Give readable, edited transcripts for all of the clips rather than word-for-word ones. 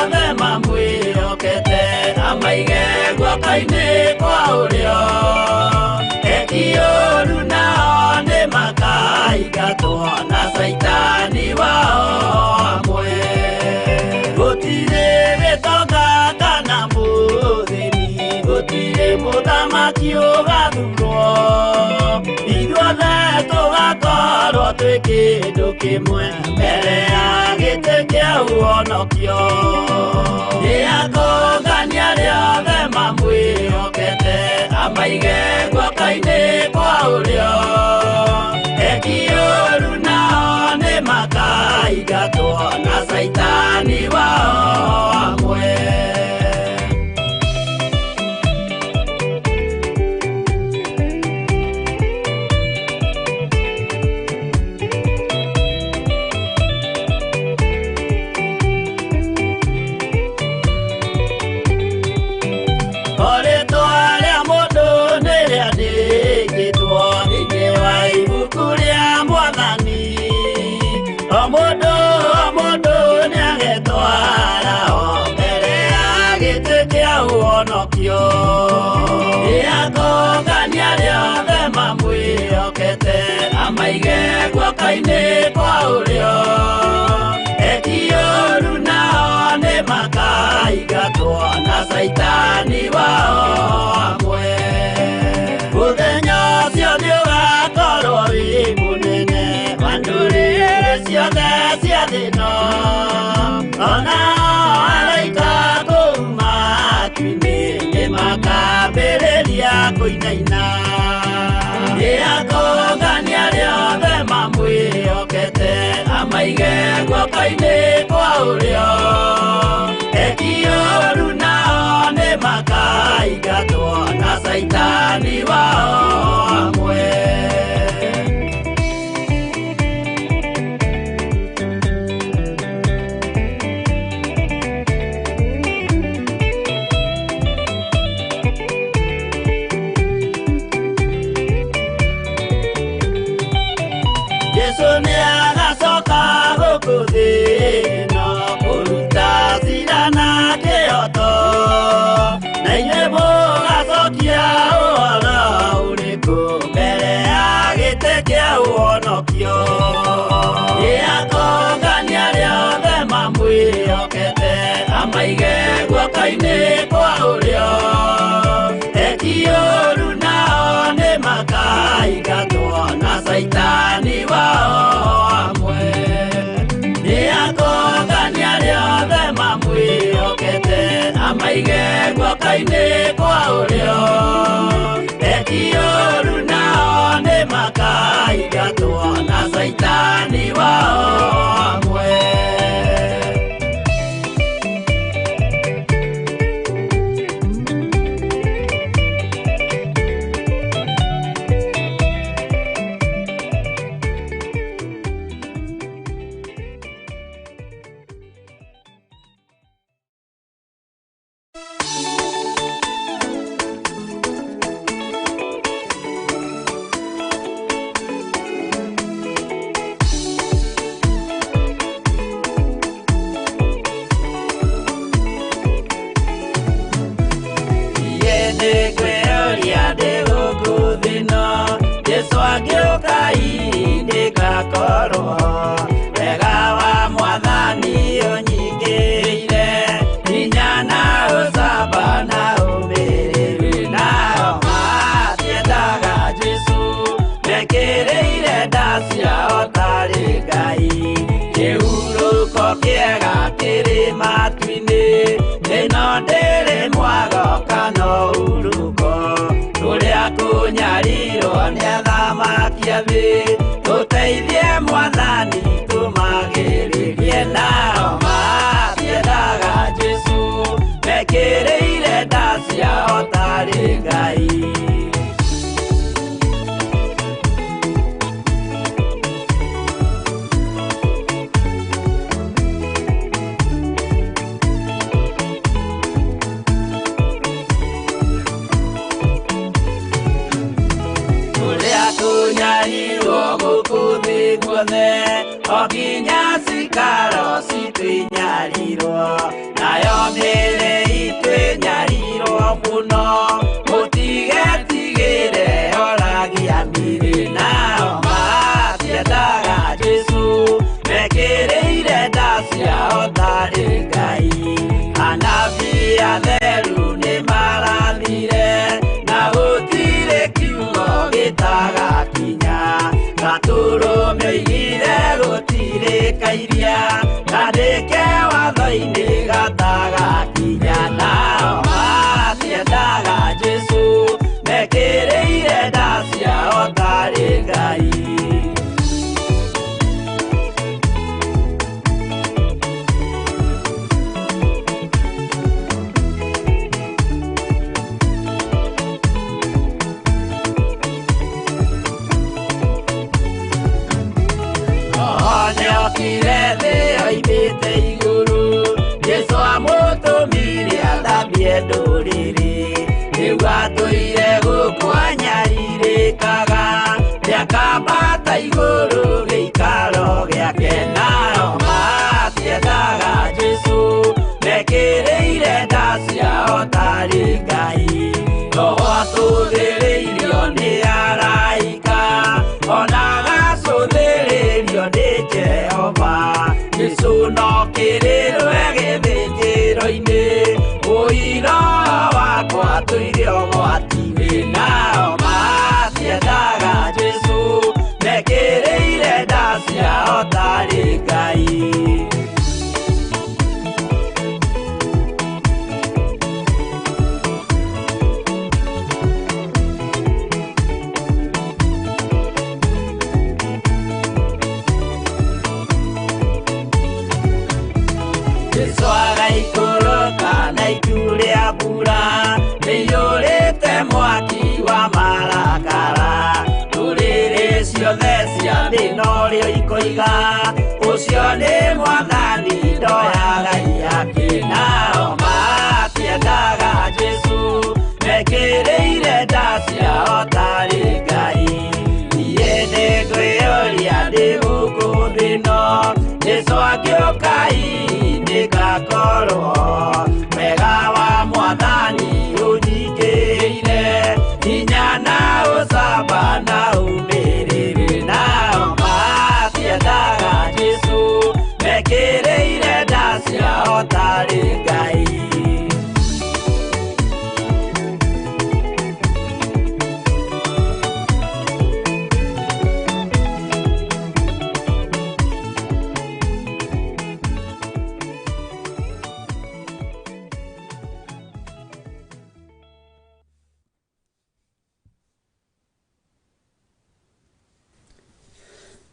othe mamwĩhokete amaige guoko-inĩ kwa ũrĩo. Eki ũru nao nĩmakaingatwo na caitani wao hamwe. Gũtirĩ gĩtonga kana mũthĩni, gũtirĩ mũthamaki ũgathurwo. Ithuothe tũgakorwo twĩ kĩndũ kĩmwe mbere ya gĩtĩ kĩa ũhonokio. Nĩakũngania arĩa othe mamwĩhokete amaige guoko-inĩ kwa ũrĩo. Eki ũru nao nĩmakaingatwo na caitani wao hamwe. Ũhonokio. Nĩakũngania arĩa othe mamwĩhokete amaige guoko-inĩ kwa ũrĩo. Eki ũru nao nĩmakaingatwo na caitani wao hamwe. Mũthenya ũcio nĩũgakorwo wĩ mũnene wa ndũrĩrĩ ciothe cia thĩ ĩno. Ona araika kũu matu-inĩ nĩmakambĩrĩria kũinaina. Nĩakũngania arĩa othe mamwĩhokete amaige guoko-inĩ kwa ũrĩo. Eki ũru nao nĩmakaingatwo na caitani wao hamwe. Jesu nĩagacoka gũkũ thĩ ĩno kũruta cira na kĩhooto. Na inyuĩ mũgacokia ũhoro ũrĩkũ mbere ya gĩtĩ kĩa ũhonokio? Nĩakũngania arĩa othe mamwĩhokete amaige guoko-inĩ kwa ũrĩo. Eki ũru nao nĩmakaingatwo na caitani wao hamwe. Nĩakũngania arĩa othe mamwĩhokete amaige guoko-inĩ kwa ũrĩo. Eki ũru nao nĩmakaingatwo na caitani wao hamwe. Jesu agĩũka ndĩgakorwo wega wa mwathani ũnyingĩrĩire hinya na ũcamba na ũmĩrĩru. Nao matiendaga Jesu mekĩrĩire nda ciao tarĩ Ngai. Kĩhurũko kĩega kĩrĩ matu-inĩ, ĩno ndĩrĩ mwago kana ũhurũko. Tũrĩa kũnyarirwo nĩ athamaki a thĩ, tũteithie mwathani tũmagĩrĩrie. Nao matiendaga Jesu mekĩrĩire nda ciao tarĩ Ngai. Tũnyarirwo gũkũ thĩ guothe, iria kandĩke watho-inĩ gatagakinya nao matiendaga Jesũ mekĩrĩire nda ciao tarĩ Ngai. Nĩokire thĩ oimĩte igũrũ Jesũ amũtũmire athambie ndũrĩrĩ rĩu atũire gũkũ anyarirĩkaga nĩakambata igũrũ gĩikaro gĩake nao matiendaga Jesũ mekĩrĩire nda ciao tarĩ Ngai. Roho atũthĩrĩirio nĩ araika ona agacũthĩrĩrio nĩ Jehova Jesũ no kĩrĩrwe gĩthĩnjĩro-inĩ ũira wakwa tũire ũgwati-inĩ nao matiendaga Jesũ mekĩrĩire nda ciao tarĩ Ngai. Jesũ agaikũrũka na itu rĩa mbura rĩiyũrĩte mwaki wa marakara ndũrĩrĩ ciothe cia thĩ norĩo ikoiga ũcio nĩ Mwathani ndoyaga ihaki nao matiendaga Jesũ mekĩrĩire nda ciao tarĩ Ngai. Niĩ nĩngwĩyũria ndĩ gũkũ thĩ ĩno Jesũ angĩũka nĩngakorwo wega wa Mwathani ũnyingĩrĩire hinya na ũcamba na ũmĩrĩru nao matiendaga Jesũ mekĩrĩire nda ciao tarĩ Ngai.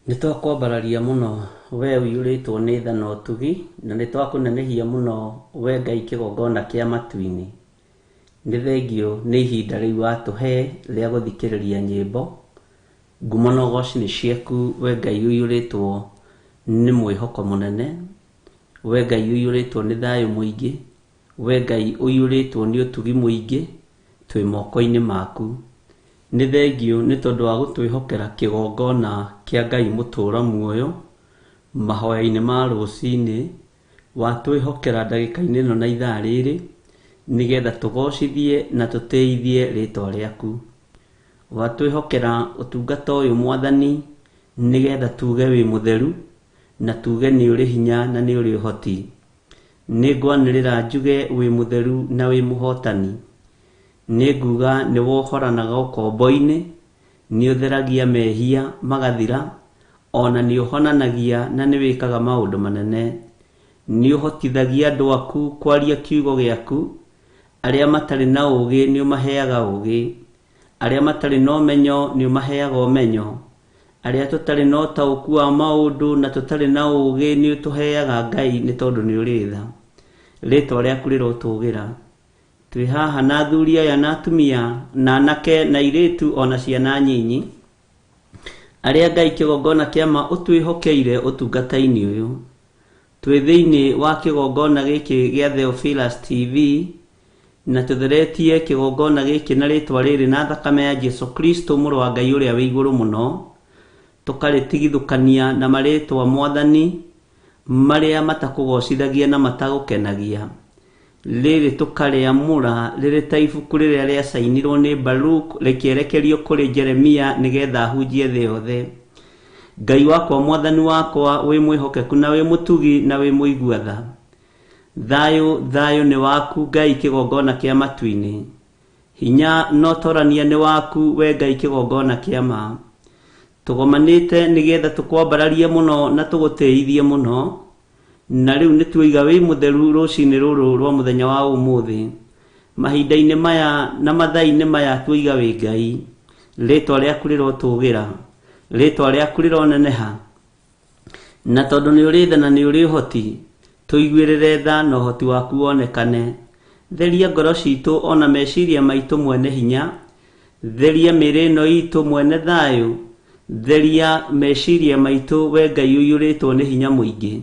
Nĩ twakwambararia mũno we ũiyũrĩtwo nĩ tha na ũtugi na nĩ twakũnenehia mũno we Ngai kĩgongona kĩa matu-inĩ. Nĩ thengio nĩ ihinda rĩu watũhe rĩa gũthikĩrĩria nyĩmbo. Ngumo na ũgoci nĩ ciaku we Ngai ũiyũrĩtwo nĩ mwĩhoko mũnene, we Ngai ũiyũrĩtwo nĩ thayũ mũingĩ, we Ngai ũiyũrĩtwo nĩ ũtugi mũingĩ, twĩ moko-inĩ maku. Nĩ thengio nĩ tondũ wa gũtwĩhokera kĩgongona kĩa Ngai mũtũũra muoyo mahoya-inĩ ma rũcinĩ, watwĩhokera ndagĩka-inĩ ĩno na ithaa rĩrĩ nĩgetha tũgocithie na tũtĩithie rĩtwa rĩaku. Watwĩhokera ũtungata ũyũ Mwathani nĩgetha tuge wĩ mũtheru na tuge nĩ ũrĩ hinya na nĩ ũrĩ ũhoti. Nĩ ngwanĩrĩra njuge wĩ mũtheru na wĩ mũhotani. Nĩ nguga nĩ wohoranaga ũkombo-inĩ, nĩ ũtheragia mehia magathira, ona nĩ ũhonanagia na nĩ wĩkaga maũndũ manene. Nĩ ũhotithagia andũ aku kwaria kiugo gĩaku, arĩa matarĩ na ũũgĩ nĩ ũmaheaga ũũgĩ, arĩa matarĩ na ũmenyo nĩ ũmaheaga ũmenyo, arĩa tũtarĩ na ũtaũku wa maũndũ na tũtarĩ na ũũgĩ nĩ ũtũheaga Ngai nĩ tondũ nĩ ũrĩ tha. Rĩtwa rĩaku rĩrotũgĩra. Twĩ haha na athuri aya na atumia na anake na airĩtu ona ciana nyinyi arĩa Ngai kĩgongona kĩa ma ũtwĩhokeire ũtungata-inĩ ũyũ. Twĩ thĩinĩ wa kĩgongona gĩkĩ gĩa Theophilus TV na tũtheretie kĩgongona gĩkĩ na rĩtwa rĩrĩ na thakame ya Jesu Kristo mũrũ wa Ngai ũrĩa wĩ igũrũ mũno, tũkarĩtigithũkania na marĩtwa Mwathani marĩa matakũgocithagia na matagũkenagia. Rĩrĩ tũkarĩamũra rĩrĩ ta ibuku rĩrĩa rĩacainirwo nĩ Baruk rĩkĩerekerio kũrĩ Jeremia nĩgetha ahunjie thĩ yothe. Ngai wakwa Mwathani wakwa wĩ mwĩhokeku na wĩ mũtugi na wĩ mũigua tha. Thayũ thayũ nĩ waku Ngai kĩgongona kĩa matu-inĩ. Hinya na ũtorania nĩ waku we Ngai kĩgongona kĩa ma. Tũgomanĩte nĩgetha tũkwambararie mũno na tũgũtĩithie mũno. Na rĩu nĩ tuoiga wĩ mũtheru rũcinĩ rũrũ rwa mũthenya wa ũmũthĩ. Mahinda-inĩ maya na mathaa-inĩ maya tuoiga wĩ Ngai. Rĩtwa rĩaku rĩrotũgĩra, rĩtwa rĩaku rĩroneneha. Na tondũ nĩ ũrĩ tha na nĩ ũrĩ ũhoti, tũiguĩrĩre tha na ũhoti waku wonekane. Theria ngoro citũ ona meciria maitũ mwene hinya. Theria mĩĩrĩ ĩno itũ mwene thayũ. Theria meciria maitũ we Ngai ũiyũrĩtwo nĩ hinya mũingĩ.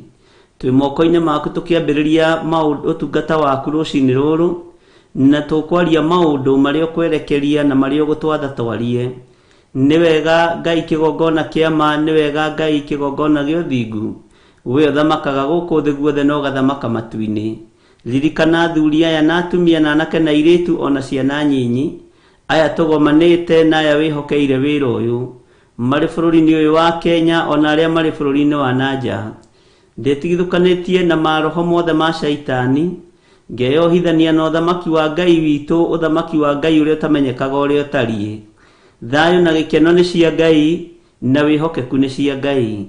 Twĩ moko-inĩ maku tũkĩambĩrĩria ũtungata waku rũcinĩ rũrũ, na tũkwaria maũndũ marĩa ũkwerekeria na marĩa ũgũtwatha twarie. Nĩ wega Ngai kĩgongona kĩa ma, nĩ wega Ngai kĩgongona gĩa ũthingu. We ũthamakaga gũkũ thĩ guothe na ũgathamaka matu-inĩ. Ririkana athuri aya na atumia na anake na airĩtu ona ciana nyinyi, aya tũgomanĩte na aya wĩhokeire wĩra ũyũ, marĩ bũrũri-inĩ ũyũ wa Kenya ona arĩa marĩ bũrũri-inĩ wa na nja. Ndĩtigithũkanĩtie na maroho mothe ma caitani, ngeyohithania na ũthamaki wa Ngai witũ, ũthamaki wa Ngai ũrĩa ũtamenyekaga ũrĩa ũtariĩ. Thayũ na gĩkeno nĩ cia Ngai, na wĩhokeku nĩ cia Ngai.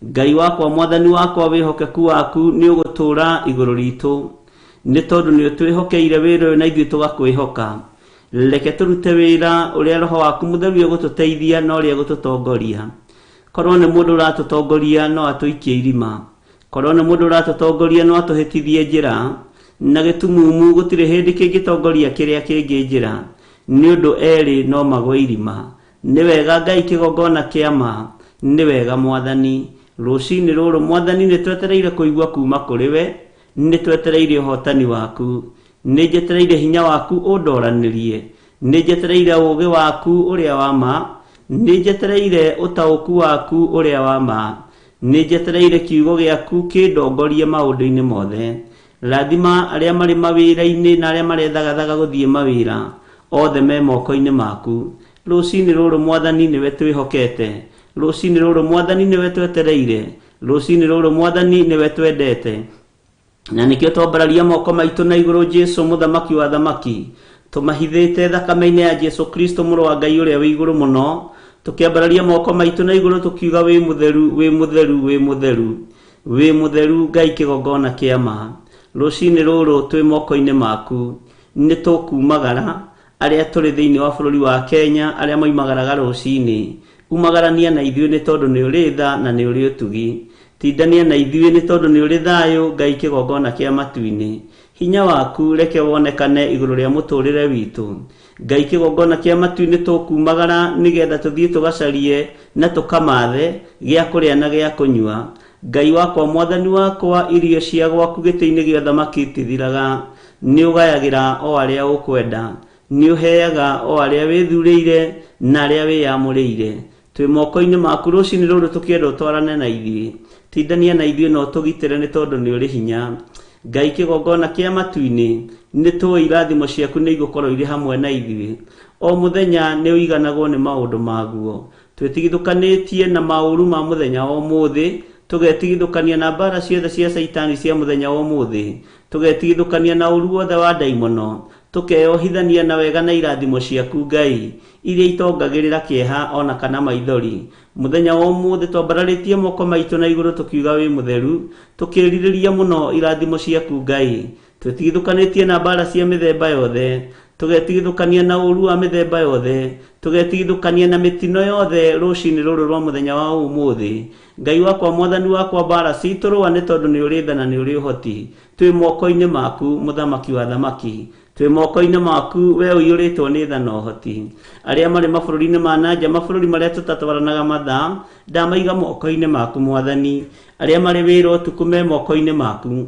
Ngai wakwa, mwathani wakwa, wĩhokeku waku nĩ ũgũtũũra igũrũ ritũ. Nĩ tondũ nĩ ũtwĩhokeire wĩra ũyũ na ithuĩ tũgakwĩhoka. Reke tũrute wĩra ũrĩa roho waku mũtheru egũtũteithia na ũrĩa egũtũtongoria. Korwo nĩ mũndũ ũratũtongoria no atũikie irima. Korwo nĩ mũndũ ũratũtongoria no atũhĩtithie njĩra. Na gĩtumumu gũtirĩ hĩndĩ kĩngĩtongoria kĩrĩa kĩngĩ njĩra. Nĩ ũndũ erĩ no magwe irima. Nĩ wega Ngai kĩgongona kĩa ma, nĩ wega mwathani. Rũcinĩ rũrũ mwathani nĩ twetereire kũigua kuma kũrĩ we, nĩ twetereire ũhotani waku. Nĩ njetereire hinya waku ũndoranĩrie. Nĩ njetereire ũũgĩ waku ũrĩa wa ma. Nĩ njetereire ũtaũku waku ũrĩa wa ma. Nĩ njetereire kiugo gĩaku kĩndongorie maũndũ-inĩ mothe. Rathima arĩa marĩ mawĩra-inĩ na arĩa marethagathaga gũthiĩ mawĩra, othe me moko-inĩ maku. Rũcinĩ rũrũ mwathani nĩwe twĩhokete. Rũcinĩ rũrũ mwathani nĩwe twetereire. Rũcinĩ rũrũ mwathani nĩwe twendete. Na nĩkĩo twambararia moko maitũ na igũrũ Jesu mũthamaki wa thamaki, tũmahithĩte thakame-inĩ ya Jesu Kristo mũrũ wa Ngai ũrĩa wĩ igũrũ mũno, tũkĩambararia moko maitũ na igũrũ tũkiuga wĩ mũtheru, wĩ mũtheru, wĩ mũtheru. Wĩ mũtheru Ngai kĩgongona kĩa ma. Rũcinĩ rũrũ twĩ moko-inĩ maku. Nĩ tũkumagara arĩa tũrĩ thĩinĩ wa bũrũri wa Kenya, arĩa moimagaraga rũcinĩ. Umagarania na ithuĩ nĩ tondũ nĩ ũrĩ tha na nĩ ũrĩ ũtugi. Tindania na ithuĩ nĩ tondũ nĩ ũrĩ thayũ Ngai kĩgongona kĩa matu-inĩ. Hinya waku reke wonekane igũrũ rĩa mũtũrĩre witũ. Ngai kĩgongona kĩa matu-inĩ tũkumagara nĩgetha tũthiĩ tũgacarie na tũkamathe gĩa kũrĩa na gĩa kũnyua. Ngai wakwa mwathani wakwa, irio cia gwaku gĩtĩ-inĩ gĩa ũthamaki itithiraga. Nĩ ũgayagĩra o arĩa ũkwenda. Nĩ ũheaga o arĩa wĩthurĩire na arĩa wĩyamũrĩire. Twĩ moko-inĩ maku rũcinĩ rũrũ tũkĩenda ũtwarane na ithuĩ. Tindania na ithuĩ na ũtũgitĩre nĩ tondũ nĩ ũrĩ hinya. Ngai kĩgongona kĩa matu-inĩ, nĩ tũĩ irathimo ciaku nĩ igũkorwo irĩ hamwe na ithuĩ. O mũthenya nĩ ũiganagwo nĩ maũndũ maguo. Twĩtigithũkanĩtie na maũru ma mũthenya wa ũmũthĩ, tũgetigithũkania na mbara ciothe cia caitani cia mũthenya wa ũmũthĩ, tũgetigithũkania na ũru wothe wa ndaimono, tũkeyohithania na wega na irathimo ciaku Ngai, iria itongagĩrĩra kĩeha ona kana maithori. Mũthenya wa ũmũthĩ twambararĩtie moko maitũ na igũrũ tũkiuga wĩ mũtheru, tũkĩrirĩria mũno irathimo ciaku Ngai. Twĩtigithũkanĩtie na mbara cia mĩthemba yothe, tũgetigithũkania na ũru wa mĩthemba yothe, tũgetigithũkania na mĩtino yothe rũcinĩ rũrũ rwa mũthenya wa ũmũthĩ. Ngai wakwa mwathani wakwa, mbara citũ rũa nĩ tondũ nĩ ũrĩ tha na nĩ ũrĩ ũhoti. Twĩ moko-inĩ maku mũthamaki wa thamaki. Twĩ moko-inĩ maku we ũiyũrĩtwo nĩ tha na ũhoti. Arĩa marĩ mabũrũri-inĩ ma na nja, mabũrũri marĩa tũtatwaranaga mathaa, ndamaiga moko-inĩ maku mwathani. Arĩa marĩ wĩra ũtukũ me moko-inĩ maku.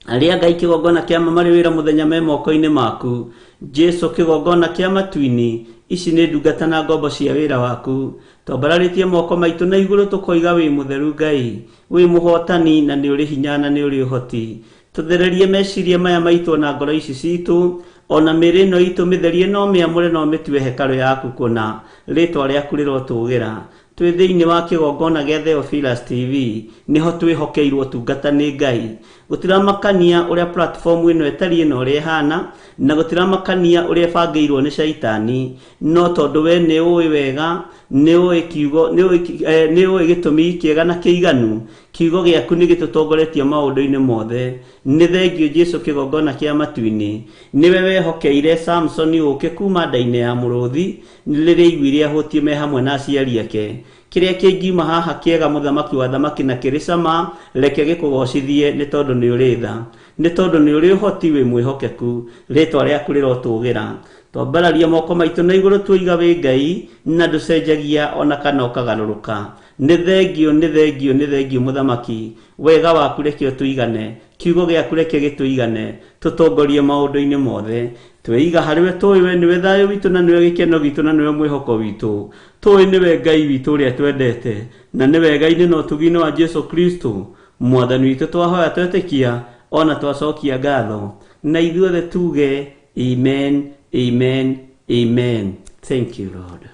Arĩa Ngai kĩgongona kĩa ma marĩ wĩra mũthenya me moko-inĩ maku. Jesu kĩgongona kĩa matu-inĩ, ici nĩ ndungata na ngombo cia wĩra waku. Twambararĩtie moko maitũ na igũrũ tũkoiga wĩ mũtheru Ngai, wĩ mũhotani na nĩ ũrĩ hinya na nĩ ũrĩ ũhoti. Tũthererie meciria maya maitũ na ngoro ici citũ, ona mĩĩrĩ ĩno itũ mĩtherie no mĩamũre no mĩtue hekarũ yaku kũna, rĩtwa rĩaku rĩrotũgĩra. Twĩ thĩinĩ wa kĩgongona gĩa Theophilus TV, nĩho twĩhokeirwo ũtungata nĩ Ngai. Gũtiramakania ũrĩa platform ĩno ĩtariĩ na ũrĩa ĩhana, na gũtiramakania ũrĩa ĩbangĩirwo nĩ caitani, no tondũ we nĩ ũĩ wega, nĩ ũĩ kiugo, nĩ ũĩ gĩtũmi kĩega na kĩiganu, kiugo gĩaku nĩ gĩtũtongoretie maũndũ-inĩ mothe. Nĩ thengio Jesu kĩgongona kĩa matu-inĩ, nĩwe wehokeire Samsoni ũũkĩ kuma nda-inĩ ya mũrũthi rĩrĩa aiguire ahũtiĩ me hamwe na aciari ake. Kĩrĩa kĩngiuma haha kĩega mũthamaki wa thamaki na kĩrĩ cama, reke gĩkũgocithie nĩ tondũ nĩ ũrĩ tha, nĩ tondũ nĩ ũrĩ ũhoti, wĩ mwĩhokeku, rĩtwa rĩaku rĩrotũgĩra. Twambararia moko maitũ na igũrũ tuiga wĩ Ngai na ndũcenjagia ona kana ũkagarũrũka. Nĩ thengio, nĩ thengio, nĩ thengio mũthamaki, wega waku reke ũtũigane, kiugo gĩaku reke gĩtũigane, tũtongorie maũndũ-inĩ mothe. Tweiga harĩ we, tũĩ we nĩwe thayũ witũ na nĩwe gĩkeno gitũ na nĩwe mwĩhoko witũ. Tũĩ nĩwe Ngai witũ ũrĩa twendete, na nĩ wega-inĩ na ũtugi-inĩ wa Jesu Kristo mwathani witũ twahoya twetĩkia ona twacokia ngatho, na ithuothe tuge amen, amen, amen. Thank you Lord.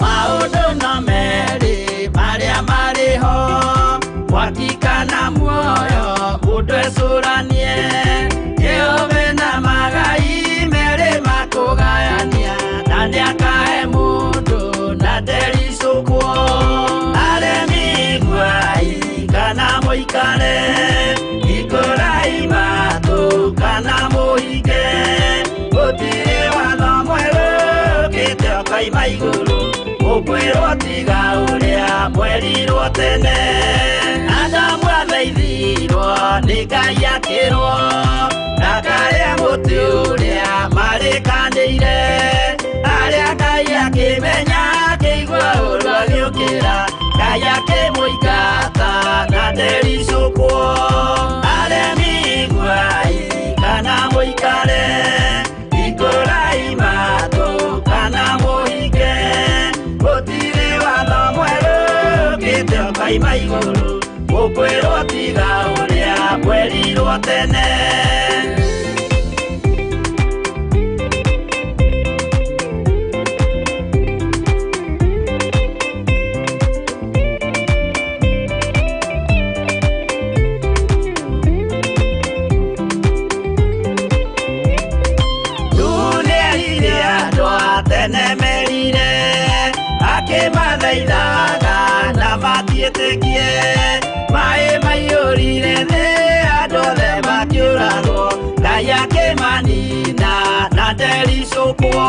Maũndũ no merĩ marĩa marĩ ho, mwaki kana muoyo, mũndũ ecũranie. Jehova na magai merĩ makũgayania, na nĩakahe mũndũ na ndericũkwo. Aremi iguai kana mũikare, hingũrai matũ kana mũhinge. Gũtirĩ watho mwerũ ũkĩte ũkoima igũrũ, ũkwĩrwo tiga ũrĩa mwerirwo tene. Adamu athaithirwo nĩ Ngai akĩrwo ndakarĩe mũtĩ ũrĩa marĩkanĩire. Arĩa Ngai akĩmenya akĩigua ũru agĩũkĩra, Ngai akĩmũingata na ndericũkwo. Aremi iguai kana mũikare, hingũrai matũ kana mũhinge. Gũtirĩ watho mwerũ ũkĩte ũkoima igũrũ, ũkwĩrwo tiga ũrĩa mwerirwo tene. Nuhu nĩerire andũ a tene merire, akĩmathaithaga na matiĩtĩkie. Maĩ maiyũrire thĩ, andũ othe makĩũragwo, Ngai akĩmanina na ndericũkwo.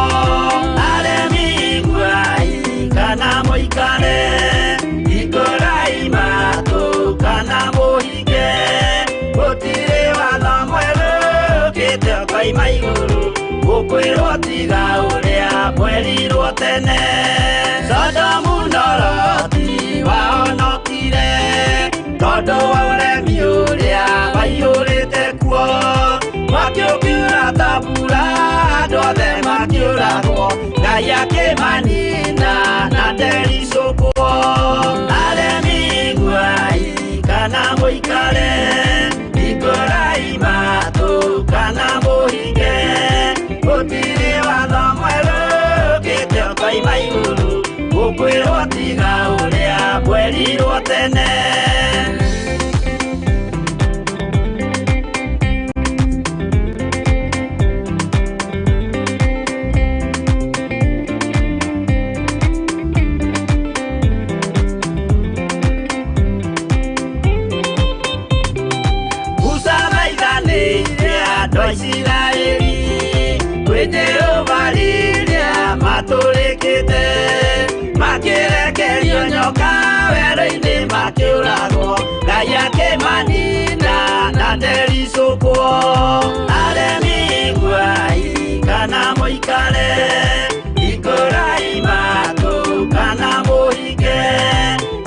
Aremi iguai kana mũikare, hingũrai matũ kana mũhinge. Gũtirĩ watho mwerũ ũkĩte ũkoima igũrũ, ũkwĩrwo tiga ũrĩa mwerirwo tene. Sodomu na Loti wahonokire tondũ wa ũremi ũrĩa waiyũrĩte kuo. Mwaki ũkiura ta mbura, andũ othe makĩũragwo, Ngai akĩmanina na ndericũkwo. Aremi iguai kana mũikare, hingũrai matũ kana mũhinge. Gũtirĩ watho mwerũ ũkĩte ũkoima igũrũ, ũkwĩrwo tiga ũrĩa mwerirwo tene. Musa thaithanĩire andũ a Isiraeli kwĩ Jehova rĩrĩa matũrĩkĩte, makĩrekerio nyoka werũ-inĩ makĩũragwo, Ngai akĩmanina na ndericũkwo. Aremi iguai kana mũikare, hingũrai matũ kana mũhinge.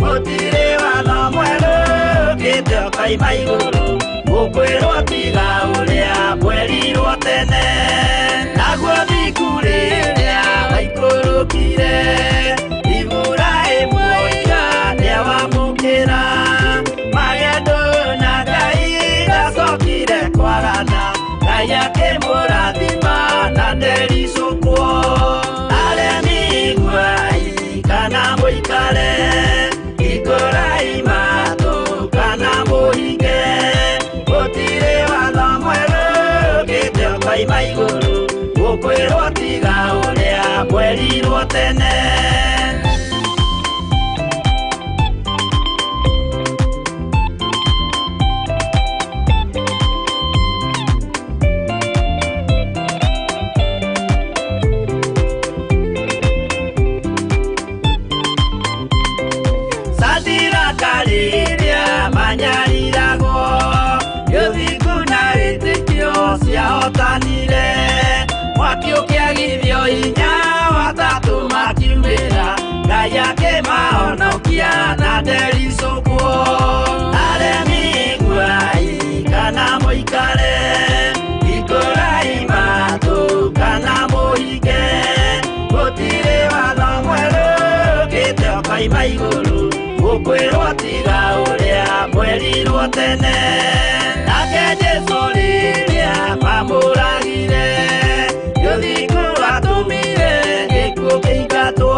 Gũtirĩ watho mwerũ ũkĩte ũkoima igũrũ, ũkwĩrwo tiga ũrĩa mwerirwo tene. Naguo thiku rĩrĩa waikũrũkire, Iburahĩmu oiga nĩawamũkĩire. Ngai akĩmũrathima na ndericũkwo. Aremi iguai kana mũikare, hingũrai matũ kana mũhinge, gũtirĩ watho mwerũ ũkĩte ũkoima igũrũ, gũkwĩrwo tiga ũrĩa mwerirwo tene. Rĩrĩa manyariragwo, gĩthingu na wĩtĩkio ciahotanire, mwaki ũkĩagithio hinya watatũ makiumĩra, Ngai akĩmahonokia na ndericũkwo. Aremi iguai kana mũikare, hingũrai matũ kana mũhinge, gũtirĩ watho mwerũ ũkĩte ũkoima igũrũ, gũkwĩrwo tiga ũrĩa mwerirwo tene. Nake Jesũ rĩrĩa mamũragire, rũthingu rwatũmire gĩkuũ kĩingatwo,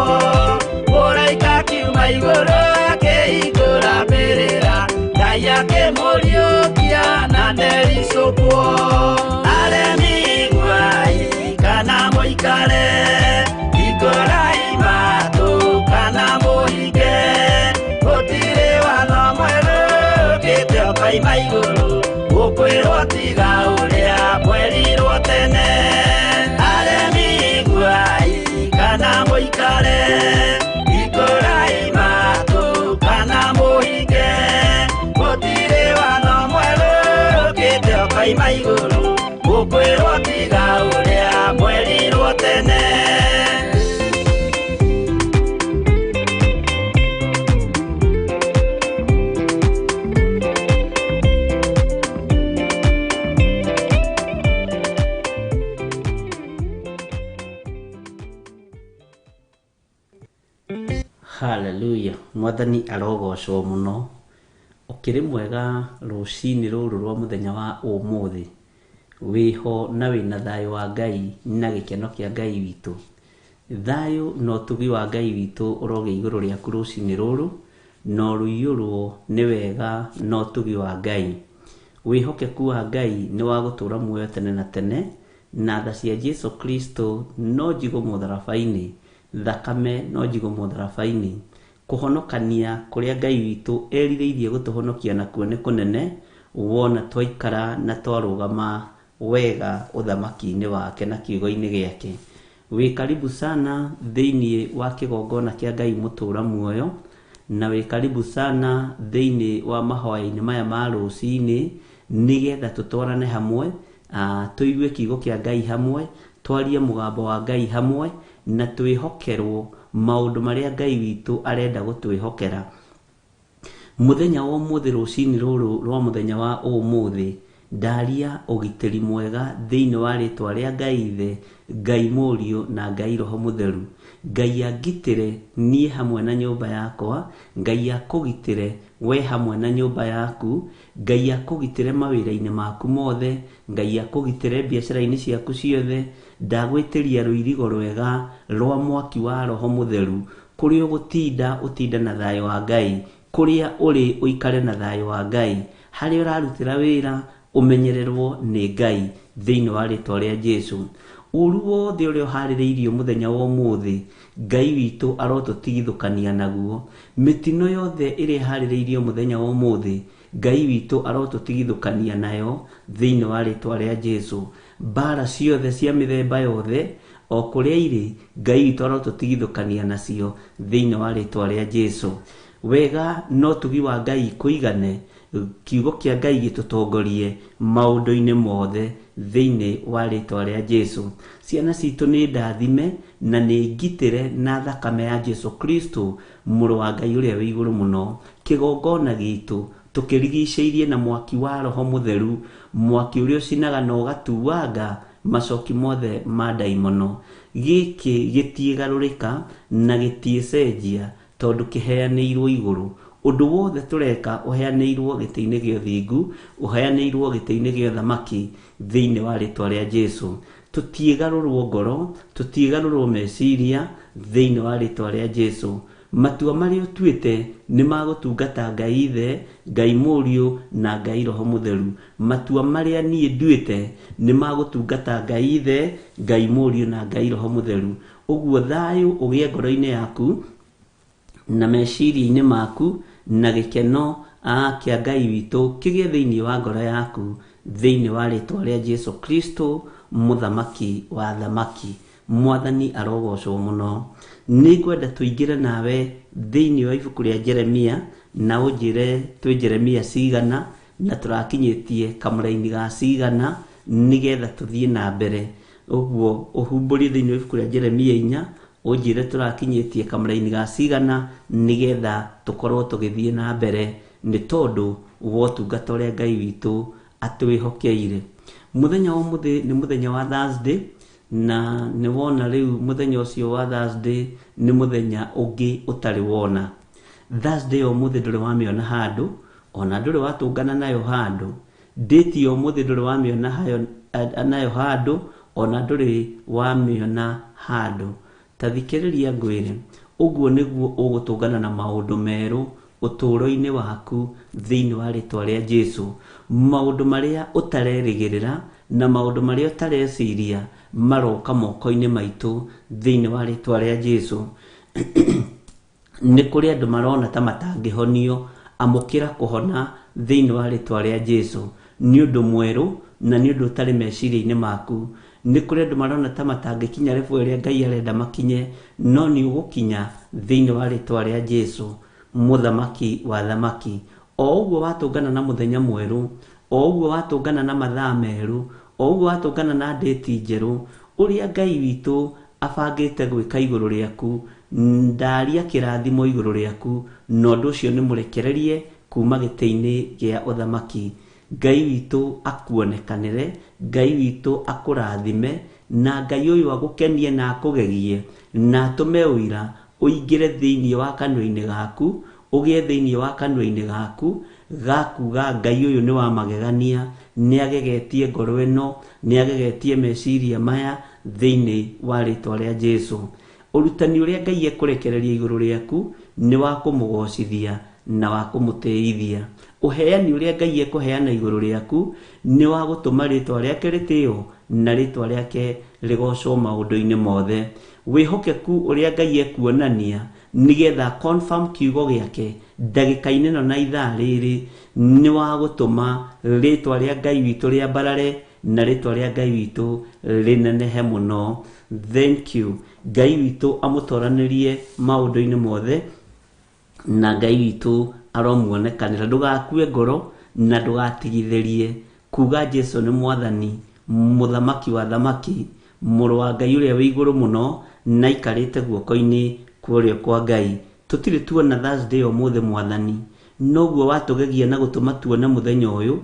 mũraika akiuma igũrũ akĩhingũra mbĩrĩra, Ngai akĩmũriũkia na ndericũkwo. Aremi iguai kana mũikare, hingũrai matũ kana mũhinge, gũtirĩ watho mwerũ ũkĩte ũkoima igũrũ, gũkwĩrwo tiga ũrĩa mwerirwo tene. Aremi iguai kana mũikare, hingũrai matũ kana mũhinge, gũtirĩ watho mwerũ ũkĩte ũkoima igũrũ, gũkwĩrwo tiga ũrĩa mwerirwo tene. Hallelujah. Mwathani arogocwo mũno. Ũkĩrĩ mwega rũcinĩ rũrũ rwa mũthenya wa ũmũthĩ. Wĩho na wĩna thayũ wa Ngai na gĩkeno kĩa Ngai witũ. Thayũ na ũtugi wa Ngai witũ ũrogĩa igũrũ rĩaku rũcinĩ rũrũ, na ũrũiyũrwo nĩ wega na ũtugi wa Ngai. Wĩhokeku wa Ngai nĩ wa gũtũũra muoyo tene na tene, na tha cia Jesu Kristo no njigũ mũtharaba-inĩ, thakame no njigũ mũtharaba-inĩ. Kũhonokania kũrĩa Ngai witũ erirĩirie gũtũhonokia nakuo nĩ kũnene, wona twaikara na twarũgama wega ũthamaki-inĩ wake na kiugo-inĩ gĩake. Wĩ karibu sana thĩinĩ wa kĩgongona kĩa Ngai mũtũũra muoyo, na wĩ karibu sana thĩinĩ wa mahoya-inĩ maya ma rũcinĩ, nĩgetha tũtwarane hamwe, tũigue kiugo kĩa Ngai hamwe, twarie mũgambo wa Ngai hamwe, na twĩhokerwo maũndũ marĩa Ngai witũ arenda gũtwĩhokera. Mũthenya wa ũmũthĩ rũcinĩ rũrũ rwa mũthenya wa ũmũthĩ, ndaria ũgitĩri mwega thĩinĩ wa rĩtwa rĩa Ngai Ithe, Ngai Mũriũ na Ngai Roho Mũtheru. Ngai angitĩre niĩ hamwe na nyũmba yakwa, Ngai akũgitĩre we hamwe na nyũmba yaku, Ngai akũgitĩre mawĩra-inĩ maku mothe, Ngai akũgitĩre biacara-inĩ ciaku ciothe. Ndagwĩtĩria rũirigo rwega rwa mwaki wa Roho Mũtheru, kũrĩa ũgũtinda ũtinde na thayũ wa Ngai, kũrĩa ũrĩ ũikare na thayũ wa Ngai, harĩa ũrarutĩra wĩra ũmenyererwo nĩ Ngai thĩinĩ wa rĩtwa rĩa Jesu. Ũru wothe ũrĩa ũharĩrĩirio mũthenya wa ũmũthĩ, Ngai witũ arotũtigithũkania naguo. Mĩtino yothe ĩrĩa ĩharĩrĩirio mũthenya wa ũmũthĩ, Ngai witũ arotũtigithũkania nayo thĩinĩ wa rĩtwa rĩa Jesu. Mbara ciothe cia mĩthemba yothe o kũrĩa irĩ, Ngai witũ arotũtigithũkania nacio thĩinĩ wa rĩtwa rĩa Jesu. Wega na ũtugi wa Ngai kũigane, kiugo kĩa Ngai gĩtũtongorie maũndũ-inĩ mothe thĩinĩ wa rĩtwa rĩa Jesu. Ciana citũ nĩ ndathime na nĩ ngitĩre na thakame ya Jesu Kristo, mũrũ wa Ngai ũrĩa wĩ igũrũ mũno. Kĩgongona gitũ tũkĩrigicĩirie na mwaki wa Roho Mũtheru, mwaki ũrĩa ũcinaga na ũgatuanga macoki mothe ma ndaimono. Gĩkĩ gĩtiĩgarũrĩka na gĩtiĩcenjia tondũ kĩheanĩirwo igũrũ. Ũndũ wothe tũreka ũheanĩirwo gĩtĩ-inĩ gĩa ũthingu, ũheanĩirwo gĩtĩ-inĩ gĩa ũthamaki thĩinĩ wa rĩtwa rĩa Jesu. Tũtiĩgarũrwo ngoro, tũtiĩgarũrwo meciria thĩinĩ wa rĩtwa rĩa Jesu. Matua marĩa ũtuĩte nĩ magũtungata Ngai Ithe, Ngai Mũriũ na Ngai Roho Mũtheru. Matua marĩa niĩ nduĩte nĩ magũtungata Ngai Ithe, Ngai Mũriũ na Ngai Roho Mũtheru. Ũguo thayũ ũgĩe ngoro-inĩ yaku na meciria-inĩ maku, na gĩkeno kĩa Ngai witũ kĩgĩe thĩinĩ wa ngoro yaku thĩinĩ wa rĩtwa rĩa Jesu Kristo, mũthamaki wa thamaki. Mwathani arogocwo mũno. Nĩngwenda tũingĩre nawe thĩinĩ wa ibuku rĩa Jeremia, na ũnjĩre twĩ Jeremia cigana na tũrakinyĩtie kamũraini ga cigana nĩgetha tũthiĩ na mbere. Ũguo ũhumbũrie thĩinĩ wa ibuku rĩa Jeremia 4, ũnjĩre tũrakinyĩtie kamũraini ga cigana nĩgetha tũkorwo tũgĩthiĩ na mbere, nĩ tondũ wa ũtungata ũrĩa Ngai witũ atwĩhokeire. Mũthenya wa ũmũthĩ nĩ mũthenya wa Thursday, na nĩ wona rĩu mũthenya ũcio wa Thursday nĩ mũthenya ũngĩ ũtarĩ wona. Thursday ya ũmũthĩ ndũrĩ wamĩona handũ, ona ndũrĩ watũngana nayo handũ. Date ya ũmũthĩ ndũrĩ wamĩona nayo handũ, ona ndũrĩ wamĩona handũ. Ta thikĩrĩria ngwĩre, ũguo nĩguo ũgũtũngana na maũndũ merũ ũtũũro-inĩ waku thĩinĩ wa rĩtwa rĩa Jesu. Maũndũ marĩa ũtarerĩgĩrĩra na maũndũ marĩa ũtareciria maroka moko-inĩ maitũ thĩinĩ wa rĩtwa rĩa Jesu. Nĩ kũrĩ andũ marona ta matangĩhonio, amũkĩra kũhona thĩinĩ wa rĩtwa rĩa Jesu. Nĩ ũndũ mwerũ na nĩ ũndũ ũtarĩ meciria-inĩ maku. Nĩ kũrĩ andũ marona ta matangĩkinya level ĩrĩa Ngai arenda makinye, no nĩ ũgũkinya thĩinĩ wa rĩtwa rĩa Jesu, mũthamaki wa thamaki. O ũguo watũngana na mũthenya mwerũ, o ũguo watũngana na mathaa merũ, o ũguo watũngana na ndĩti njerũ, ũrĩa Ngai witũ abangĩte gwĩka igũrũ rĩaku, ndaria kĩrathimo igũrũ rĩaku, na ũndũ ũcio nĩ mũrekererie kuma gĩtĩ-inĩ gĩa ũthamaki. Ngai witũ akuonekanĩre, Ngai witũ akũrathime, na Ngai ũyũ agũkenie na akũgegie, na atũme ũira ũingĩre thĩinĩ wa kanua-inĩ gaku, ũgĩe thĩinĩ wa kanua-inĩ gaku, gakuga Ngai ũyũ nĩ wa magegania, nĩ agegetie ngoro ĩno, nĩ agegetie meciria maya thĩinĩ wa rĩtwa rĩa Jesu. Ũrutani ũrĩa Ngai ekũrekereria igũrũ rĩaku nĩ wa kũmũgocithia na wa kũmũtĩithia. Ũheani ũrĩa Ngai ekũheana igũrũ rĩaku nĩ wa gũtũma rĩtwa rĩake rĩtĩo na rĩtwa rĩake rĩgocwo maũndũ-inĩ mothe. Wĩhokeku ũrĩa Ngai ekuonania nĩgetha confirm kiugo gĩake ndagĩka-inĩ ĩno na ithaa rĩrĩ nĩ wa gũtũma rĩtwa rĩa Ngai witũ rĩambarare na rĩtwa rĩa Ngai witũ rĩnenehe mũno. Thank you. Ngai witũ amũtoranĩrie maũndũ-inĩ mothe, na Ngai witũ aromuonekanĩra. Ndũgakue ngoro na ndũgatigithĩrie kuga Jesu nĩ mwathani, mũthamaki wa thamaki, mũrũ wa Ngai ũrĩa wĩ igũrũ mũno, na aikarĩte guoko-inĩ kwa ũrĩo kwa Ngai. Tũtirĩ tuona Thursday ũmũthĩ mwathani, noguo watũgegia na gũtũma tuone mũthenya ũyũ,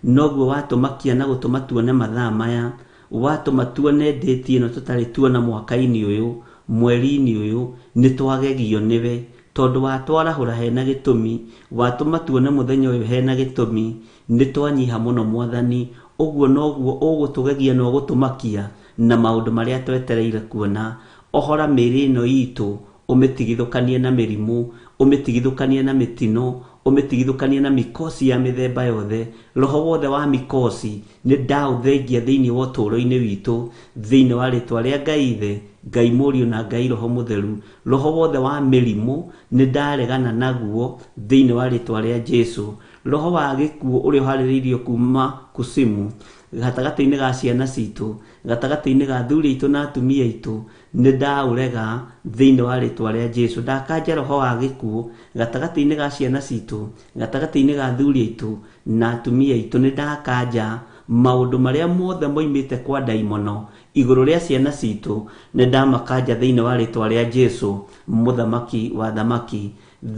noguo watũmakia na gũtũma tuone mathaa maya, watũma tuone date ĩno tũtarĩ tuona mwaka-inĩ ũyũ, mweri-inĩ ũyũ, nĩ twagegio nĩwe, tondũ watwarahũra hena gĩtũmi, watũma tuone mũthenya ũyũ hena gĩtũmi, nĩ twanyiha mũno mwathani. Ũguo noguo ũgũtũgegia na ũgũtũmakia na maũndũ marĩa twetereire kuona. Ohora mĩĩrĩ ĩno itũ, ũmĩtigithũkanie na mĩrimũ, ũmĩtigithũkanie na mĩtino, ũmĩtigithũkanie na mikosi ya mĩthemba yothe. Roho wothe wa mikosi nĩ ndaũthengia thĩinĩ wa ũtũũro-inĩ witũ, thĩinĩ wa rĩtwa rĩa Ngai Ithe, Ngai Mũriũ na Ngai Roho Mũtheru. Roho wothe wa mĩrimũ nĩ ndaregana naguo thĩinĩ wa rĩtwa rĩa Jesu. Roho wa gĩkuũ ũrĩa ũharĩrĩirio kuma kusimu gatagatĩ-inĩ ga ciana citũ, gatagatĩ-inĩ ga athuri aitũ na atumia aitũ, nĩ ndaũrega thĩinĩ wa rĩtwa rĩa Jesu. Ndakanja roho wa gĩkuũ gatagatĩ-inĩ ga ciana citũ, gatagatĩ-inĩ ga athuri aitũ na atumia aitũ, nĩ ndakanja maũndũ marĩa mothe moimĩte kwa ndaimono igũrũ rĩa ciana citũ, nĩ ndamakanja thĩinĩ wa rĩtwa rĩa Jesu, mũthamaki wa thamaki.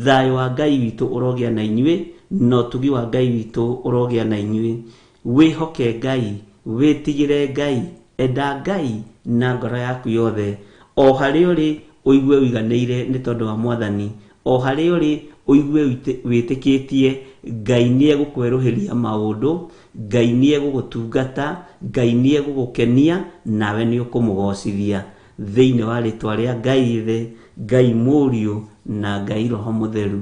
Thayũ wa Ngai witũ ũrogĩa na inyuĩ, na ũtugi wa Ngai witũ ũrogĩa na inyuĩ. Wĩhoke Ngai, wĩtigĩre Ngai, enda Ngai na ngoro yaku yothe. O harĩa ũrĩ ũigue ũiganĩire nĩ tondũ wa mwathani. O harĩa ũrĩ ũigue wĩtĩkĩtie Ngai nĩ egũkwerũhĩria maũndũ, Ngai nĩ egũgũtungata, Ngai nĩ egũgũkenia, nawe nĩ ũkũmũgocithia. Thĩinĩ wa rĩtwa rĩa Ngai Ithe, Ngai Mũriũ na Ngai Roho Mũtheru,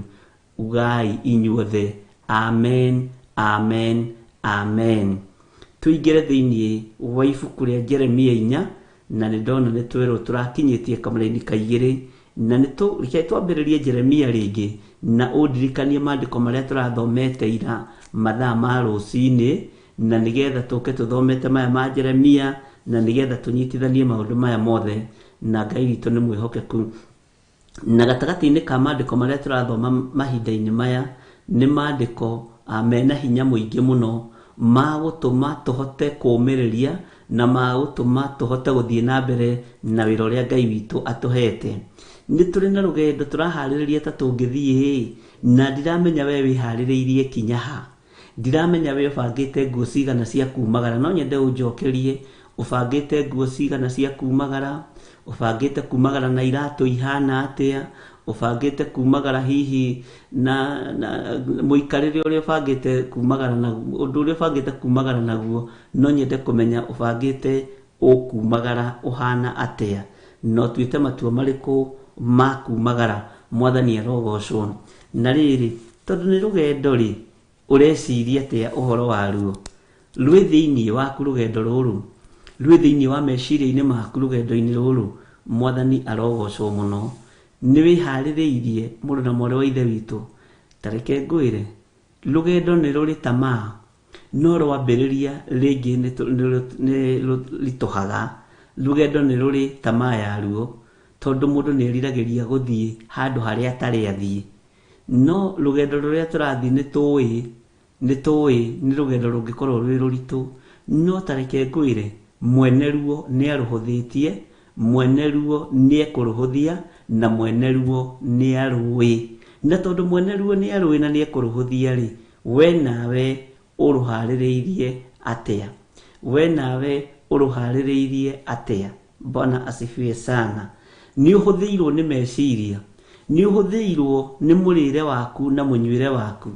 ugai inyuothe amen, amen, amen. Tũingĩre thĩinĩ wa ibuku rĩa Jeremia 4, na nĩ ndona nĩ twerwo tũrakinyĩtie kamũraini ka 2, na reke twambĩrĩrie Jeremia rĩngĩ, na ũndirikanie maandĩko marĩa tũrathomete ira mathaa ma rũcinĩ, na nĩgetha tũke tũthomete maya ma Jeremia, na nĩgetha tũnyitithanie maũndũ maya mothe, na Ngai witũ nĩ mwĩhokeku. Na gatagatĩ-inĩ ka maandĩko marĩa tũrathoma mahinda-inĩ maya, nĩ maandĩko mena hinya mũingĩ mũno ma gũtũma tũhote kũũmĩrĩria na ma gũtũma tũhote gũthiĩ na mbere na wĩra ũrĩa Ngai witũ atũhete. Nĩ tũrĩ na rũgendo tũraharĩrĩria ta tũngĩthiĩ, na ndiramenya we wĩharĩrĩirie kinya ha. Ndiramenya we ũbangĩte nguo cigana cia kumagara, no nyende ũnjokerie ũbangĩte nguo cigana cia kumagara, ũbangĩte kumagara na iratũ ihana atĩa, ũbangĩte kumagara hihi na mũikarĩre ũrĩa ũbangĩte kumagara naguo, ũndũ ũrĩa ũbangĩte kumagara naguo, no nyende kũmenya ũbangĩte ũkumagara ũhana atĩa, na ũtuĩte matua marĩkũ ma kumagara. Mwathani arogocwo. Na rĩrĩ, tondũ nĩ rũgendo rĩ, ũreciria atĩa ũhoro waruo? Rwĩ thĩinĩ waku rũgendo rũrũ, rwĩ thĩinĩ wa meciria-inĩ maku rũgendo-inĩ rũrũ. Mwathani arogocwo mũno. Nĩ wĩharĩrĩirie mũrũ na mwarĩ wa Ithe witũ? Ta reke ngwĩre, rũgendo nĩ rũrĩ tamaa, no rwambĩrĩria rĩngĩ nĩ rũritũhaga. Rũgendo nĩ rũrĩ tamaa yaruo, tondũ mũndũ nĩ eriragĩria gũthiĩ handũ harĩa atarĩ athiĩ. No rũgendo rũrĩa tũrathiĩ nĩ tũĩ nĩ rũgendo rũngĩkorwo rwĩ rũritũ, no ta reke ngwĩre, mwene ruo nĩ arũhũthĩtie, mwene ruo nĩ ekũrũhũthia, na mwene ruo nĩ arũĩ. Na tondũ mwene ruo nĩ arũĩ na nĩ ekũrũhũthia rĩ, we nawe ũrũharĩrĩirie atĩa? We nawe ũrũharĩrĩirie atĩa? Bwana asifiwe sana. Nĩ ũhũthĩirwo nĩ meciria, nĩ ũhũthĩirwo nĩ mũrĩre waku na mũnyuĩre waku,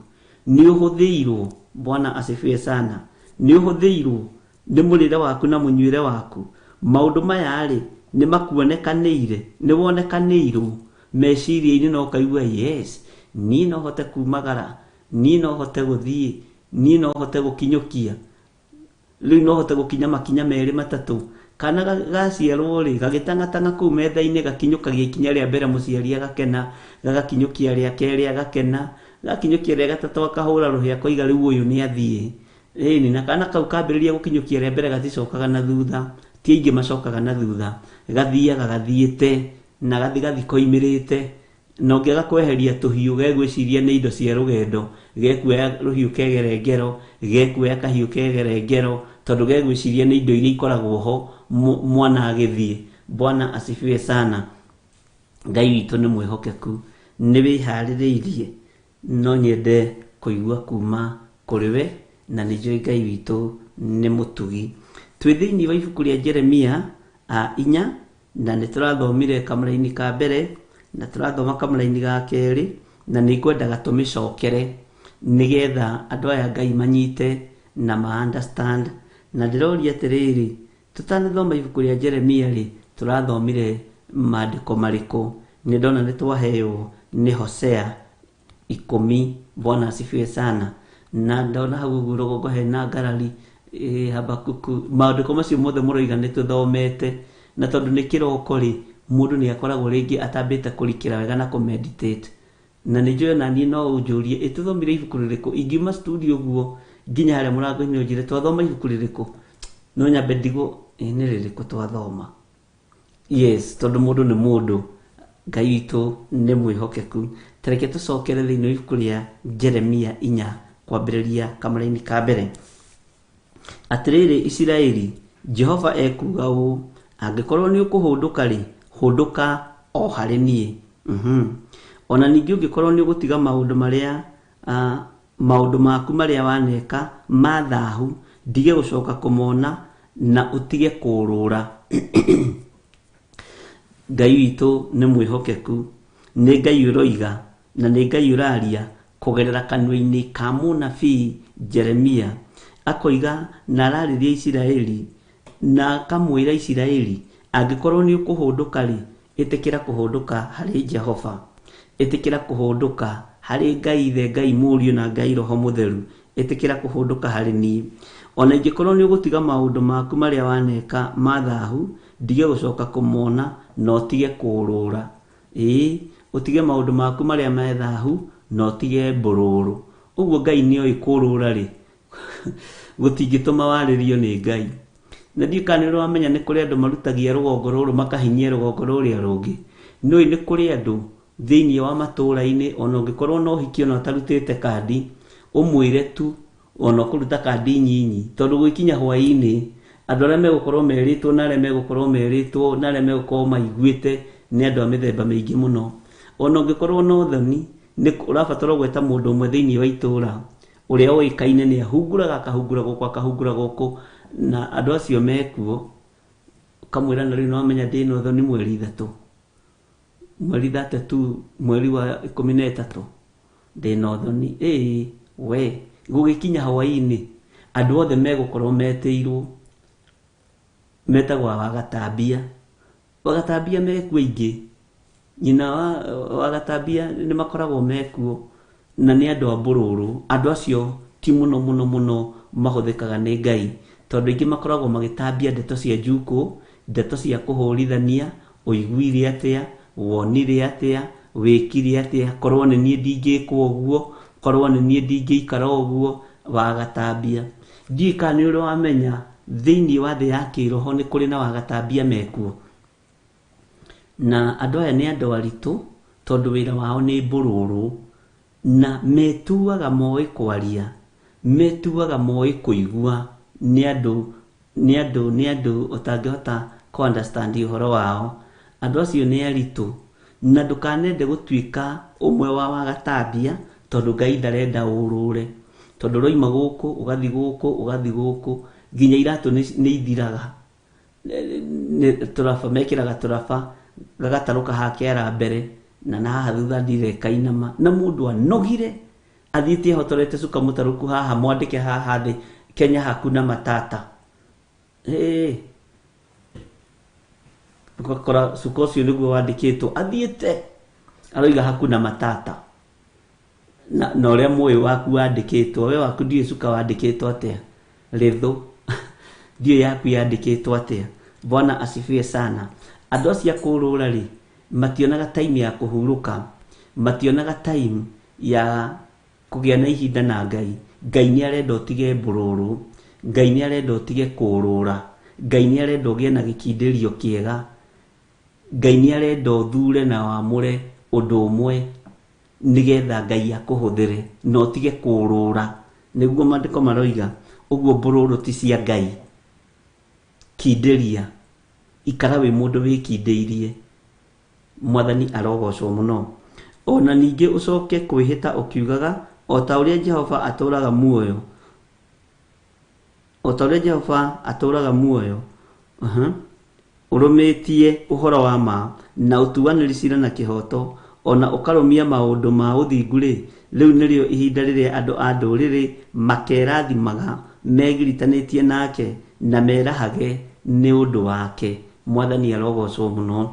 nĩ ũhũthĩirwo. Bwana asifiwe sana. Nĩ ũhũthĩirwo nĩ mũrĩre waku na mũnyuĩre waku. Maũndũ maya rĩ, nĩ makuonekanĩire, nĩ wonekanĩirwo meciria-inĩ, na ũkaigua yes, niĩ no hote kumagara, niĩ no hote gũthiĩ, niĩ no hote gũkinyũkia, rĩu no hote gũkinya makinya 2 3. Kana gaciarwo rĩ, gagĩtang'atang'a kũu metha-inĩ, gakinyũkagia ikinya rĩa mbere, mũciari agakena, gagakinyũkia rĩa kerĩ agakena, gakinyũkia rĩa gatatũ akahũra rũhĩa akoiga rĩu ũyũ nĩ athiĩ. Ĩni, na kana kau kambĩrĩria gũkinyũkia rĩa mbere gaticokaga na thutha, ti aingĩ macokaga na thutha, gathiaga gathiĩte na gathi koimĩrĩte. Na ũngĩaga kweheria tũhiũ gegwĩciria nĩ indo cia rũgendo, gekuoya rũhiũ kegere ngero, gekuoya kahiũ kegere ngero, tondũ gegwĩciria nĩ indo iria ikoragwo ho mwana agĩthiĩ. Bwana asifiwe sana. Ngai witũ nĩ mwĩhokeku, nĩ wĩharĩrĩirie, no nyende kũigua kuma kũrĩ we, na nĩ njũĩ Ngai witũ nĩ mũtugi. Twĩ thĩinĩ wa ibuku rĩa Jeremia 4, na nĩ tũrathomire kamũraini ka mbere, na tũrathoma kamũraini ga kerĩ, na nĩ ngwendaga tũmĩcokere nĩgetha andũ aya Ngai manyite na ma understand. Na ndĩroria atĩrĩrĩ, tũtanathoma ibuku rĩa Jeremia rĩ, tũrathomire maandĩko marĩkũ? Nĩ ndona nĩ twaheo nĩ Hosea 10. Bwana asifiwe sana. Na ndona hau ũguo rũgongo hena ngarari, Habakuku, maandĩko macio mothe mũroiga nĩ tũthomete, na tondũ nĩ kĩroko rĩ, mũndũ nĩ akoragwo rĩngĩ atambĩte kũrikĩra wega na kũmeditate. Na nĩ njũĩ ona niĩ no ũnjũrie, ĩ tũthomire ibuku rĩrĩkũ? Ingiuma studio ũguo nginya harĩa mũrango-inĩ ũnjĩre twathoma ibuku rĩrĩkũ, no nyambe ndigwo ĩ nĩ rĩrĩkũ twathoma. Yes, tondũ mũndũ nĩ mũndũ, Ngai witũ nĩ mwĩhokeku. Ta reke tũcokere thĩinĩ wa ibuku rĩa Jeremia 4 kwambĩrĩria kamũraini ka mbere. Atĩrĩrĩ Isiraeli, Jehova ekuuga ũũ, angĩkorwo nĩ ũkũhũndũka rĩ, hũndũka o harĩ niĩ. Ona ningĩ ũngĩkorwo nĩ ũgũtiga maũndũ marĩa, maũndũ maku marĩa waneka ma thahu, ndige gũcoka kũmona na ũtige kũũrũra. Ngai witũ nĩ mwĩhokeku, nĩ Ngai ũroiga Na nĩ Ngai ũraria kũgerera kanua-inĩ ka mũnabii Jeremia, akoiga na ararĩria Isiraeli, na akamwĩra Isiraeli, angĩkorwo nĩ ũkũhũndũka rĩ, ĩtĩkĩra kũhũndũka harĩ Jehova, ĩtĩkĩra kũhũndũka harĩ Ngai Ithe, Ngai Mũriũ na Ngai Roho Mũtheru, ĩtĩkĩra kũhũndũka harĩ niĩ. Ona ingĩkorwo nĩ ũgũtiga maũndũ maku marĩa waneka ma thahu, ndige gũcoka kũmona na ũtige kũũrũra. Ĩĩ, ũtige maũndũ maku marĩa me thahu na ũtige mbũrũrũ. Ũguo Ngai nĩoĩ kũũrũra rĩ, gũtingĩtũma warĩrio nĩ Ngai. Na ndiũĩ kana nĩ ũrĩ wamenya nĩ kũrĩ andũ marutagia rũgongo rũrũ makahinyia rũgongo rũrĩa rũngĩ. Nĩũĩ nĩ kũrĩ andũ thĩinĩ wa matũũra-inĩ, ona ũngĩkorwo na ũhiki ona ũtarutĩte kandi, ũmwĩre tu ona ũkũruta kandi nyinyi, tondũ gwĩkinya hwaĩ-inĩ andũ arĩa megũkorwo merĩtwo na arĩa megũkorwo merĩtwo na arĩa megũkorwo maiguĩte nĩ andũ a mĩthemba mĩingĩ mũno. Ona ũngĩkorwo na ũthoni, nĩ ũrabatara gweta mũndũ ũmwe thĩinĩ wa itũũra ũrĩa ũĩkaine nĩ ahunguraga, akahungura gũkũ, akahungura gũkũ, na andũ acio mekuo, ũkamwĩra na rĩu nĩ wamenya ndĩna ũthoni mweri ithatũ, mweri 32, mweri wa 13, ndĩna ũthoni. Ĩĩ we, gũgĩkinya hwaĩ-inĩ andũ othe megũkorwo metĩirwo, metagwo Wagatambia. Wagatambia mekuo aingĩ, nyina wa Wagatambia nĩ makoragwo mekuo, na nĩ andũ a mbũrũrũ. Andũ acio ti mũno mũno mũno mahũthĩkaga nĩ Ngai, tondũ aingĩ makoragwo magĩtambia ndeto cia njukũ, ndeto cia kũhũrithania, ũiguire atĩa, wonire atĩa, wĩkire atĩa, korwo nĩ niĩ ndingĩkwo ũguo, korwo nĩ niĩ ndingĩikara ũguo. Wagatambia. Ndiũĩ kana nĩ ũrĩ wamenya thĩinĩ wa thĩ ya kĩroho nĩ kũrĩ na wagatambia mekuo. Na andũ aya nĩ andũ aritũ, tondũ wĩra wao nĩ mbũrũrũ, na metuaga moĩ kwaria, metuaga moĩ kũigua, nĩ andũ, nĩ andũ, nĩ andũ ũtangĩhota kũ understand ũhoro wao. Andũ acio nĩ aritũ, na ndũkanende gũtuĩka ũmwe wa wagatambia, tondũ Ngai ndarenda ũrũre. Tondũ ũroima gũkũ, ũgathiĩ gũkũ, ũgathiĩ gũkũ, nginya iratũ nĩ ithiraga. Nĩ tũraba, mekĩraga tũraba, gagatarũka haha kĩara mbere, na haha thutha ndire kainama. Na mũndũ anogire, athiĩte ehotorete cuka mũtarũku haha, mwandĩke haha thĩ, Kenya hakuna matata. Ĩĩ. Ũgakora cuka ũcio nĩguo wandĩkĩtwo, athiĩte aroiga hakuna matata. Na ũrĩa mũĩ waku wandĩkĩtwo, we waku ndiũĩ cuka wandĩkĩtwo atĩa, rĩthũ ndiũĩ yaku yandĩkĩtwo atĩa. Bwana asifiwe sana. Andũ acio a kũũrũra rĩ, mationaga time ya kũhurũka, mationaga time ya kũgĩa na ihinda na Ngai. Ngai nĩ arenda ũtige mbũrũrũ, Ngai nĩ arenda ũtige kũũrũra, Ngai nĩ arenda ũgĩe na gĩkindĩrio kĩega, Ngai nĩ arenda ũthure na wamũre ũndũ ũmwe nĩgetha Ngai akũhũthĩre na ũtige kũũrũra. Nĩguo maandĩko maroiga, ũguo mbũrũrũ ti cia Ngai. Kindĩria, ikara wĩ mũndũ wĩkindĩirie. Mwathani arogocwo mũno. Ona ningĩ ũcoke kwĩhĩta ũkiugaga, o ta ũrĩa Jehova atũũraga muoyo, o ta ũrĩa Jehova atũũraga muoyo, ũrũmĩtie ũhoro wa ma na ũtuanĩri cira na kĩhooto, ona ũkarũmia maũndũ ma ũthingu rĩ, rĩu nĩrĩo ihinda rĩrĩa andũ a ndũrĩrĩ makerathimaga megiritanĩtie nake na merahage nĩ ũndũ wake. Mwathani arogocwo mũno.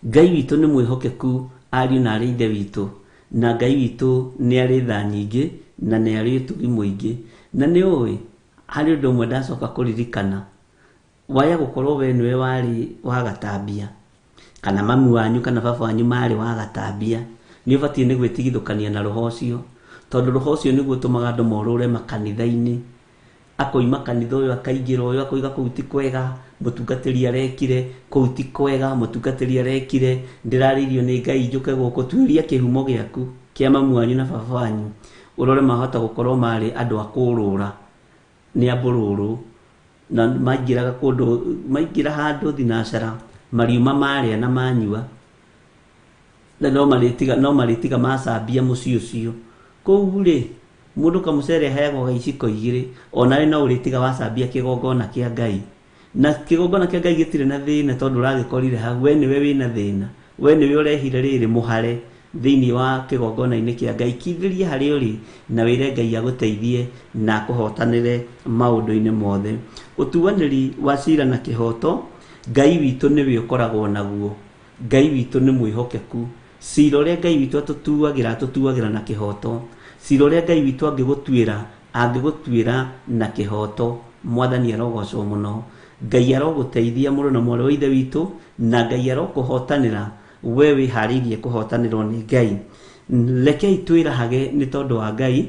Ngai witũ nĩ mwĩhokeku, ariũ na arĩ ithe witũ, na Ngai witũ nĩ arĩ tha nyingĩ na nĩ arĩ ũtugi mũingĩ. Na nĩ ũĩ, harĩ ũndũ ũmwe ndacoka kũririkana, waya gũkorwo we nĩwe warĩ wa gatambia, kana mamu wanyu kana baba wanyu marĩ wa gatambia, nĩ ũbatiĩ nĩ gwĩtigithũkania na roho ũcio, tondũ roho ũcio nĩguo ũtũmaga andũ morũre makanitha-inĩ. Akoima kanitha ũyũ akaingĩra ũyũ, akoiga kũu ti kwega, mũtungatĩri arekire, kũu ti kwega, mũtungatĩri arekire, ndĩrarĩirio nĩ Ngai njũke gũkũ. Tuĩria kĩhumo gĩaku kĩa mamu wanyu na baba wanyu, ũrore mahota gũkorwo marĩ andũ a kũũrũra, nĩ a mbũrũrũ, na maingĩraga kũndũ, maingĩra handũ thinacara, mariuma marĩa na manyua, na no marĩtiga macambia mũciĩ ũcio. Kũu rĩ, mũndũ kamũcere aheagwo iciko igĩrĩ, onawe no ũrĩtiga wacambia kĩgongona kĩa Ngai. Na kĩgongona kĩa Ngai gĩtirĩ na thĩna tondũ ũragĩkorire hau, we nĩwe wĩna thĩna, we nĩwe ũrehire rĩrĩ mũhare, Thĩinĩ wa kĩgongona-inĩ kĩa Ngai, kindĩria harĩa ũrĩ na wĩre Ngai agũteithie na akũhotanĩre maũndũ-inĩ mothe. Ũtuanĩri wa cira na kĩhoto, Ngai witũ nĩwe ũkoragwo naguo. Ngai witũ nĩ mwĩhokeku. Cira ũrĩa Ngai witũ atũtuagĩra, atũtuagĩra na kĩhoto. Cira ũrĩa Ngai witũ angĩgũtuĩra, angĩgũtuĩra na kĩhoto. Mwathani arogocwo mũno. Ngai arogũteithia mũrũ na mwarĩ wa Ithe witũ, na Ngai arokũhotanĩra we wĩharĩirie kũhotanĩrwo nĩ Ngai. Rekei twĩrahage nĩ tondũ wa Ngai,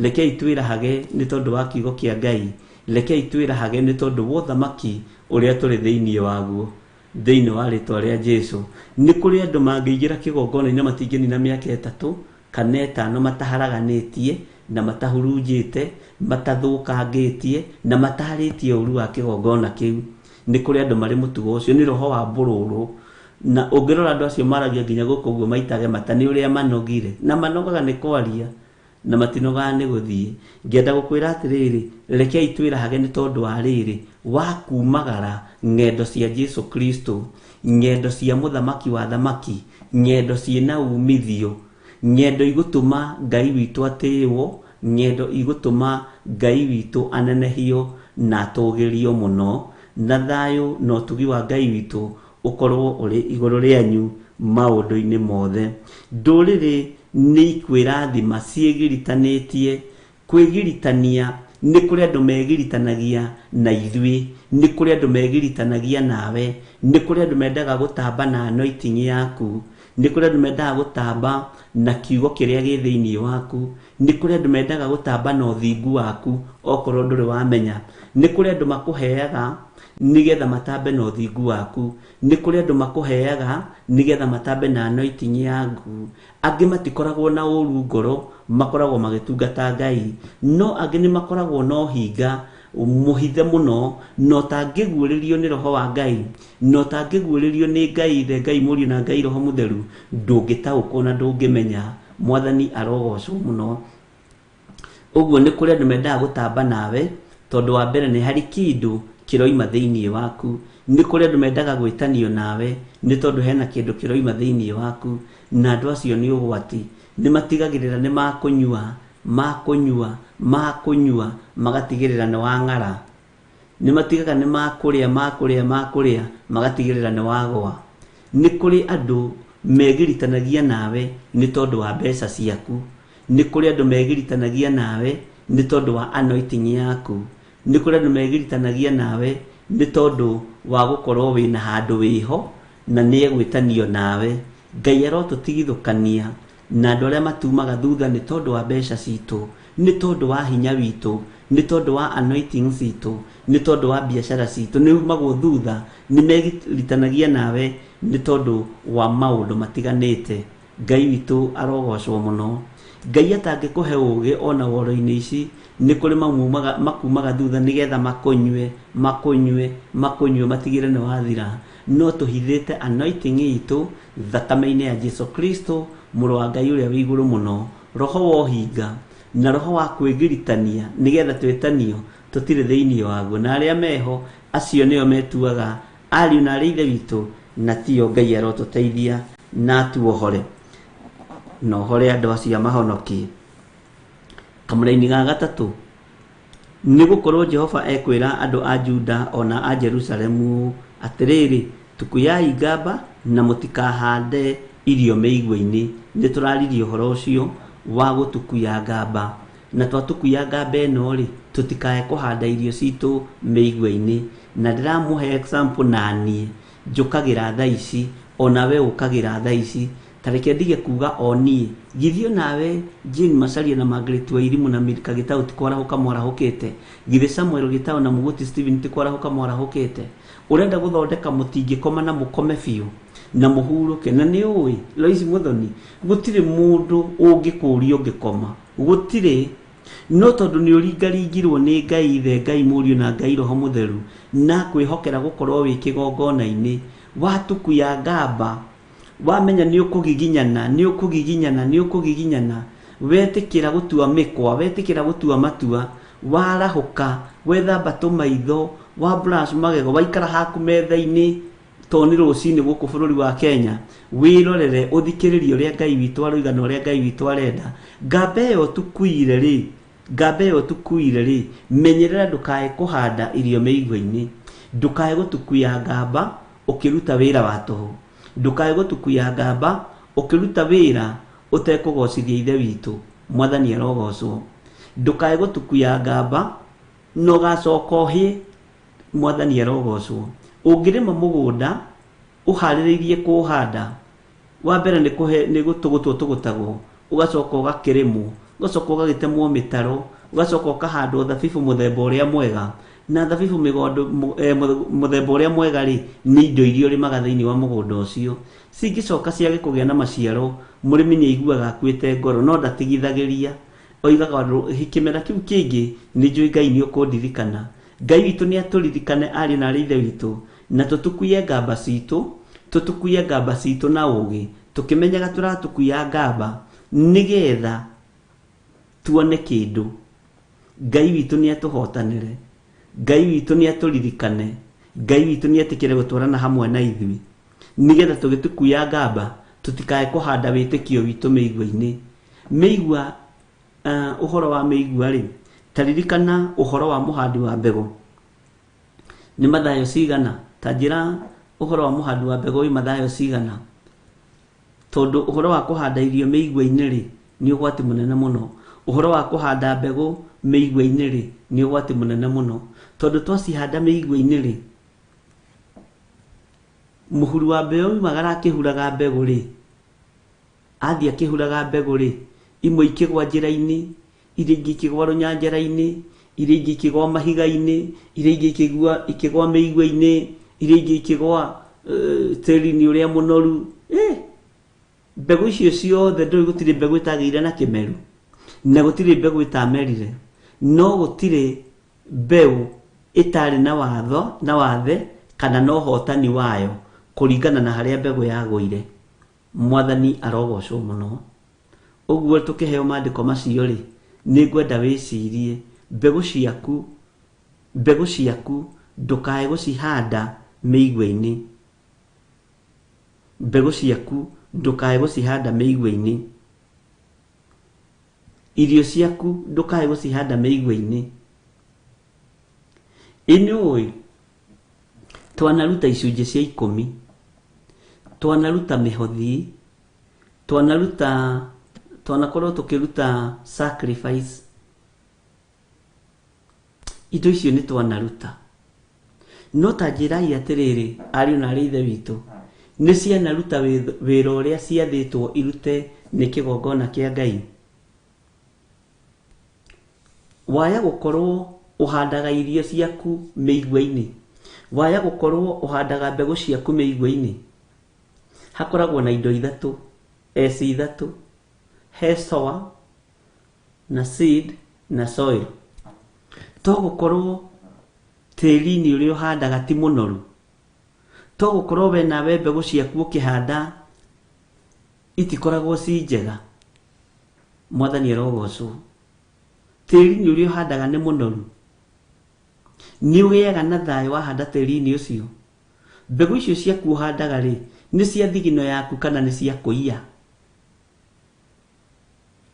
rekei twĩrahage nĩ tondũ wa kiugo kĩa Ngai, rekei twĩrahage nĩ tondũ wa ũthamaki ũrĩa tũrĩ thĩinĩ waguo. Thĩinĩ wa rĩtwa rĩa Jesu. Nĩ kũrĩ andũ mangĩingĩra kĩgongona-inĩ matingĩnina mĩaka ĩtatũ kana ĩtano mataharaganĩtie na matahurunjĩte, matathũkangĩtie na matarĩtie ũru wa kĩgongona kĩu. Nĩ kũrĩ andũ marĩ mũtugo ũcio, nĩ roho wa mbũrũrũ. Na ũngĩrora andũ acio maragia nginya gũkũ ũguo maitage mata nĩ ũrĩa manogire. Na manogaga nĩ kwaria na matinogaga nĩ gũthiĩ. Ngenda gũkwĩra atĩrĩrĩ, rekei twĩrahage nĩ tondũ wa rĩrĩ, wa kumagara ng'endo cia Jesu Kristo, ng'endo cia mũthamaki wa thamaki, ng'endo ciĩna umithio, ng'endo igũtũma Ngai witũ atĩĩwo, ng'endo igũtũma Ngai witũ anenehio na atũgĩrio mũno, na thayũ na ũtugi wa Ngai witũ ũkorwo ũrĩ igũrũ rĩanyu maũndũ-inĩ mothe. Ndũrĩrĩ nĩ ikwĩrathima ciĩgiritanĩtie. Kwĩgiritania nĩ kũrĩ andũ megiritanagia na ithuĩ, nĩ kũrĩ andũ megiritanagia nawe, nĩ kũrĩ andũ mendaga gũtamba na anointing yaku, nĩ kũrĩ andũ mendaga gũtamba na kiugo kĩrĩa gĩ thĩinĩ waku, nĩ kũrĩ andũ mendaga gũtamba na ũthingu waku okorwo ndũrĩ wamenya, nĩ kũrĩ andũ makũheaga nĩgetha matambe na ũthingu waku, nĩ kũrĩ andũ makũheaga nĩgetha matambe na anointing yaku. Angĩ matikoragwo na ũru ngoro, makoragwo magĩtungata Ngai, no angĩ nĩ makoragwo na ũhinga mũhithe mũno, na ũtangĩguũrĩrio nĩ roho wa Ngai, na ũtangĩguũrĩrio nĩ Ngai Ithe, Ngai Mũriũ na Ngai Roho Mũtheru, ndũngĩtaũkwo na ndũngĩmenya. Mwathani arogocwo mũno. Ũguo nĩ kũrĩ andũ mendaga gũtamba nawe, tondũ wa mbere nĩ harĩ kĩndũ kĩroima thĩinĩ waku. Nĩ kũrĩ andũ mendaga gwĩtanio nawe, nĩ tondũ hena kĩndũ kĩroima thĩinĩ waku, na andũ acio nĩ ũgwati. Nĩ matigagĩrĩra nĩ makũnyua, makũnyua, makũnyua, magatigĩrĩra nĩ wang'ara. Nĩ matigaga nĩ makũrĩa, makũrĩa, makũrĩa, magatigĩrĩra nĩ wagwa. Nĩ kũrĩ andũ megiritanagia nawe nĩ tondũ wa mbeca ciaku. Nĩ kũrĩ andũ megiritanagia nawe nĩ tondũ wa anointing yaku. Nĩ kũrĩ andũ megiritanagia nawe nĩ tondũ wa gũkorwo wĩna handũ wĩho na nĩ egwĩtanio nawe. Ngai arotũtigithũkania na andũ arĩa matumaga thutha nĩ tondũ wa mbeca citũ, nĩ tondũ wa hinya witũ, nĩ tondũ wa anointing citũ, nĩ tondũ wa biacara citũ. Nĩ umagwo thutha, nĩ megiritanagia nawe nĩ tondũ wa maũndũ matiganĩte. Ngai witũ arogocwo mũno. Ngai atangĩkũhe ũgĩ ona woro-inĩ ici, nĩ kũrĩ makumaga thutha nĩgetha makũnyue, makũnyue, makũnyue, matigĩre nĩ wathira. No tũhithĩte anointing itũ thakame-inĩ ya Jesu Kristo, mũrũ wa Ngai ũrĩa wĩ igũrũ mũno. Roho wa ũhinga na roho wa kwĩgiritania nĩgetha twĩtanio tũtirĩ thĩinĩ waguo, na arĩa meho acio nĩo metuaga ariũ na arĩ Ithe witũ, na tio. Ngai arotũteithia na atuohore na ũhore andũ acio amahonokie. Kamũraini ga gatatũ, nĩ gũkorwo Jehova ekwĩra andũ a Juda ona a Jerusalemu atĩrĩrĩ, tukuyai ngamba na mũtikahande irio mĩigua-inĩ. Nĩ tũraririe ũhoro ũcio wa gũtukuya ngamba, na twatukuya ngamba ĩno rĩ, tũtikae kũhanda irio citũ mĩigua-inĩ. Na ndĩramũhe example naniĩ njũkagĩra thaa ici, ona we ũkagĩra thaa ici. Ta reke ndige kuga o niĩ, githĩ onawe Jane Macharia na Margaret Wairimu na Milka Gĩtaũ ti kwarahũka mwarahũkĩte? Githĩ Samuel Gĩtaũ na Mũgũti Stephen ti kwarahũka mwarahũkĩte? Ũrenda gũthondeka mũtingĩkoma na mũkome biũ na mũhurũke. Na nĩ ũĩ Lois Muthoni, gũtirĩ mũndũ ũngĩkũria ũngĩkoma, gũtirĩ. No tondũ nĩ ũringaringirwo nĩ Ngai Ithe, Ngai Mũriũ na Ngai Roho Mũtheru, na kwĩhokera gũkorwo wĩ kĩgongona-inĩ, watukuya ngamba, wamenya nĩ ũkũgiginyana, nĩ ũkũgiginyana, nĩ ũkũgiginyana, wetĩkĩra gũtua mĩkwa, wetĩkĩra gũtua matua, warahũka, wethamba tũmaitho, wa brush magego, waikara haku metha-inĩ, To nĩ rũcinĩ gũkũ bũrũri wa Kenya, wĩrorere ũthikĩrĩrie ũrĩa Ngai witũ aroiga na ũrĩa Ngai witũ arenda. Ngamba ĩyo tukuire rĩ, ngamba ĩyo tukuire rĩ, menyerera ndũkae kũhanda irio mĩigua-inĩ, ndũkae gũtukuya ngamba ũkĩruta wĩra wa tũhũ, ndũkae gũtukuya ngamba ũkĩruta wĩra ũtekũgocithia Ithe witũ. Mwathani arogocwo. Ndũkae gũtukuya ngamba na ũgacoka ũhĩe. Mwathani arogocwo. Ũngĩrĩma mũgũnda ũharĩrĩirie kũũhanda, wa mbere nĩ kũhe nĩ gũtũgũtwo tũgũtagwo, ũgacoka ũgakĩrĩmwo, ũgacoka ũgagĩtemwo mĩtaro, ũgacoka ũkahandwo thabibũ mũthemba ũrĩa mwega. Na thabibũ mũthemba ũrĩa mwega rĩ, nĩ indo iria ũrĩmaga thĩinĩ wa mũgũnda ũcio. Cingĩcoka ciage kũgĩa na maciaro, mũrĩmi nĩ aiguaga akuĩte ngoro, no ndatigithagĩria. Oigaga kĩmera kĩu kĩngĩ nĩ njũĩ Ngai nĩ ũkũndirikana. Ngai witũ nĩ atũririkane ariũ na arĩ ithe witũ, na tũtukuye ngamba citũ, tũtukuye ngamba citũ na ũgĩ, tũkĩmenyaga tũratukuya ngamba nĩgetha tuone kĩndũ. Ngai witũ nĩ atũhotanĩre, Ngai witũ nĩ atũririkane, Ngai witũ nĩ etĩkĩre gũtwarana hamwe na ithuĩ, nĩgetha tũgĩtukuya ngamba tũtikae kũhanda wĩtĩkio witũ mĩigua-inĩ. Mĩigua, ũhoro wa mĩigua rĩ, ta ririkana ũhoro wa mũhandi wa mbegũ. Nĩ Mathayo cigana? Ta njĩra ũhoro wa mũhandi wa mbegũ wĩ Mathayo cigana? Tondũ ũhoro wa kũhanda irio mĩigua-inĩ rĩ, nĩ ũgwati mũnene mũno. Ũhoro wa kũhanda mbegũ mĩigua-inĩ rĩ, nĩ ũgwati mũnene mũno. Tondũ twacihanda mĩigua-inĩ rĩ, mũhuri wa mbeũ umagara akĩhuraga mbegũ rĩ, athiĩ akĩhuraga mbegũ rĩ, imwe ikĩgwa njĩra-inĩ, iria ingĩ ikĩgwa rũnyanjara-inĩ, iria ingĩ ikĩgwa mahiga-inĩ, iria ingĩ ikĩgwa mĩigua-inĩ, iria ingĩ ikĩgwa tĩri-inĩ ũrĩa mũnoru. Mbegũ icio ciothe ndũĩ gũtirĩ mbegũ ĩtagĩire na kĩmeru, na gũtirĩ mbegũ ĩtamerire, no gũtirĩ mbeũ ĩtarĩ na watho na wathe kana na ũhotani wayo kũringana na harĩa mbegũ yagũire. Mwathani arogocwo mũno. Ũguo tũkĩheo maandĩko macio rĩ, nĩ ngwenda wĩcirie mbegũ ciaku, mbegũ ciaku ndũkae gũcihanda mĩigua-inĩ. Mbegũ ciaku ndũkae gũcihanda mĩigua-inĩ. Irio ciaku ndũkae gũcihanda mĩigua-inĩ. Ĩ nĩũĩ twanaruta icunjĩ cia ikũmi, twanaruta mĩhothi, twanakorwo tũkĩruta sacrifice. Indo icio nĩ twanaruta. No ta njĩrai atĩrĩrĩ, ariũ na arĩ ithe witũ, nĩ cianaruta wĩra ũrĩa ciathĩtwo irute nĩ kĩgongona kĩa Ngai? Waya gũkorwo ũhandaga irio ciaku mĩigua-inĩ, waya gũkorwo ũhandaga mbegũ ciaku mĩigua-inĩ. Hakoragwo na indo ithatũ, S ithatũ, he sower na seed na soil. To gũkorwo tĩri-inĩ ũrĩa ũhandaga ti mũnoru, to gũkorwo we nawe mbegũ ciaku ũkĩhanda itikoragwo ci njega. Mwathani arogocwo. Tĩri-inĩ ũrĩa ũhandaga nĩ mũnoru, nĩ ũgĩaga na thayũ wahanda tĩri-inĩ ũcio. Mbegũ icio ciaku ũhandaga rĩ, nĩ cia thigino yaku kana nĩ cia kũiya?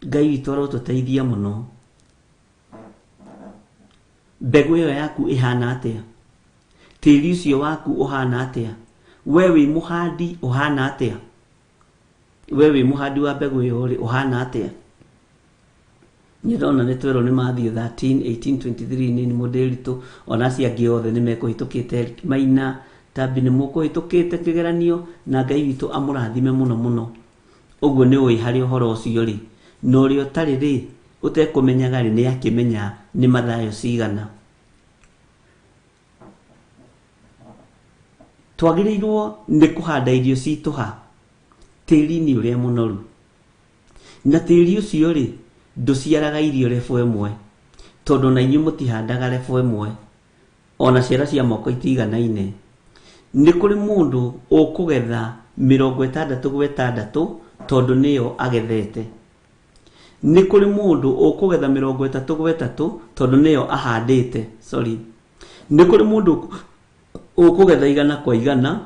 Ngai witũ arotũteithia mũno. Mbegũ ĩyo yaku ĩhana atĩa? Tĩri ũcio waku ũhana atĩa? We wĩ mũhandi ũhana atĩa? We wĩ mũhandi wa mbegũ ĩyo rĩ, ũhana atĩa? Nĩ ndona nĩ twerwo nĩ Matthew 13, 18, 23 nĩ mũndĩritũ, ona acio angĩ othe nĩ mekũhĩtũkĩte Maina, Tambi nĩ mũkũhĩtũkĩte kĩgeranio, na Ngai witũ amũrathime mũno mũno. Ũguo nĩ ũĩ harĩ ũhoro ũcio rĩ, na ũrĩa ũtarĩ rĩ, ũtekũmenyaga rĩ, nĩ akĩmenya nĩ Mathayo cigana. Twagĩrĩirwo nĩ kũhanda irio citũ ha? Tĩri-inĩ ũrĩa mũnoru. Na tĩri ũcio rĩ, ndũciaraga irio level ĩmwe, tondũ na inyuĩ mũtihandaga level ĩmwe, ona ciara cia moko itiganaine. Nĩ kũrĩ mũndũ ũkũgetha mĩrongo ĩtandatũ gwa ĩtandatũ tondũ nĩyo agethete. Nĩ kũrĩ mũndũ ũkũgetha mĩrongo ĩtatũ gwa ĩtatũ tondũ nĩyo ahandĩte. Sorry. Nĩ kũrĩ mũndũ ũkũgetha igana kwa igana,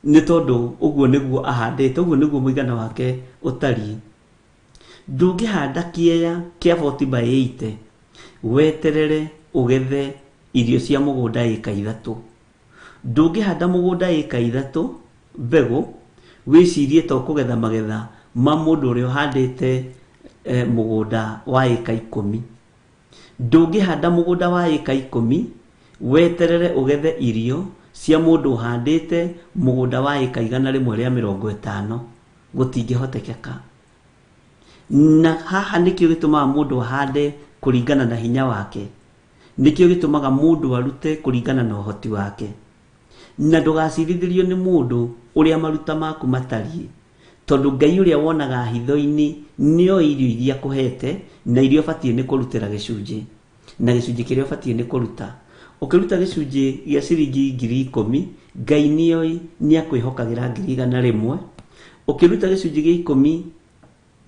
Nĩ tondũ ũguo nĩguo ahandĩte, ũguo nĩguo mũigana wake ũtariĩ. Ndũngĩhanda kĩeya kĩa 40 by 80 weterere ũgethe irio cia mũgũnda ĩka 3. Ndũngĩhanda mũgũnda ĩka 3 mbegũ wĩcirie ta ũkũgetha magetha ma mũndũ ũrĩa ũhandĩte mũgũnda wa ĩka 10. Ndũngĩhanda mũgũnda wa ĩka 10 weterere ũgethe irio cia mũndũ ũhandĩte mũgũnda wa ĩka 150. Gũtingĩhotekeka. Na haha nĩkĩo gĩtũmaga mũndũ ahande kũringana na hinya wake, nĩkĩo gĩtũmaga mũndũ arute kũringana na ũhoti wake. Na ndũgacirithĩrio nĩ mũndũ ũrĩa maruta maku matariĩ, tondũ Ngai ũrĩa wonaga hitho-inĩ nĩoĩ irio iria akũhete na iria ũbatiĩ nĩ kũrutĩra gĩcunjĩ, na gĩcunjĩ kĩrĩa ũbatiĩ nĩ kũruta. Ũkĩruta gĩcunjĩ gĩa ciringi 10,000, Ngai nĩoĩ nĩ akwĩhokagĩra 100,000. Ũkĩruta gĩcunjĩ gĩa 10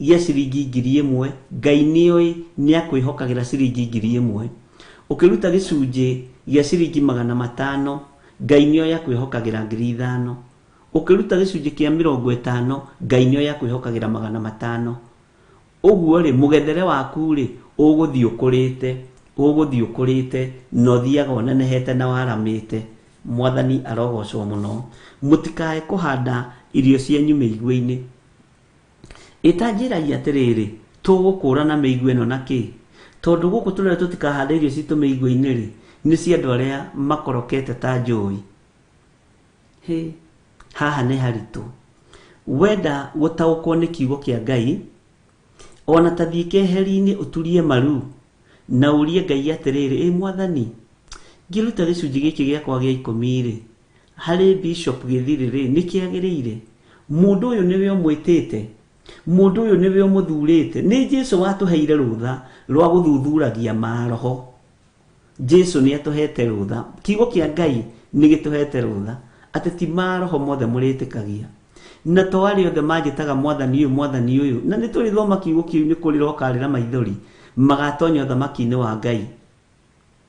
gĩa ciringi 1,000, Ngai nĩoĩ nĩ akwĩhokagĩra ciringi 1,000. Ũkĩruta gĩcunjĩ gĩa ciringi 500, Ngai nĩoĩ akwĩhokagĩra 5,000. Ũkĩruta gĩcunjĩ kĩa 50, Ngai nĩoĩ akwĩhokagĩra 500. Ũguo rĩ, mũgethere waku rĩ, ũgũthiĩ ũkũrĩte, ũgũthiĩ ũkũrĩte, na ũthiaga ũnenehete na waramĩte. Mwathani arogocwo mũno. Mũtikae kũhanda irio cianyu mĩigua-inĩ. Ĩtanjĩragia atĩrĩrĩ, tũgũkũrana mĩigua ĩno na kĩ? Tondũ gũkũ tũrĩa tũtikahanda irio citũ mĩigua-inĩ rĩ, nĩ cia andũ arĩa makorokete ta njũi. Hĩ, haha nĩ haritũ. Wenda gũtaũkwo nĩ kiugo kĩa Ngai, ona ta thiĩ keheri-inĩ ũturie maru na ũrie Ngai atĩrĩrĩ, ĩ Mwathani, ngĩruta gĩcunjĩ gĩkĩ gĩakwa gĩa 10 rĩ, harĩ Bishop Gĩthirĩ rĩ, nĩ kĩagĩrĩire? Mũndũ ũyũ nĩwe ũmwĩtĩte, mũndũ ũyũ nĩwe ũmũthurĩte. Nĩ Jesu watũheire rũtha rwa gũthuthuragia maroho. Jesu nĩ atũhete rũtha. Kiugo kĩa Ngai nĩ gĩtũhete rũtha atĩ ti maroho mothe mũrĩtĩkagia. Na to arĩa othe manjĩtaga Mwathani ũyũ, Mwathani ũyũ, na nĩ tũrĩthoma kiugo kĩu nĩ kũrĩra ũkarĩra maithori, magatonya ũthamaki-inĩ wa Ngai.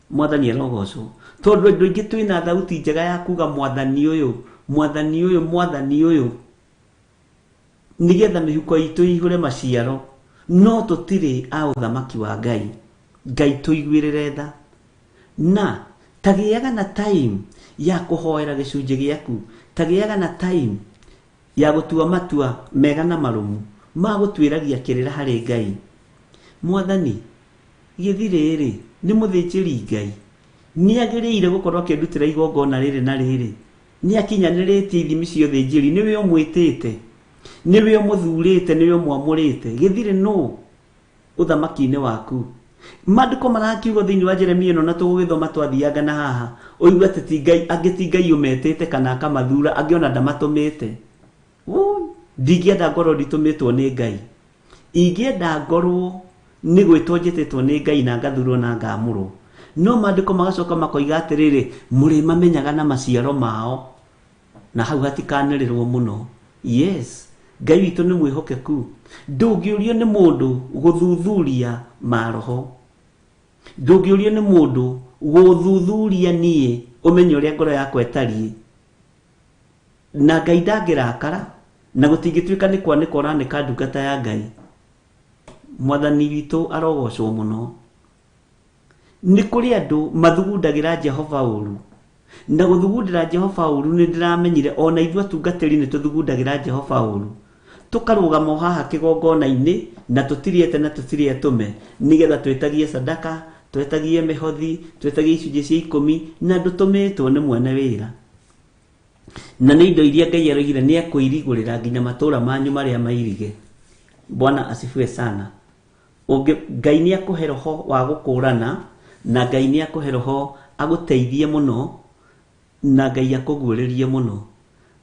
Mwathani arogocwo. Tondũ andũ aingĩ twĩna thauti njega ya kuga Mwathani ũyũ, Mwathani ũyũ, Mwathani ũyũ, nĩgetha mĩhuko itũ ĩihũre maciaro, no tũtirĩ a ũthamaki wa Ngai. Ngai tũiguĩrĩre tha. Na tagĩaga na time ya kũhoera gĩcunjĩ gĩaku, tagĩaga na time ya gũtua matua mega na marũmu ma gũtuĩragia kĩrĩra harĩ Ngai. Mwathani, Gĩthirĩ rĩ, nĩ mũthĩnjĩri Ngai, nĩagĩrĩire gũkorwo akĩndutĩra igongona rĩrĩ na rĩrĩ, nĩakinyanĩrĩtie ithimi cia ũthĩnjĩri, nĩwe ũmwĩtĩte, nĩwe ũmũthurĩte, nĩwe ũmwamũrĩte. Gĩthirĩ nũ ũthamaki-inĩ waku? Maandĩko marakiuga thĩinĩ wa Jeremia ĩno, na tũgũgĩthoma twathianga na haha, ũigue atĩ ti Ngai, angĩ ti Ngai ũmetĩte kana akamathura, angĩ ona ndamatũmĩte. Ndingĩenda ngorwo nditũmĩtwo nĩ Ngai. Ingĩenda ngorwo nĩ gwĩtwo njĩtĩtwo nĩ Ngai na ngathurwo na ngaamũrwo. No maandĩko magacoka makoiga atĩrĩrĩ, mũrĩmamenyaga na maciaro mao. Na hau hatikanĩrĩrwo mũno. Yes, Ngai witũ nĩ mwĩhokeku. Ndũngĩũrio nĩ mũndũ gũthuthuria maroho. Ndũngĩũrio nĩ mũndũ gũthuthuria niĩ ũmenye ũrĩa ngoro yakwa ĩtariĩ. Na Ngai ndangĩrakara, na gũtingĩtuĩka nĩ kwanĩka ũranĩka ndungata ya Ngai. Mwathani witũ arogocwo mũno. Nĩ kũrĩ andũ mathugundagĩra Jehova ũru. Na gũthugundĩra Jehova ũru nĩ ndĩramenyire ona ithuĩ atungatĩri nĩ tũthugundagĩra Jehova ũru. Tũkarũgama o haha kĩgongona-inĩ na tũtirĩ ete na tũtirĩ atũme, nĩgetha twĩtagie sadaka, twĩtagie mĩhothi, twĩtagie icunjĩ cia 10, na ndũtũmĩtwo nĩ mwene wĩra. Na nĩ indo iria Ngai aroigire nĩ ekũirigũrĩra nginya matũũra manyu marĩa mairige. Bwana asifiwe sana. Ngai nĩ akũhe roho wa gũkũrana, na Ngai nĩ akũhe roho agũteithie mũno, na Ngai akũguũrĩrie mũno.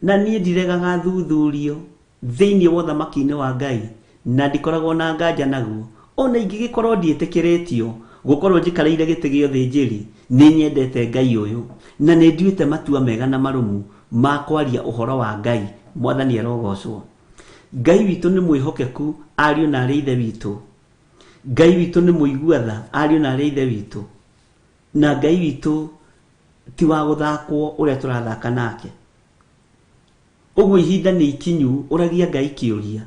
Na niĩ ndiregaga thuthurio thĩinĩ wa ũthamaki-inĩ wa Ngai, na ndikoragwo na nganja naguo. Ona ingĩgĩkorwo ndiĩtĩkĩrĩtio gũkorwo njikarĩire gĩtĩ gĩa ũthĩnjĩri, nĩ nyendete Ngai ũyũ, na nĩ nduĩte matua mega na marũmu ma kwaria ũhoro wa Ngai. Mwathani arogocwo. Ngai witũ nĩ mwĩhokeku, ariũ na arĩ ithe witũ. Ngai witũ nĩ mũigua tha, ariũ na arĩ ithe witũ. Na Ngai witũ ti wa gũthakwo ũrĩa tũrathaka nake. Ũguo ihinda nĩ ikinyu ũragia Ngai kĩũria.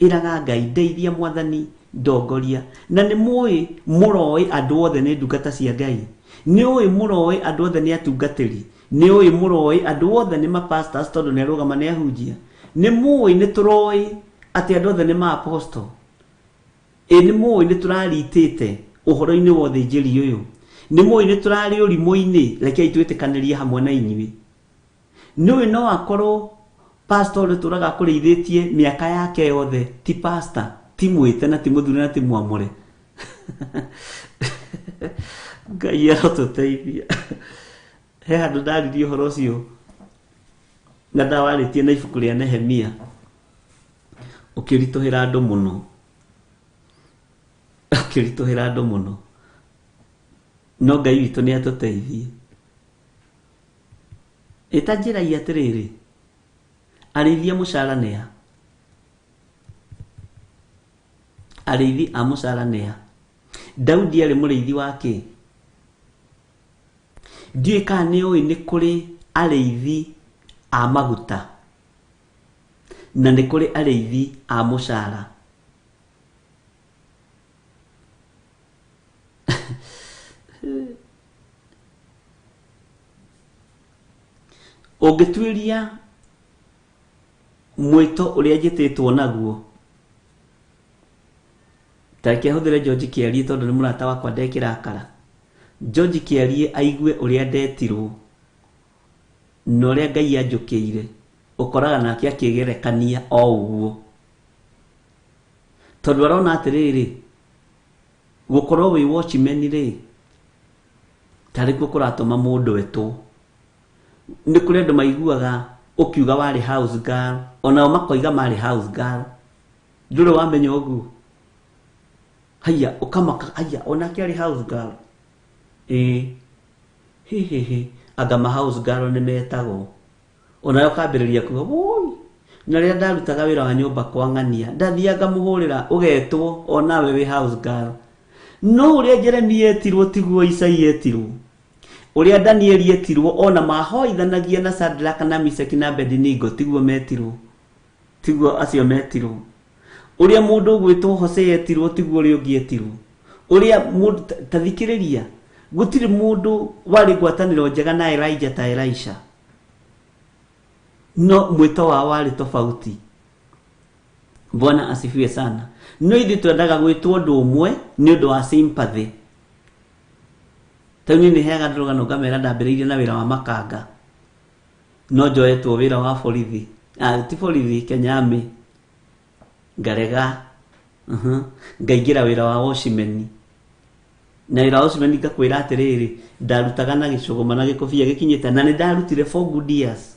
Ĩraga Ngai ndeithia mwathani ndongoria. Na nĩ mũĩ mũroĩ andũ othe nĩ ndungata cia Ngai. Nĩ ũĩ mũroĩ andũ othe nĩ atungatĩri. Nĩ ũĩ mũroĩ andũ othe nĩ mapastors tondũ nĩ arũgama nĩ ahunjia. Nĩ mũĩ nĩ tũroĩ atĩ andũ othe nĩ ma-apostle. Ĩ nĩ mũĩ nĩ tũraritĩte ũhoro-inĩ wa ũthĩnjĩri ũyũ. Nĩ mũĩ nĩ tũrarĩ ũrimũ-inĩ, rekei twĩtĩkanĩrie hamwe na inyuĩ. Nĩ ũĩ no akorwo pastor ũrĩa ũtũraga akũrĩithĩtie mĩaka yake yothe ti pastor, ti mwĩte na ti mũthure na ti mwamũre. Ngai arotũteithia. He handũ ndaririe ũhoro ũcio na ndawarĩtie na ibuku rĩa Nehemia ũkĩritũhĩra andũ mũno. Ũkĩritũhĩra andũ mũno. No Ngai witũ nĩ atũteithie. Ĩta njĩrai atĩrĩrĩ, arĩithi a mũcara nĩ a? Arĩithi a mũcara nĩ a? Daudi arĩ mũrĩithi wa kĩ? Ndiũĩ kana nĩ ũĩ nĩ kũrĩ arĩithi a maguta na nĩ kũrĩ arĩithi a mũcara. Ũngĩtuĩria mwĩto ũrĩa njĩtĩtwo naguo, ta reke hũthĩre George Kĩarie tondũ nĩ mũrata wakwa ndekĩrakara. George Kĩarie aigue ũrĩa ndetirwo na ũrĩa Ngai anjũkĩire, ũkoraga nake akĩgerekania o ũguo. Tondũ arona atĩrĩrĩ, gũkorwo wĩ watchman rĩ, tarĩ kuo kũratũma mũndũ etwo. Nĩ kũrĩ andũ maiguaga ũkiuga warĩ house girl, onao makoiga marĩ house girl. Ndũrĩ wamenya ũguo? Haiya, ũkamaka, haiya, onake arĩ house girl. Ĩĩ, hi hi hi, anga ma house girl nĩ metagwo. Onawe ũkambĩrĩria kuga, woi, na rĩrĩa ndarutaga wĩra wa nyũmba kwa ng'ania, ndathiaga ngamũhũrĩra, ũgetwo, onawe wĩ house girl. No ũrĩa Jeremia etirwo tiguo Isai etirwo. Ũrĩa Danieli etirwo ona mahoithanagia na Shadrach na Meshach na Abednego tiguo metirwo. Tiguo acio metirwo. Ũrĩa mũndũ ũgwĩtwo Hosea etirwo tiguo ũrĩa ũngĩ etirwo. Ũrĩa mũndũ ta thikĩrĩria, gũtirĩ mũndũ warĩ ngwatanĩro njega na Elijah ta Elisha. No mwĩto wao warĩ tofauti. Bwana asifiwe sana. No ithuĩ twendaga gwĩtwo ũndũ ũmwe nĩ ũndũ wa sympathy. Ta niĩ nĩ heaga andũ rũgano ngamera ndambĩrĩirie na wĩra wa makanga. No njoetwo wĩra wa borithi. Ah, ti borithi, Kenya Army. Ngarega. Ngaingĩra wĩra wa watchman. Na wĩra wa watchman ngakwĩra atĩrĩrĩ, ndarutaga na gĩcũgũma na gĩkobia gĩkinyĩte na nĩ ndarutire 4 good years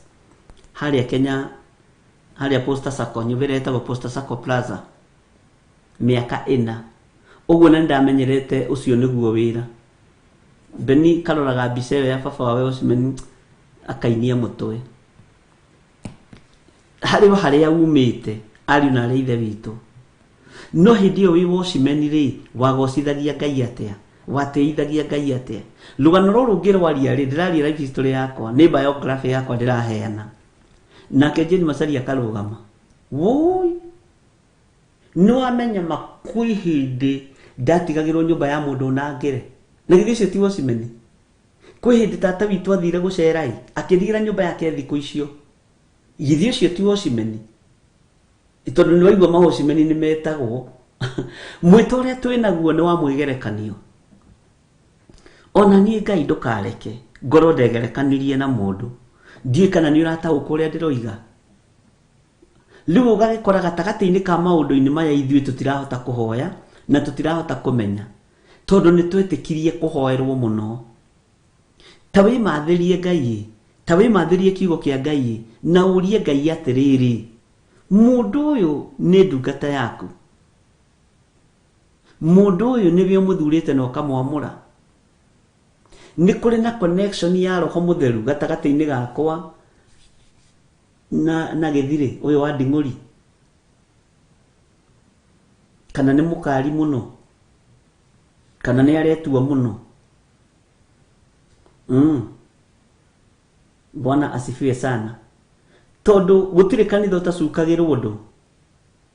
harĩa Kenya, harĩa Posta Sacco, nyũmba ĩrĩa ĩtagwo Posta Sacco Plaza, mĩaka ĩna. Ũguo na nĩndamenyerete ũcio nĩguo wĩra. Beni karoraga mbica ĩyo ya baba wawe watchman akainia mũtwe. Harĩ o harĩa umĩte, ariũ na arĩ ithe witũ. No hĩndĩ ĩyo wĩ watchman rĩ, wagocithagia Ngai atĩa? Watĩithagia Ngai atĩa? Rũgano rũrũ ngĩrwaria rĩ, ndĩraria life history yakwa, nĩ biography yakwa ndĩraheana. Nake Jane Macharia akarũgama. Woi! Nĩ wamenya ma kwĩ hĩndĩ ndatigagĩrwo nyũmba ya mũndũ nangĩre. Na githĩ ũcio ti watchman? Kwĩ hĩndĩ tata witũ athire gũcera ĩ, akĩndigĩra nyũmba yake thikũ icio. Githĩ ũcio ti watchman? Tondũ nĩ waigua ma watchman nĩ metagwo. Mwĩto ũrĩa twĩnaguo nĩ wa mwĩgerekanio. Ona niĩ Ngai ndũkareke ngorwo ndegerekanirie na mũndũ. Ndiũĩ kana nĩ ũrataũkwo ũrĩa ndĩroiga. Rĩu ũgagĩkora gatagatĩ-inĩ ka maũndũ-inĩ maya ithuĩ tũtirahota kũhoya na tũtirahota kũmenya. Tondũ nĩ twetĩkirie kũhoerwo mũno. Ta wĩmathĩrie Ngai, ta wĩmathĩrie kiugo kĩa Ngai, na ũrie Ngai atĩrĩrĩ, mũndũ ũyũ nĩ ndungata yaku. Mũndũ ũyũ nĩwe ũmũthurĩte na ũkamwamũra. Nĩ kũrĩ na connection ya Roho Mũtheru gatagatĩ-inĩ gakwa na gĩthirĩ ũyũ wa nding'ũri. Kana nĩ mũkari mũno. Kana nĩ aretua mũno. Bwana asifiwe sana. Tondũ gũtirĩ kanitha ũtacukagĩrwo ũndũ.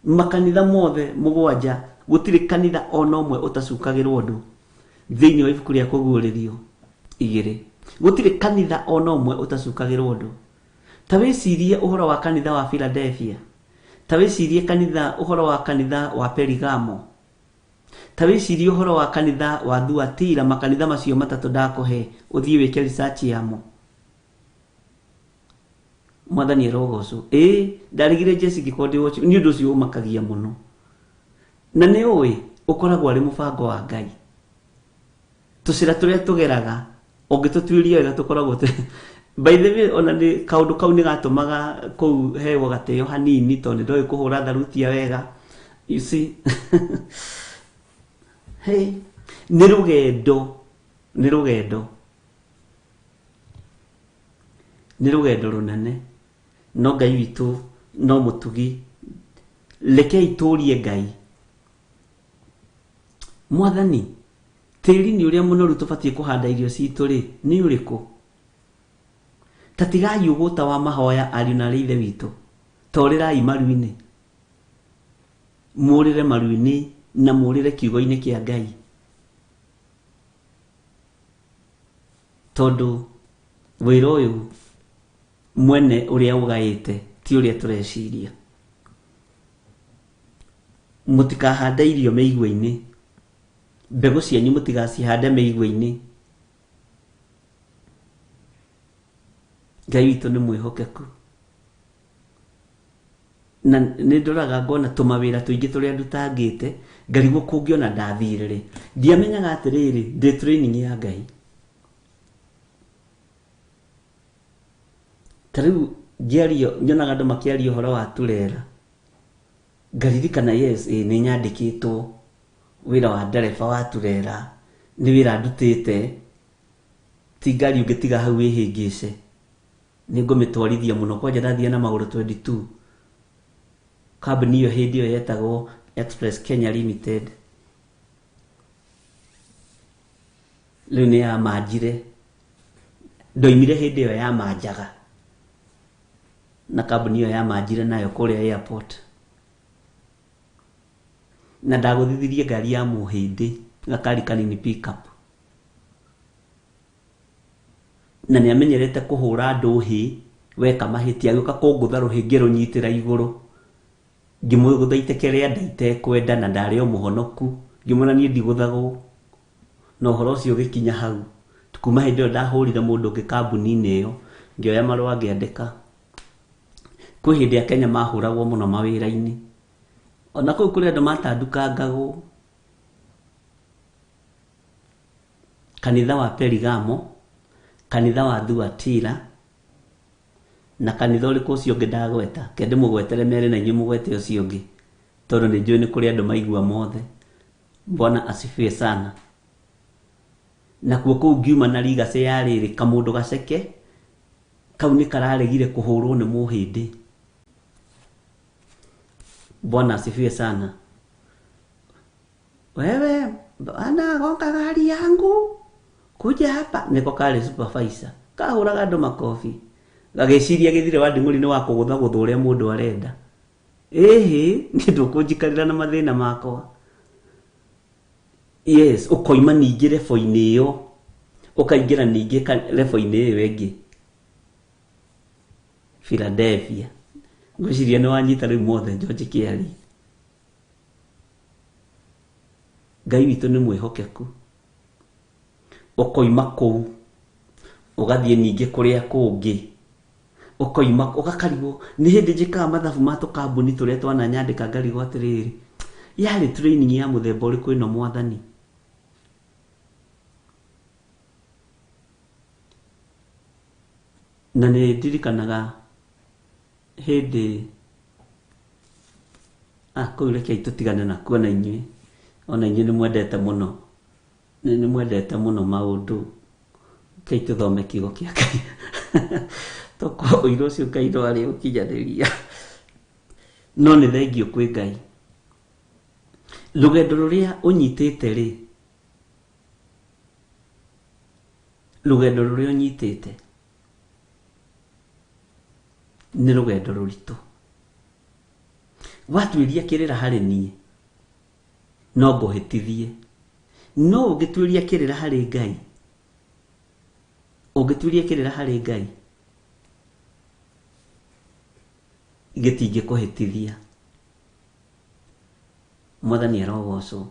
Makanitha mothe mũgwanja gũtirĩ kanitha ona ũmwe ũtacukagĩrwo ũndũ thĩinĩ wa ibuku rĩa kũguũrĩrio igĩrĩ. Gũtirĩ kanitha ona ũmwe ũtacukagĩrwo ũndũ. Ta wĩcirie ũhoro wa kanitha wa Philadelphia. Ta wĩcirie kanitha ũhoro wa kanitha wa Perigamo. Ta wĩcirie ũhoro wa kanitha wa Thuatira, makanitha macio matatũ ndakũhe ũthiĩ wĩke research yamo. Mwathani arogocwo. Ĩĩ, ndarigire Jesse ngĩkorwo ndĩ watch, nĩ ũndũ ũcio ũmakagia mũno. Na nĩ ũĩ, ũkoragwo arĩ mũbango wa Ngai. Tũcĩra tũrĩa tũgeraga, ũngĩtũtuĩria wega tũkoragwo tũ By the way, ona nĩ kaũndũ kau nĩ gatũmaga kũu heo gatĩo hanini tondũ nĩ ndoĩ kũhũra tharutia wega. You see? Hey, nĩ rũgendo, nĩ rũgendo. Nĩ rũgendo rũnene no Ngai witũ no mũtugi. Rekei tũrie Ngai, Mwathani, tĩri-inĩ ũrĩa mũnoru tũbatiĩ kũhanda irio citũ rĩ, nĩ ũrĩkũ? Ta tigai ũgũta wa mahoya ariũ na aarĩ a Ithe witũ, ta ũrĩrai maru-inĩ. Mũrĩre maru-inĩ na mũrĩre kiugo-inĩ kĩa Ngai. Tondũ wĩra ũyũ mwene ũrĩa ũgaĩte ti ũrĩa tũreciria. Mũtikahande irio mĩigua-inĩ, mbegũ cianyu mũtigacihande mĩigua-inĩ. Ngai witũ nĩ mwĩhokeku. Na nĩ ndoraga ngona tũmawĩra tũingĩ tũrĩa ndutangĩte, ngarigwo kũngĩona ndathire rĩ. Ndiamenyaga atĩrĩrĩ, ndĩ training ya Ngai. Ta rĩu ngĩario, nyonaga andũ makĩaria ũhoro wa turera, ngaririkana yes, ĩĩ nĩ nyandĩkĩtwo wĩra wa ndereba wa turera, nĩ wĩra ndutĩte, ti ngari ũngĩtiga hau ĩhĩngĩce. Nĩ ngũmĩtwarithia mũno, kwanja ndathiaga na magũrũ 22. Kambuni ĩyo hĩndĩ ĩyo yetagwo Express Kenya Limited. Rĩu nĩ yamanjire. Ndoimire hĩndĩ ĩyo yamanjaga. Na kambuni ĩyo yamanjire nayo kũrĩa airport. Na ndagũthithirie ngari ya mũhĩndĩ, gakari kanini pick up. Na nĩ amenyerete kũhũra andũ hĩ weka mahĩtia, agĩũka kũngũtha rũhĩ ngĩrũnyitĩra igũrũ, ngĩmũgũtha iteke rĩa nda itekwenda na ndarĩ o mũhonoku, ngĩmwĩra niĩ ndigũthagwo. Na ũhoro ũcio ũgĩkinya hau. Kuma hĩndĩ ĩyo ndahũrire mũndũ ũngĩ kambuni-inĩ ĩyo, ngĩoya marũa ngĩandĩka. Kwĩ hĩndĩ Akenya mahũragwo mũno mawĩra-inĩ. Ona kũu kũrĩ andũ matandukangagwo. Kanitha wa Perigamo, kanitha wa Thuatira, na kanitha ũrĩkũ ũcio ũngĩ ndagweta? Reke ndĩmũgwetere merĩ na inyuĩ mũgwete ũcio ũngĩ, tondũ nĩ njũĩ nĩ kũrĩ andũ maigua mothe. Bwana asifiwe sana. Nakuo kũu ngiuma na legacy ya rĩrĩ, kamũndũ gaceke, kau nĩ kararegire kũhũrwo nĩ mũhĩndĩ. Bwana asifiwe sana. Wewe bwana gonga gari yangu kuja hapa niko karĩ supervisor kahũraga andũ makobi gagĩciria gĩthire wa nding'ũri nĩ wa kũgũthagũtha ũrĩa mũndũ arenda ĩhĩ niĩ ndũkũnjikarĩra na mathĩna makwa yes ũkoima ningĩ rebo-inĩ ĩyo ũkaingĩra ningĩ rebo-inĩ ĩyo ĩngĩ Philadelphia ngwĩciria nĩ wanyita rĩu mothe George Kĩari Ngai witũ nĩ mwĩhokeku. Ũkoima kũu ũgathiĩ ningĩ kũrĩa kũngĩ, ũkoima ũgakarigwo. Nĩ hĩndĩ njĩkaga mathabu ma tũkambuni tũrĩa twananyandĩka ngarigwo atĩrĩrĩ, yarĩ training ya mũthemba ũrĩkũ ĩno mwathani? Na nĩ ndirikanaga hĩndĩ ah, kũu rekei tũtigane nakuo na inyuĩ ona inyuĩ nĩ mwendete mũno nĩ mwendete mũno maũndũ rekei tũthome kiugo kĩa Ngai toko ũira ũcio Ngai ndwarĩ ũkinyanĩria no nĩ thengiũ kwĩ Ngai rũgendo rũrĩa ũnyitĩte rĩ rũgendo rũrĩa ũnyitĩte. Nĩ rũgendo rũritũ. Watuĩria kĩrĩra harĩ niĩ no ngũhĩtithie, no ũngĩtuĩria kĩrĩra harĩ Ngai, ũngĩtuĩria kĩrĩra harĩ Ngai gĩtingĩkũhĩtithia. Mwathani arogocwo.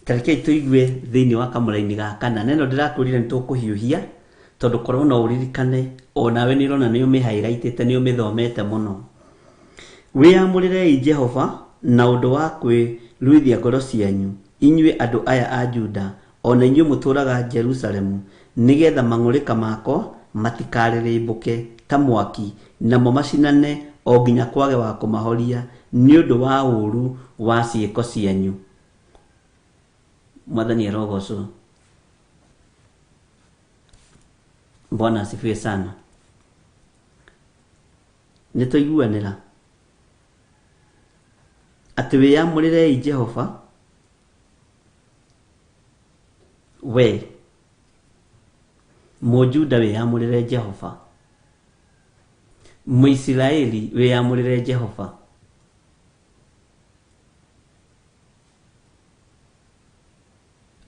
Ta rekei tũigue thĩinĩ wa kamũraini ga kana. Na ĩno ndĩrakwĩrire nĩ tũkũhiũhia tondũ korwo no ũririkane onawe nĩ ũrona nĩ ũmĩhighlightĩte, nĩ ũmĩthomete mũno. Wĩyamũrĩrei Jehova na ũndũ wa kwĩruithia ngoro cianyu, inyuĩ andũ aya a Juda, ona inyuĩ mũtũũraga Jerusalemu, nĩgetha mang'ũrĩka makwa matikarĩrĩmbũke ta mwaki, namo macinane o nginya kwage wa kũmahoria nĩ ũndũ wa ũũru wa ciĩko cianyu. Mwathani arogocwo. Bwana asifiwe sana. Nĩ twaiguanĩra atĩ wĩyamũrĩrei Jehova we Mũjuda wĩyamũrĩre Jehova, Mũisiraeli wĩyamũrĩre Jehova,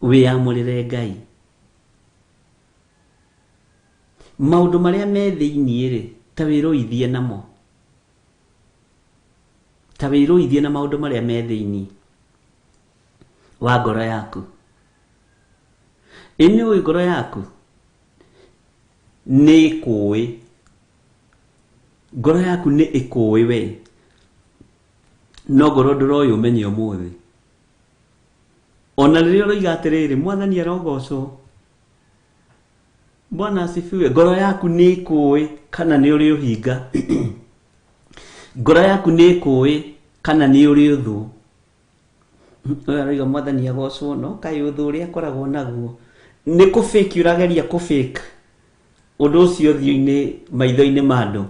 wĩyamũrĩre Ngai. Maũndũ marĩa me thĩinĩ rĩ, ta wĩrũithie namo, ta wĩrũithie na maũndũ marĩa me thĩinĩ wa ngoro yaku. Ĩ nĩ ũĩ ngoro yaku nĩ ĩkũĩ, ngoro yaku nĩ ĩkũĩ we, no ngoro ndũroĩ ũmenye ũmũthĩ. Ona rĩrĩa ũroiga atĩrĩrĩ, Mwathani arogocwo, Bwana asifiwe, ngoro yaku nĩ ĩkũĩ kana nĩ ũrĩ ũhinga, ngoro yaku nĩ ĩkũĩ kana nĩ ũrĩ ũthũ. Ũyũ aroiga Mwathani agocwo, no kaĩ ũthũ ũrĩa akoragwo naguo nĩ kũ fake, ũrageria kũ fake ũndũ ũcio ũthiũ-inĩ maitho-inĩ ma andũ,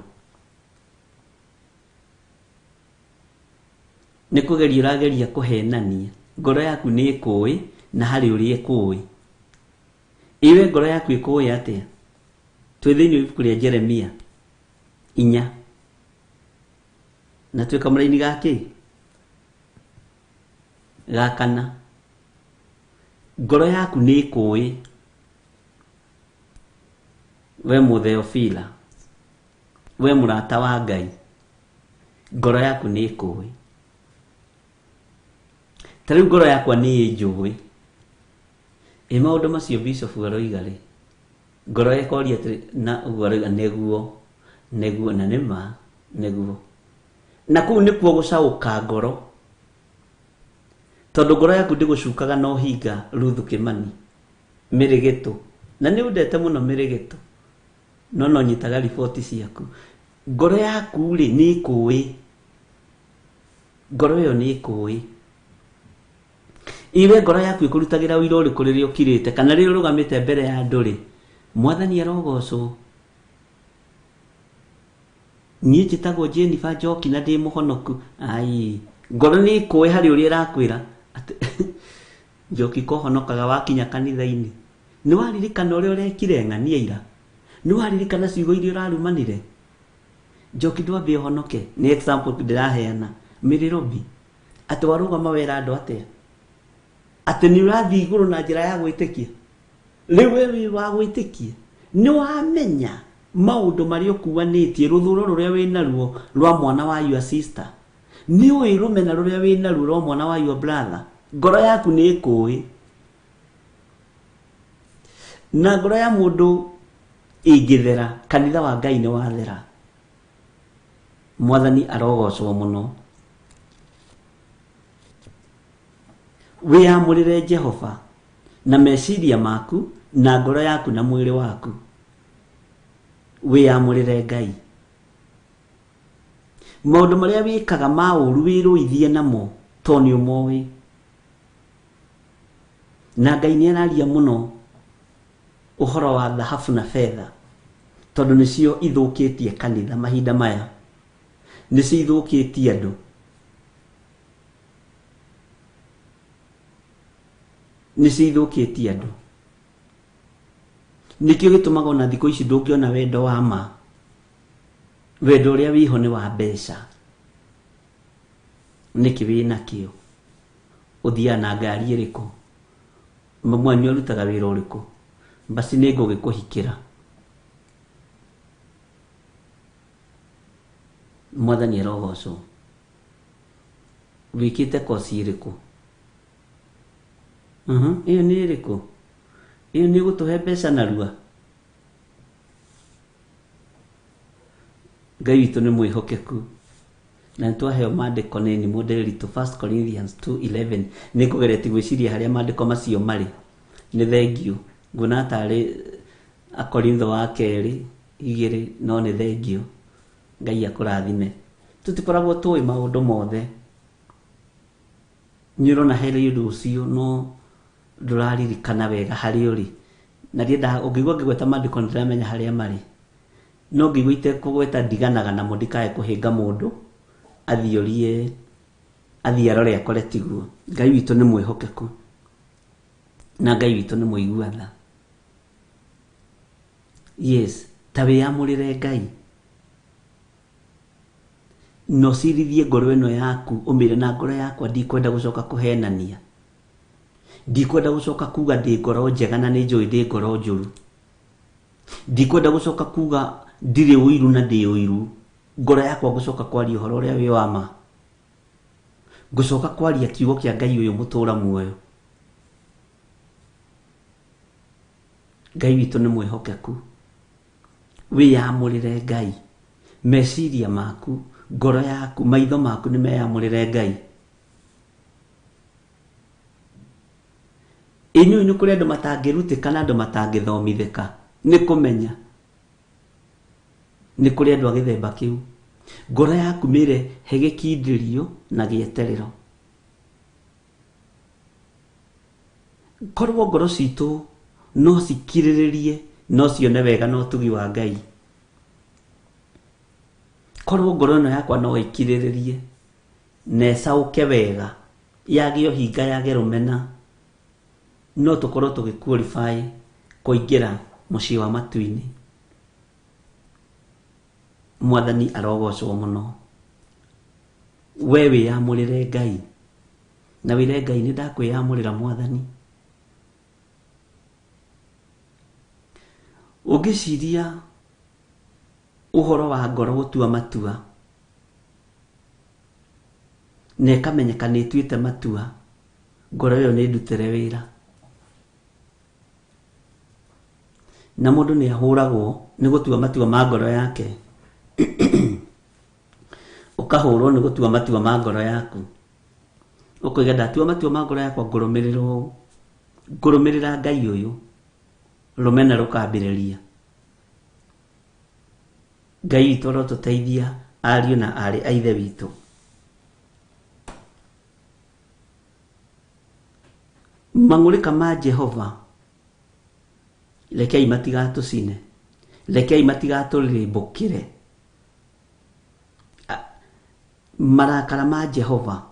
nĩ kũgeria ũrageria kũhenania. Ngoro yaku nĩ ĩkũĩ na harĩ ũrĩa ĩkũĩ. Iwe ngoro yaku ĩkũĩ atĩa? Twĩ thĩinĩ wa ibuku rĩa Jeremia 4 na twĩ kamũraini ga kĩ? Ga kana. Ngoro yaku nĩ ĩkũĩ we Mũtheofila, we mũrata wa Ngai, ngoro yaku nĩ ĩkũĩ. Ta rĩu ngoro yakwa nĩ ĩnjũĩ. Ĩ maũndũ macio Bishop aroiga rĩ, ngoro ĩkoria atĩrĩ, na ũguo aroiga nĩguo, nĩguo, na nĩ ma, nĩguo. Na kũu nĩkuo gũcaũka ngoro, tondũ ngoro yaku ndĩgũcukaga na ũhinga. Ruthu Kimani mĩrĩgĩtũ, na nĩ ũndete mũno mĩrĩgĩtũ, no no nyitaga riboti ciaku. Ngoro yaku rĩ nĩ ĩkũĩ, ngoro ĩyo nĩ ĩkũĩ. Iwe ngoro yaku ĩkũrutagĩra ũira ũrĩkũ rĩrĩa ũkirĩte kana rĩrĩa ũrũgamĩte mbere ya andũ rĩ? Mwathani arogocwo. Niĩ njĩtagwo Jennifer Njoki na ndĩ mũhonoku. Ai, ngoro nĩ ĩkũĩ harĩ ũrĩa ĩrakwĩra atĩ Njoki kohonokaga wakinya kanitha-inĩ. Nĩ waririkana ũrĩa ũrekire ng'ania ira? Nĩ waririkana ciugo iria ũrarumanire? Njoki ndwambe ũhonoke. Nĩ example ndĩraheana. Mĩrĩrũbi atĩ warũgama wera andũ atĩa? Atĩ nĩ ũrathiĩ igũrũ na njĩra ya gwĩtĩkia. Rĩu we wĩ wa gwĩtĩkia, nĩ wamenya maũndũ marĩa ũkuanĩtie, rũthũro rũrĩa wĩ naruo rwa mwana wa your sister, nĩ ũĩ rũmena rũrĩa wĩ naruo rwa mwana wa your brother. Ngoro yaku nĩ ĩkũĩ, na ngoro ya mũndũ ĩngĩthera, kanitha wa Ngai nĩ wathera. Mwathani arogocwo mũno. Wĩyamũrĩre Jehova na meciria maku na ngoro yaku na mwĩrĩ waku. Wĩyamũrĩre Ngai. Maũndũ marĩa wĩkaga ma ũũru wĩrũithie namo tondũ nĩ ũmoĩ. Na Ngai nĩ araria mũno ũhoro wa thahabu na betha, tondũ nĩcio ithũkĩtie kanitha mahinda maya, nĩcio ithũkĩtie andũ. Nĩcio ithũkĩtie andũ. Nĩkĩo gĩtũmaga ona thikũ ici ndũngĩona wendo wa ma. Wendo ũrĩa wĩho nĩ wa mbeca. Nĩkĩ wĩnakĩo? Ũthiaga na ngari ĩrĩkũ? Mamu wanyu arutaga wĩra ũrĩkũ? Basi nĩ ngũgĩkũhikĩra. Mwathani arogocwo. Wĩkĩte koci ĩrĩkũ? Ĩyo nĩ ĩrĩkũ? Ĩyo nĩ ĩgũtũhe mbeca narua? Ngai witũ nĩ mwĩhokeku. Na nĩ twaheo maandĩko nĩ Nimũ Nderitu, 1 Corinthians 2:11. Nĩ ngũgeretie gwĩciria harĩa maandĩko macio marĩ. Nĩ thengiũ. Nguona tarĩ Akorintho wa kerĩ igĩrĩ, no nĩ thengiũ. Ngai akũrathime. Tũtikoragwo tũĩ maũndũ mothe. Nĩ ũrona harĩ ũndũ ũcio no ndũraririkana wega harĩa ũrĩ. Na ndiendaga ũngĩigua ngĩgweta maandĩko nĩ ndĩramenya harĩa marĩ. No ngĩigua itekũgweta ndiganaga namo ndikae kũhĩnga mũndũ athiĩ orie, athiĩ arore akore tiguo. Ngai witũ nĩ mwĩhokeku. Na Ngai witũ nĩ mũigua tha. Yes, ta wĩyamũrĩre Ngai. Na ũcirithie ngoro ĩno yaku, ũmĩre na ngoro yakwa ndikwenda gũcoka kũhenania. Ndikwenda gũcoka kuga ndĩ ngoro njega na nĩ njũĩ ndĩ ngoro njũru. Ndikwenda gũcoka kuga ndirĩ ũiru na ndĩ ũiru. Ngoro yakwa ngũcoka kwaria ũhoro ũrĩa wĩ wa ma. Ngũcoka kwaria kiugo kĩa Ngai ũyũ mũtũra muoyo. Ngai witũ nĩ mwĩhokeku. Wĩyamũrĩre Ngai. Meciria maku, ngoro yaku, maitho maku nĩ meyamũrĩre Ngai. Inyuĩ nĩ kũrĩ andũ matangĩrutĩka na andũ matangĩthomithĩka. Nĩ kũmenya. Nĩ kũrĩ andũ a gĩthemba kĩu. Ngoro yaku mĩre he gĩkindĩrio na gĩeterero. Korwo ngoro citũ no cikirĩrĩrie, no cione wega na ũtugi wa Ngai. Korwo ngoro ĩno yakwa no ĩkirĩrĩrie na ĩcaũke wega, yage ũhinga, yage rũmena, no tũkorwo tũgĩ qualify kũingĩra mũciĩ wa matu-inĩ. Mwathani arogocwo mũno. We wĩyamũrĩre Ngai. Na wĩre Ngai nĩ ndakwĩyamũrĩra Mwathani. Ũngĩciria ũhoro wa ngoro gũtua matua, na ĩkamenyeka nĩ ĩtuĩte matua, ngoro ĩyo nĩ ndutĩre wĩra. Na mũndũ nĩ ahũragwo nĩ gũtua matua ma ngoro yake. Ũkahũrwo nĩ gũtua matua ma ngoro yaku. Ũkoiga ndatua matua ma ngoro yakwa ngũrũmĩrĩra ũũ, ngũrũmĩrĩra Ngai ũyũ, rũmena rũkambĩrĩria. Ngai witũ arotũteithia ariũ na aarĩ a Ithe witũ. Mang'ũrĩka ma Jehova rekei matigatũcine, rekei matigatũrĩrĩmbũkĩre. Marakara ma Jehova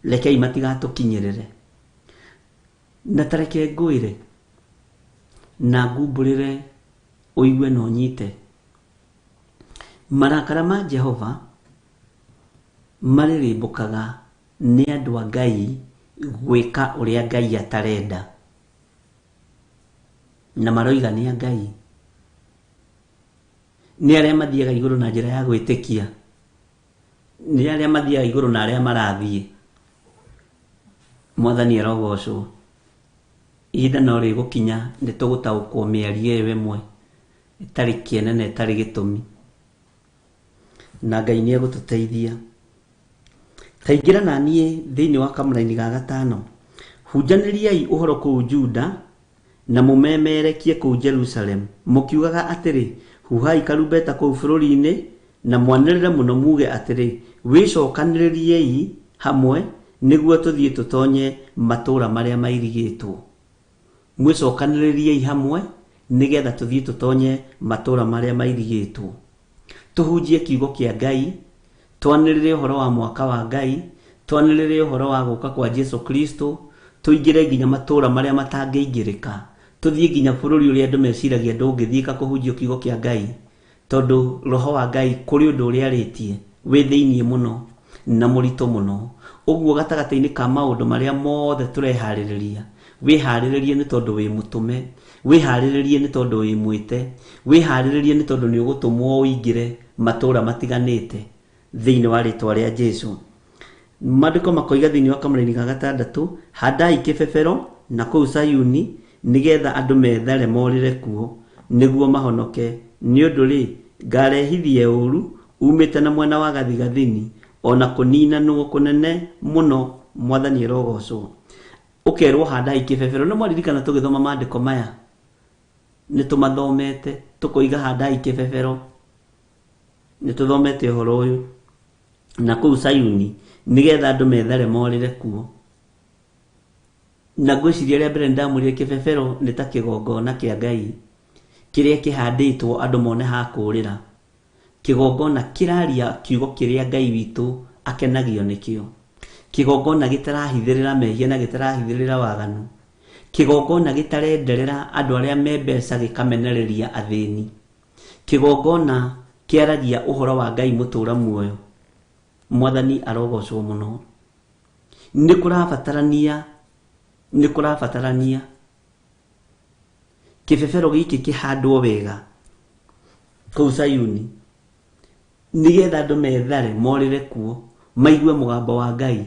rekei matigatũkinyĩrĩre. Na ta reke ngwĩre na ngumbũrĩre ũigue na ũnyite. Marakara ma Jehova marĩrĩmbũkaga nĩ andũ a Ngai gwĩka ũrĩa Ngai atarenda. Na maroiga nĩ a Ngai. Nĩ arĩa mathiaga igũrũ na njĩra ya gwĩtĩkia. Nĩ arĩa mathiaga igũrũ na arĩa marathiĩ. Mwathani arogocwo. Ihinda no rĩgũkinya nĩ tũgũtaũkwo mĩario ĩyo ĩmwe ĩtarĩ kĩene na ĩtarĩ gĩtũmi. Na Ngai nĩ egũtũteithia. Ta ingĩra na niĩ thĩinĩ wa kamũraini ga gatano. Hunjanĩriai ũhoro kũu Juda na mũmemerekie kũu Jerusalem, mũkiugaga atĩrĩ, huhai karumbeta kũu bũrũri-inĩ na mwanĩrĩre mũno muge atĩrĩ, wĩcokanĩrĩriei hamwe nĩguo tũthiĩ tũtonye matũũra marĩa mairigĩtwo. Mwĩcokanĩrĩriei hamwe nĩgetha tũthiĩ tũtonye matũũra marĩa mairigĩtwo. Tũhunjie kiugo kĩa Ngai, twanĩrĩre ũhoro wa mwaka wa Ngai, twanĩrĩre ũhoro wa gũka kwa Jesu Kristo, tũingĩre nginya matũũra marĩa matangĩingĩrĩka, tũthiĩ nginya bũrũri ũrĩa andũ meciragia ndũngĩthiĩka kũhunjia kiugo kĩa Ngai. Tondũ roho wa Ngai kũrĩ ũndũ ũrĩa arĩtie wĩ thĩiniĩ mũno na mũritũ mũno. Ũguo gatagatĩ-inĩ ka maũndũ marĩa mothe tũreharĩrĩria, wĩharĩrĩrie nĩ tondũ wĩ mũtũme, wĩharĩrĩrie nĩ tondũ wĩ mwĩte, wĩharĩrĩrie nĩ tondũ nĩ ũgũtũmwo ũingĩre matũũra matiganĩte thĩinĩ wa rĩtwa rĩa Jesu. Maandĩko makoiga thĩinĩ wa kamũraini ga gatandatũ, handai kĩbebero na kũu Sayuni, nĩgetha andũ methare morĩre kuo, nĩguo mahonoke. Nĩ ũndũ-rĩ, ngarehithie ũũru umĩte na mwena wa gathigathini, o na kũninanwo kũnene mũno. Mwathani arogocwo. Ũkerwo handai kĩbebero. Nĩ mwaririkana tũgĩthoma maandĩko maya, nĩ tũmathomete tũkoiga handai kĩbebero. Nĩ tũthomete ũhoro ũyũ na kũu Sayuni, nĩgetha andũ methare morĩre kuo. Na ngwĩciria rĩa mbere nĩndamwĩrire kĩbebero nĩ ta kĩgongona kĩa Ngai kĩrĩa kĩhandĩtwo andũ mone ha kũũrĩra. Kĩgongona kĩraria kiugo kĩrĩa Ngai witũ akenagio nĩkĩo. Kĩgongona gĩtarahithĩrĩra mehia na gĩtarahithĩrĩra waganu. Kĩgongona gĩtarenderera andũ arĩa me mbeca gĩkamenereria athĩni. Kĩgongona kĩaragia ũhoro wa Ngai mũtũũra muoyo. Mwathani arogocwo mũno. Nĩ kũrabatarania, nĩ kũrabatarania kĩbebero gĩkĩ kĩhandwo wega kũu Sayuni, nĩgetha andũ methare morĩre kuo, maigue mũgambo wa Ngai,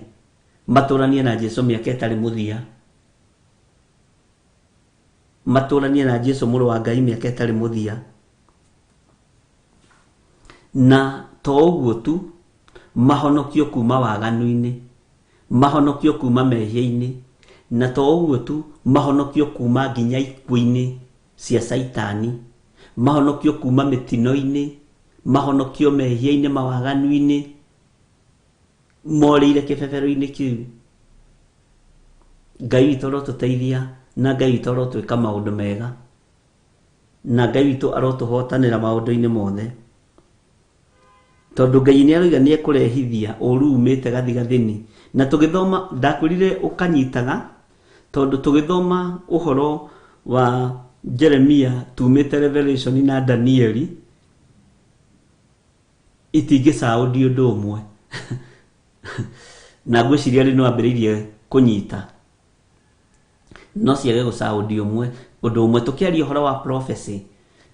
matũranie na Jesu mĩaka ĩtarĩ mũthia, matũranie na Jesu mũrũ wa Ngai mĩaka ĩtarĩ mũthia. Na to ũguo tu, mahonokio kuma waganu-inĩ, mahonokio kuma mehia-inĩ, na to ũguo tu, mahonokio kuma nginya ikuũ-inĩ cia Caitani, mahonokio kuma mĩtino-inĩ, mahonokio mehia-inĩ, mawaganu-inĩ, morĩire kĩbebero-inĩ kĩu. Ngai witũ arotũteithia, na Ngai witũ arotwĩka maũndũ mega, na Ngai witũ arotũhotanĩra maũndũ-inĩ mothe. Tondũ Ngai nĩ aroiga nĩ ekũrehithia ũru umĩte gathigathini. Na tũgĩthoma, ndakwĩrire ũkanyitaga, tondũ tũgĩthoma ũhoro wa Jeremia tumĩte Revelation na Danieli, itingĩcaũndi ũndũ ũmwe. Na ngwĩciria rĩ no ambĩrĩirie kũnyita, no ciage gũcaũndi ũmwe ũndũ ũmwe. Tũkĩaria ũhoro wa prophecy,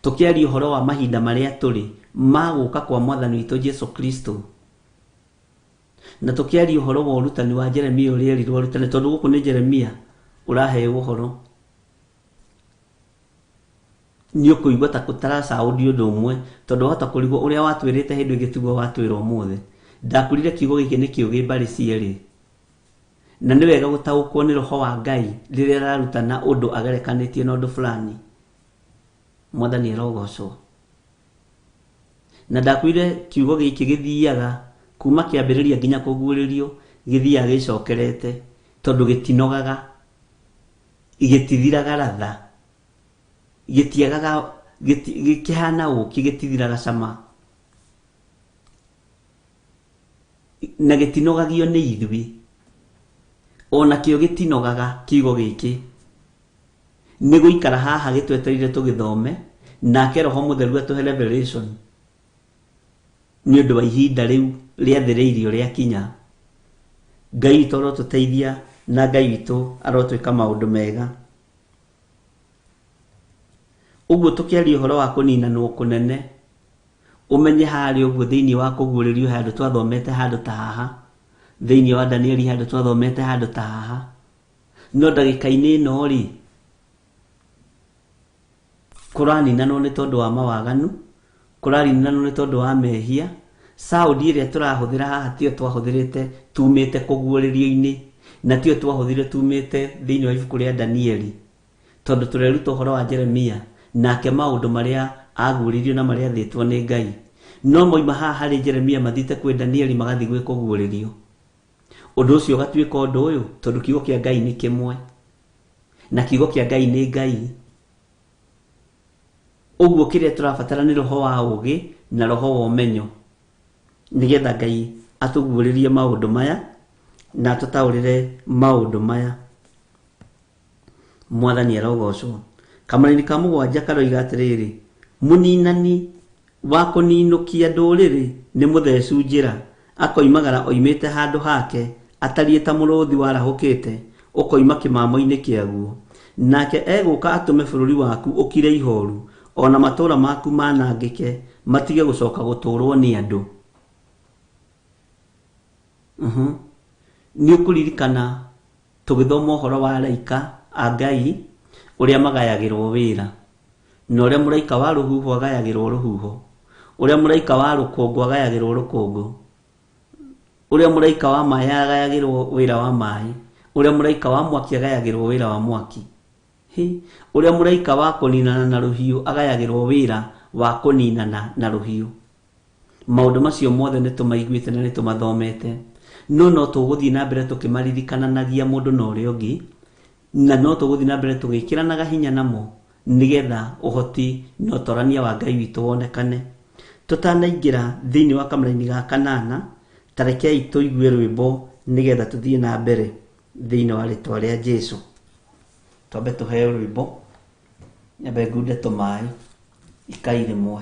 tũkĩaria ũhoro wa mahinda marĩa tũrĩ ma gũka kwa Mwathani witũ Jesu Kristo, na tũkĩaria ũhoro wa ũrutani wa Jeremia ũrĩa erirwo arutane, tondũ gũkũ nĩ Jeremia ũraheo ũhoro, nĩ ũkũigua ta tũtaracaũndi ũndũ ũmwe, tondũ wahota kũrigwo ũrĩa watwĩrĩte hĩndĩ ĩngĩ tiguo watwĩra ũmũthĩ. Ndakwĩrire kiugo gĩkĩ nĩ kĩũgĩ mbarĩ cierĩ, na nĩ wega gũtaũkwo nĩ roho wa Ngai rĩrĩa ararutana ũndũ agerekanĩtie na ũndũ fulani. Mwathani arogocwo. Na ndakwĩrire kiugo gĩkĩ gĩthiaga kuma kĩambĩrĩria nginya kũguũrĩrio, gĩthiaga gĩcokerete, tondũ gĩtinogaga, gĩtithiraga ratha, gĩtiagaga, gĩkĩhana ũkĩ, gĩtithiraga cama, na gĩtinogagio nĩ ithuĩ. Ona kĩo gĩtinogaga kiugo gĩkĩ, nĩ gũikara haha gĩtwetereire tũgĩthome, nake roho mũtheru atũhe revelation nĩ ũndũ wa ihinda rĩu rĩathĩrĩirio rĩakinya. Ngai witũ arotũteithia, na Ngai witũ arotwĩka maũndũ mega. Ũguo tũkĩaria ũhoro wa kũninanwo kũnene, ũmenye harĩa ũguo thĩinĩ wa kũguũrĩrio handũ twathomete handũ ta haha, thĩinĩ wa Danieli handũ twathomete handũ ta haha, no ndagĩka-inĩ ĩno rĩ, kũraninanwo nĩ tondũ wa mawaganu, kũraninanwo nĩ tondũ wa mehia. Saudi ĩrĩa tũrahũthĩra haha tiyo twahũthĩrĩte tumĩte kũguũrĩrio-inĩ, na tiyo twahũthĩrire tumĩte thĩinĩ wa ibuku rĩa Danieli, tondũ tũreruta ũhoro wa Jeremia nake maũndũ marĩa aguũrĩirio na marĩa athĩtwo nĩ Ngai. No moima haha harĩ Jeremia mathiĩte kwĩ Danieli, magathiĩ gwĩ kũguũrĩrio, ũndũ ũcio ũgatuĩka ũndũ ũyũ, tondũ kiugo kĩa Ngai nĩ kĩmwe, na kiugo kĩa Ngai nĩ Ngai. Ũguo kĩrĩa tũrabatara nĩ roho wa ũũgĩ na roho wa ũmenyo, nĩgetha Ngai atũguũrĩrie maũndũ maya na atũtaũrĩre maũndũ maya. Mwathani arogocwo. Kamũraini ka mũgwanja karoiga atĩrĩrĩ, mũninani Wa kũninũkia ndũrĩrĩ nĩ mũthecu njĩra, akoimagara oimĩte handũ hake, atariĩ ta mũrũthi warahũkĩte, ũkoima kĩmamo-inĩ kĩaguo. Nake egũka atũme bũrũri waku ũkire ihooru, o na matũũra maku manangĩke, matige gũcoka gũtũũrwo nĩ andũ. Nĩ ũkũririkana tũgĩthoma ũhoro wa araika a Ngai ũrĩa magayagĩrwo wĩra, na ũrĩa mũraika wa rũhuho agayagĩrwo rũhuho, ũrĩa mũraika wa rũkũngũ agayagĩrwo rũkũngũ, ũrĩa mũraika wa maĩ agayagĩrwo wĩra wa maĩ, ũrĩa mũraika wa mwaki agayagĩrwo wĩra wa mwaki, ũrĩa mũraika wa kũninana na rũhiũ agayagĩrwo wĩra wa kũninana na rũhiũ. Maũndũ macio mothe nĩ tũmaiguĩte na nĩ tũmathomete, no no tũgũthiĩ na mbere tũkĩmaririkananagia mũndũ na ũrĩa ũngĩ, na no tũgũthiĩ na mbere tũgĩkĩranaga hinya namo, nĩgetha ũhoti na ũtorania wa Ngai witũ wonekane. Tũtanaingĩra thĩinĩ wa kamũraini ga kanana, ta rekei tũigue rwĩmbo nĩgetha tũthiĩ na mbere thĩinĩ wa rĩtwa rĩa Jesũ. Twambe tũheo rwĩmbo, nyambe ngunde tũmaĩ ikai rĩmwe.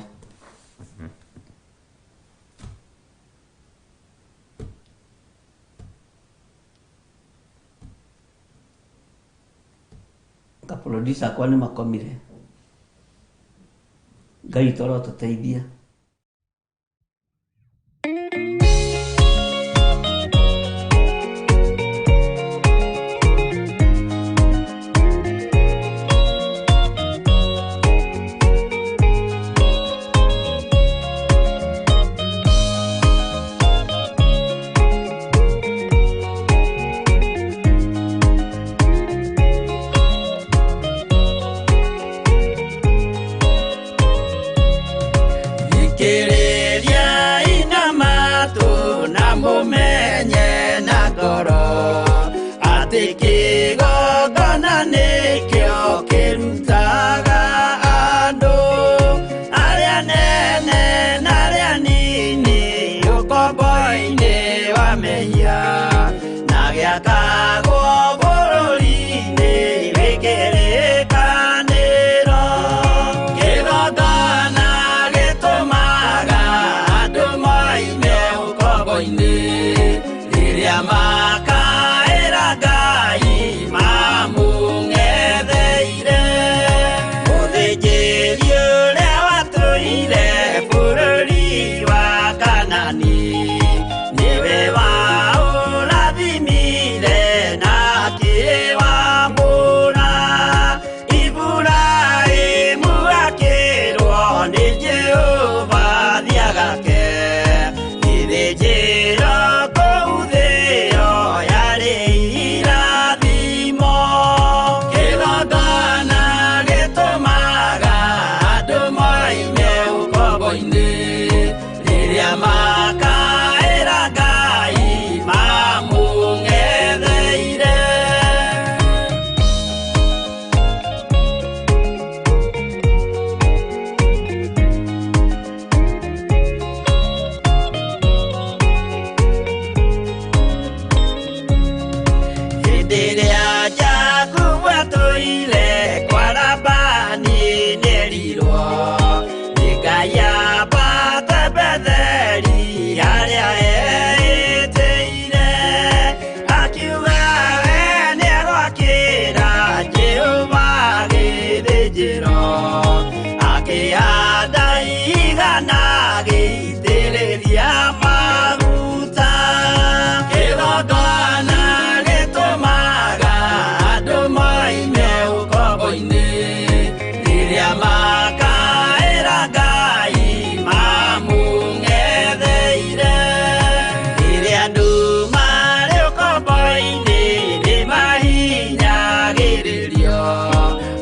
Ka producer akwa nĩ makomire. Ngai witũ arotũteithia.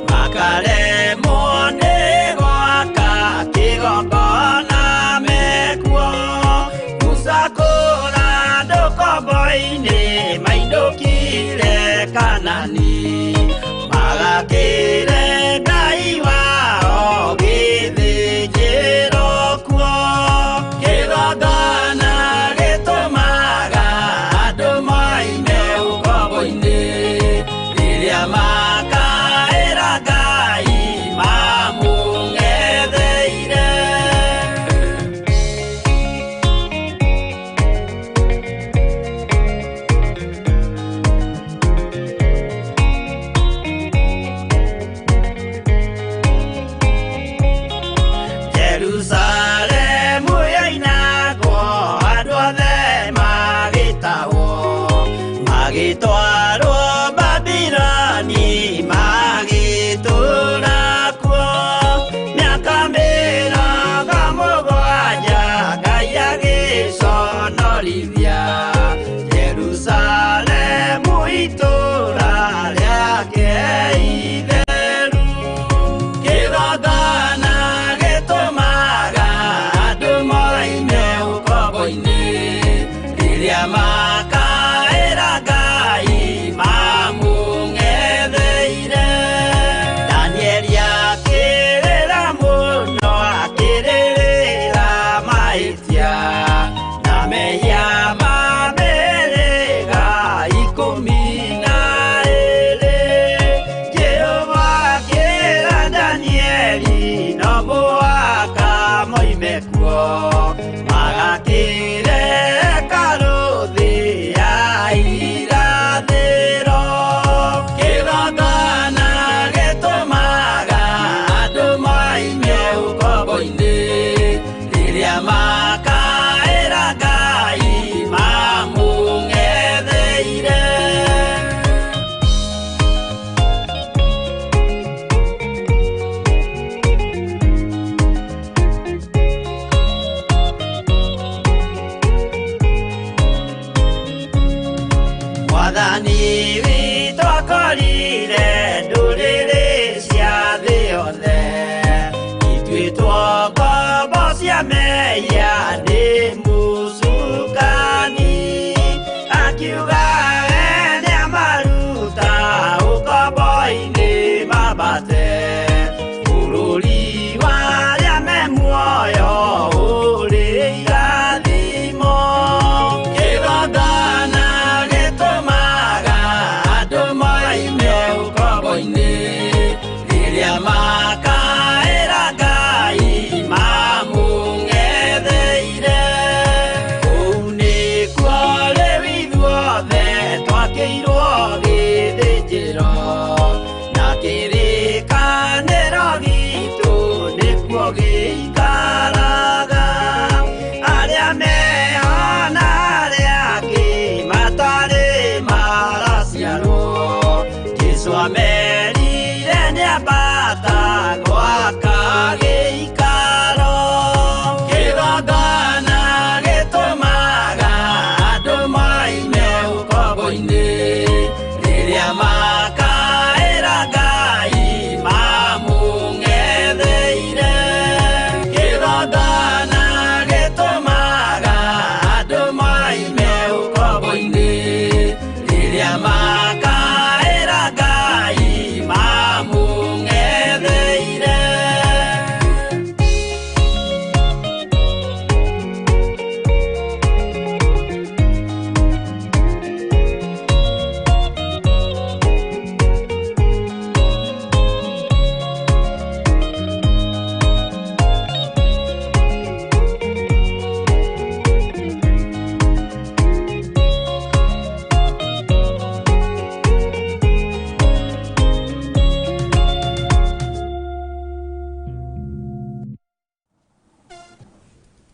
Makaremwo nĩ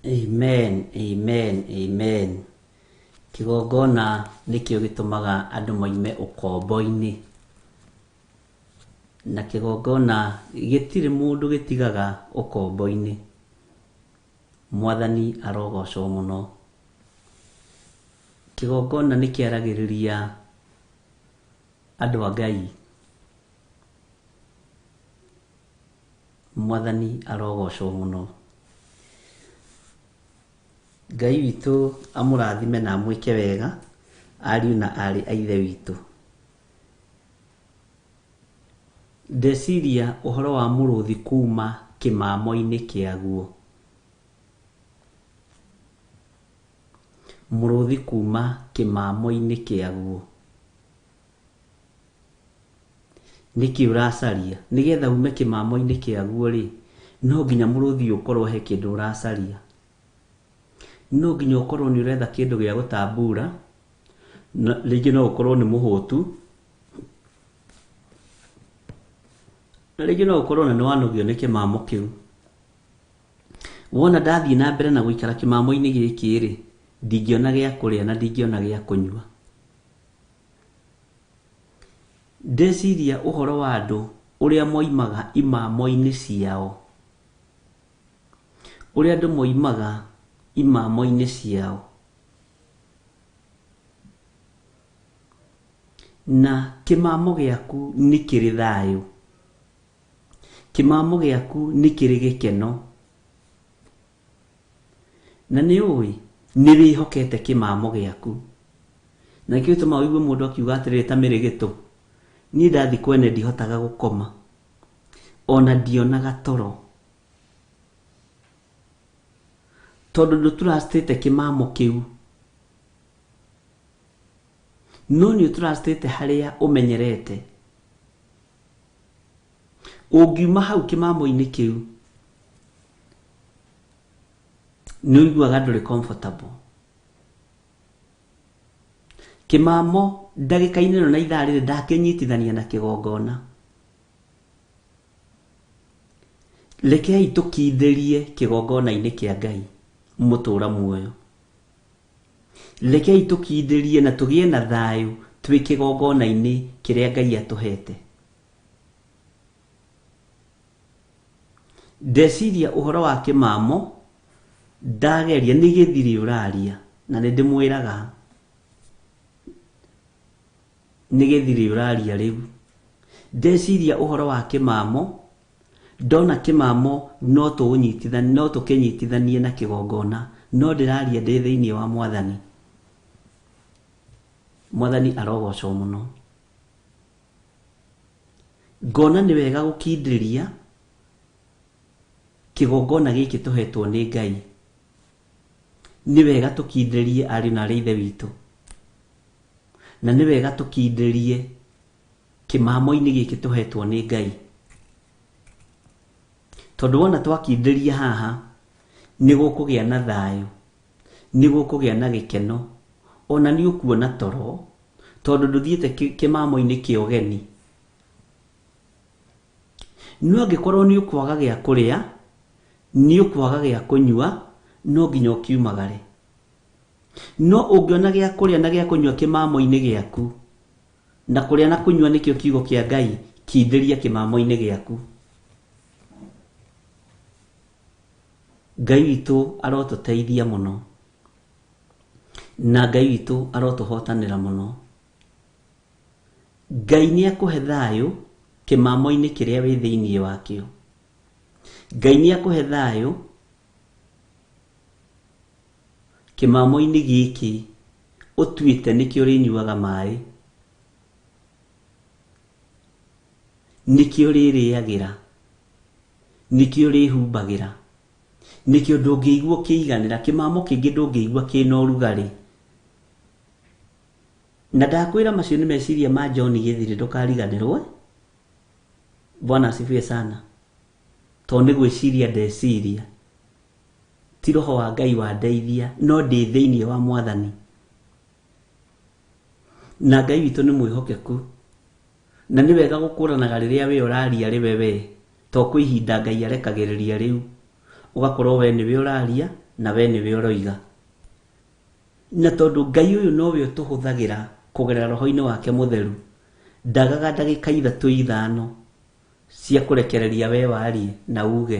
Amen, amen, amen. Kĩgongona nĩkĩo gĩtũmaga andũ moime ũkombo-inĩ. Na kĩgongona gĩtirĩ mũndũ gĩtigaga ũkombo-inĩ. Mwathani arogocwo mũno. Kĩgongona nĩ kĩaragĩrĩria andũ a Ngai. Mwathani arogocwo mũno. Ngai witũ amũrathime na amwĩke wega, ariũ na aarĩ a Ithe witũ. Ndeciria ũhoro wa mũrũthi kuma kĩmamo-inĩ kĩaguo. Mũrũthi kuma kĩmamo-inĩ kĩaguo. Nĩkĩ ũracaria? Nĩgetha ume kĩmamo-inĩ kĩaguo-rĩ, no nginya mũrũthi ũkorwo he kĩndũ ũracaria. No nginya ũkorwo nĩ ũretha kĩndũ gĩa gũtambura, na rĩngĩ no ũkorwo nĩ mũhũtu, na rĩngĩ no ũkorwo na nĩ wanogio nĩ kĩmamo kĩu. Wona ndathiĩ na mbere na gũikara kĩmamo-inĩ gĩkĩ-rĩ, ndingĩona gĩa kũrĩa na ndingĩona gĩa kũnyua. Ndeciria ũhoro wa andũ ũrĩa moimaga imamo-inĩ ciao. Ũrĩa andũ moimaga imamo-inĩ ciao. Na kĩmamo gĩaku nĩ kĩrĩ thayũ. Kĩmamo gĩaku nĩ kĩrĩ gĩkeno. Na nĩ ũĩ nĩ wĩhokete kĩmamo gĩaku. Na nĩkĩo gĩtũmaga ũigue mũndũ akiuga atĩrĩrĩ ta mĩrĩgĩtũ, niĩ ndathiĩ kwene ndihotaga gũkoma, ona ndionaga toro. Tondũ ndũturacitĩte kĩmamo kĩu. No nĩ ũturacitĩte harĩa ũmenyerete. Ũngiuma hau kĩmamo-inĩ kĩu, nĩ ũiguaga ndũrĩ comfortable. Kĩmamo ndagĩka-inĩ ĩno na ithaa rĩrĩ ndakĩnyitithania na kĩgongona. Rekei tũkindĩrie kĩgongona-inĩ kĩa Ngai mũtũra muoyo. Rekei tũkindĩrie na tũgĩe na thayũ twĩ kĩgongona-inĩ kĩrĩa Ngai atũhete. Ndeciria ũhoro wa kĩmamo, ndageria nĩ gĩthirĩ ũraria, na nĩ ndĩmwĩraga nĩ gĩthirĩ ũraria rĩu. Ndeciria ũhoro wa kĩmamo, ndona kĩmamo no tũũnyitithanie, no tũkĩnyitithanie na kĩgongona, no ndĩraria ndĩ thĩinĩ wa Mwathani. Mwathani arogocwo mũno. Ngona nĩ wega gũkindĩria kĩgongona gĩkĩ tũhetwo nĩ Ngai. Nĩ wega tũkindĩrie ariũ na aarĩ a Ithe witũ. Na nĩ wega tũkindĩrie kĩmamo-inĩ gĩkĩ tũhetwo nĩ Ngai. Tondũ wona twakindĩria haha, nĩ gũkũgĩa na thayũ, nĩ gũkũgĩa na gĩkeno, ona nĩ ũkuona toro, tondũ ndũthiĩte kĩmamo-inĩ kĩa ũgeni. No angĩkorwo nĩ ũkwaga gĩa kũrĩa, nĩ ũkwaga gĩa kũnyua, no nginya ũkiumagare. No ũngĩona gĩa kũrĩa na gĩa kũnyua kĩmamo-inĩ gĩaku, na kũrĩa na kũnyua nĩkĩo kiugo kĩa Ngai, kindĩria kĩmamo-inĩ gĩaku. Ngai witũ arotũteithia mũno, na Ngai witũ arotũhotanĩra mũno. Ngai nĩ akũhe thayũ kĩmamo-inĩ kĩrĩa wĩ thĩinĩ wakĩo. Ngai nĩ akũhe thayũ kĩmamo-inĩ gĩkĩ ũtuĩte nĩkĩo ũrĩnyuaga maĩ, nĩkĩo ũrĩrĩagĩra, nĩkĩo ũrĩhumbagĩra, nĩkĩo ndũngĩigua ũkĩiganĩra, kĩmamo kĩngĩ ndũngĩigua kĩna ũrugarĩ. Na ndakwĩra macio nĩ meciria ma John Gĩthirĩ, ndũkariganĩrwo. Bwana asifiwe sana. Tondũ nĩ gwĩciria ndeciria, ti roho wa Ngai wandeithia, no ndĩ thĩinĩ wa Mwathani. Na Ngai witũ nĩ mwĩhokeku, na nĩ wega gũkũranaga rĩrĩa we ũraria rĩwe we, to kwĩ ihinda Ngai arekagĩrĩria rĩu, ũgakorwo we nĩwe ũraria, Na we nĩwe ũroiga. Na tondũ Ngai ũyũ nowe ũtũhũthagĩra kũgerera roho-inĩ wake mũtheru, ndagaga ndagĩka ithatũ ithano cia kũrekereria we warie na uge.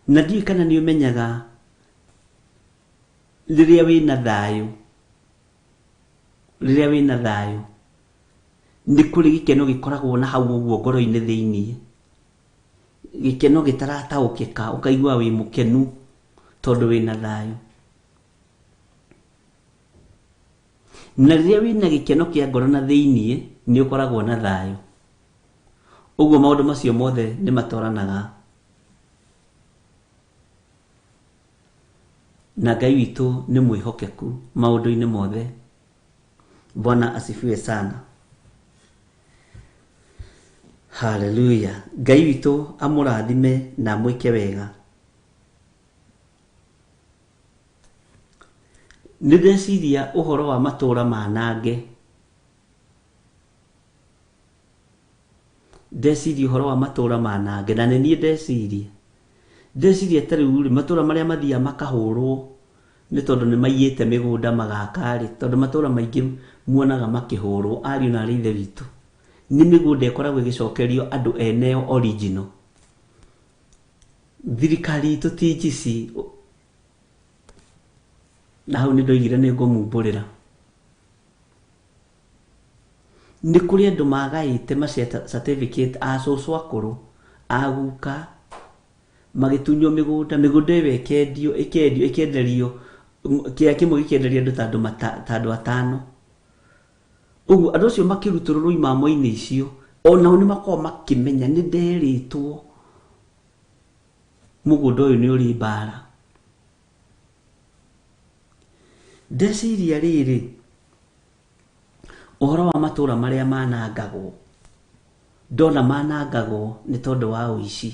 Na ndiũĩ kana nĩ ũmenyaga rĩrĩa wĩna thayũ, rĩrĩa wĩna thayũ, nĩ kũrĩ gĩkeno gĩkoragwo na hau ũguo ngoro-inĩ thĩiniĩ. Gĩkeno gĩtarataũkĩka, ũkaigua wĩ mũkenu tondũ wĩna thayũ. Na rĩrĩa wĩna gĩkeno kĩa ngoro na thĩiniĩ, nĩ ũkoragwo na thayũ. Ũguo maũndũ macio mothe nĩ matwaranaga. Na Ngai witũ nĩ mwĩhokeku maũndũ-inĩ mothe. Bwana asifiwe sana. Haleluya. Ngai witũ amũrathime na amwĩke wega. Nĩ ndeciria ũhoro wa matũũra manange. Ndeciria ũhoro wa matũũra manange, na nĩ niĩ ndeciria. Ndeciria ta rĩu rĩ, matũũra marĩa mathiaga makahũrwo nĩ tondũ nĩ maiyĩte mĩgũnda magaka rĩ, tondũ matũũra maingĩ muonaga makĩhũrwo, ariũ na arĩ ithe witũ, nĩ mĩgũnda ĩkoragwo ĩgĩcokerio andũ eneo original. Thirikari itũ ti njici, na hau nĩ ndoigire nĩ ngũmumbũrĩra. Nĩ kũrĩ andũ magaĩte ma certificate a cũcũ akũrũ, a guka, magĩtunywo mĩgũnda, mĩgũnda ĩyo ĩkendio, ĩkendio, ĩkenderio, kĩea kĩmwe gĩkenderio andũ ta andũ ta andũ atano. Ũguo andũ acio makĩrutũrũrwo imamo-inĩ icio, onao nĩ makoragwo makĩmenya nĩ nderĩtwo mũgũnda ũyũ nĩ ũrĩ mbara. Ndeciria rĩrĩ, ũhoro wa matũũra marĩa manangagwo, ndona manangagwo nĩ tondũ wa ũici,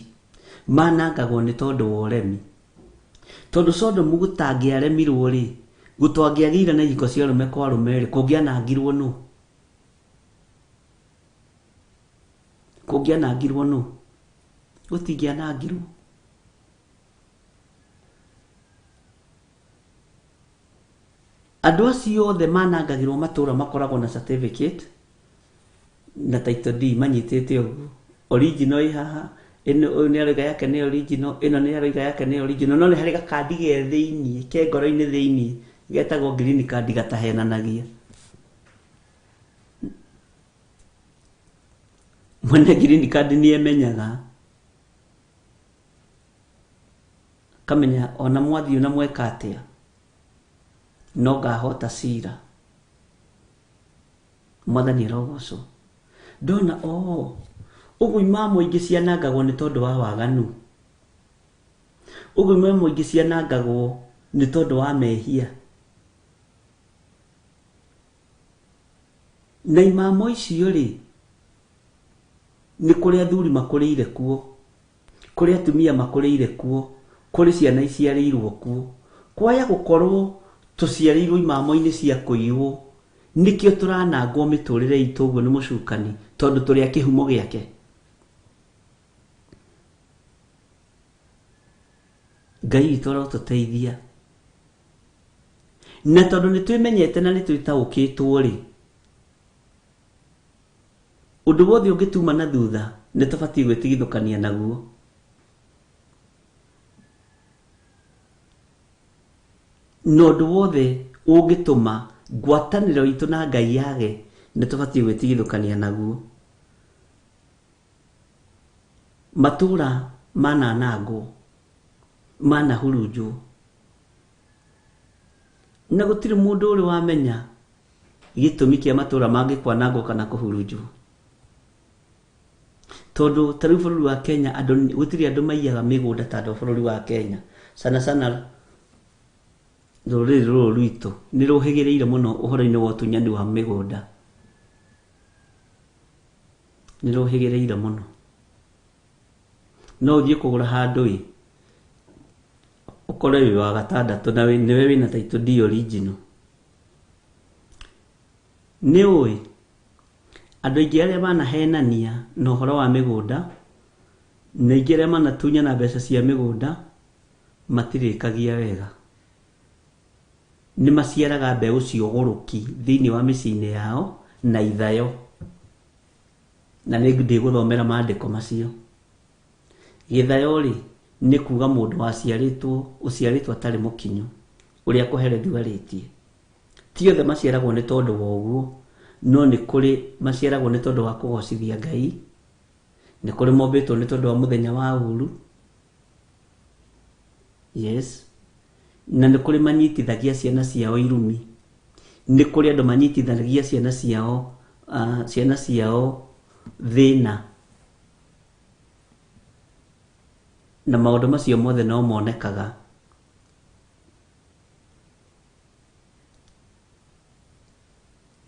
manangagwo nĩ tondũ wa ũremi. Tondũ Sodomu gũtangĩaremirwo rĩ, gũtangĩagĩire na ihiko cia arũme kwa arũme rĩ, kũngĩanangirwo nũ? Kũngĩanangirwo nũ? Gũtingĩanangirwo. Andũ acio othe manangagĩrwo matũũra makoragwo na certificate na title deed manyitĩte ũguo. Original ĩ haha, ĩno ũyũ nĩ aroiga yake nĩ original, ĩno nĩ aroiga yake nĩ original, no nĩ harĩ gakandi ge thĩiniĩ, ke ngoro-inĩ thĩiniĩ, getagwo green card gatahenanagia. Mwene green card nĩ emenyaga, akamenya ona mwathiĩ ona mweka atĩa, no ngahota cira. Mwathani arogocwo. Ndona oo, ũguo imamo ingĩ cianangagwo nĩ tondũ wa waganu. Ũguo imamo ingĩ cianangagwo nĩ tondũ wa mehia. Na imamo icio rĩ, nĩ kũrĩ athuri makũrĩire kuo, kũrĩ atumia makũrĩire kuo, kũrĩ ciana iciarĩirwo kuo. Kwaya gũkorwo tũciarĩirwo imamo-inĩ cia kũiywo, nĩkĩo tũranangwo mĩtũrĩre itũ ũguo nĩ mũcukani, tondũ tũrĩ a kĩhumo gĩake. Ngai witũ arotũteithia. Na tondũ nĩ twĩmenyete na nĩ twĩtaũkĩtwo rĩ, ũndũ wothe ũngĩtuma na thutha nĩ tũbatiĩ gwĩtigithũkania naguo. Na ũndũ wothe ũngĩtũma ngwatanĩro itũ na Ngai yage nĩ tũbatiĩ gwĩtigithũkania naguo. Matũũra mananangwo, manahurunjwo, na gũtirĩ mũndũ ũrĩ wamenya gĩtũmi kĩa matũũra mangĩ kwanangwo kana kũhurunjwo. Tondũ ta rĩu bũrũri wa Kenya andũ gũtirĩ andũ maiyaga mĩgũnda ta andũ a bũrũri wa Kenya. Sana sana rũrĩrĩ rũrũ rwitũ nĩ rũhĩgĩrĩire mũno ũhoro-inĩ wa ũtunyani wa mĩgũnda. Nĩ rũhĩgĩrĩire mũno. No ũthiĩ kũgũra handũ ĩ, ũkore wĩ wa gatandatũ na nĩwe wĩna title deed original. Nĩ ũĩ, andũ aingĩ arĩa manahenania na ũhoro wa mĩgũnda, Na aingĩ arĩa manatunyana mbeca cia mĩgũnda matirĩkagia wega. Nĩ maciaraga mbeũ cia ũgũrũki thĩinĩ wa mĩciĩ-inĩ yao na ithayo. Na nĩ ndĩgũthomera maandĩko macio. Gĩthayo rĩ, nĩ kuga mũndũ waciarĩtwo, ũciarĩtwo atarĩ mũkinyu, ũrĩa Kohelethu arĩtie. Ti othe maciaragwo nĩ tondũ wa ũguo, no nĩ kũrĩ maciaragwo nĩ tondũ wa kũgocithia Ngai, nĩ kũrĩ mombĩtwo nĩ tondũ wa mũthenya wa ũru. Yes. Na nĩ kũrĩ manyitithagia ciana ciao irumi. Nĩ kũrĩ andũ manyitithagia ciana ciao, ciana ciao thĩna. Na maũndũ macio mothe no monekaga.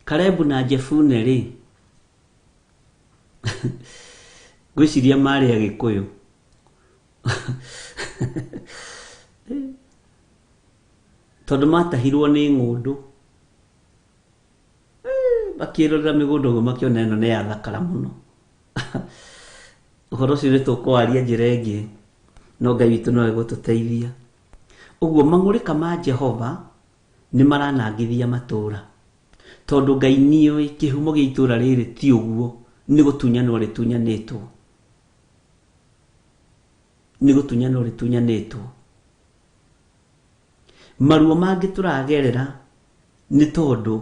Kalebu na Jefune rĩ, ngwĩciria marĩ Agĩkũyũ. Tondũ matahirwo nĩ ng'ũndũ. Makĩrorera mĩgũnda ũguo makĩona ĩno nĩ yathakara mũno. Ũhoro ũcio nĩ tũkũwaria njĩra ĩngĩ, no Ngai witũ no egũtũteithia. Ũguo mang'ũrĩka ma Jehova nĩ maranangithia matũũra. Tondũ Ngai nĩoĩ kĩhumo gĩa itũũra rĩrĩ ti ũguo, nĩ gũtunyanwo rĩtunyanĩtwo. Nĩ gũtunyanwo rĩtunyanĩtwo. Maruo mangĩ tũragerera nĩ tondũ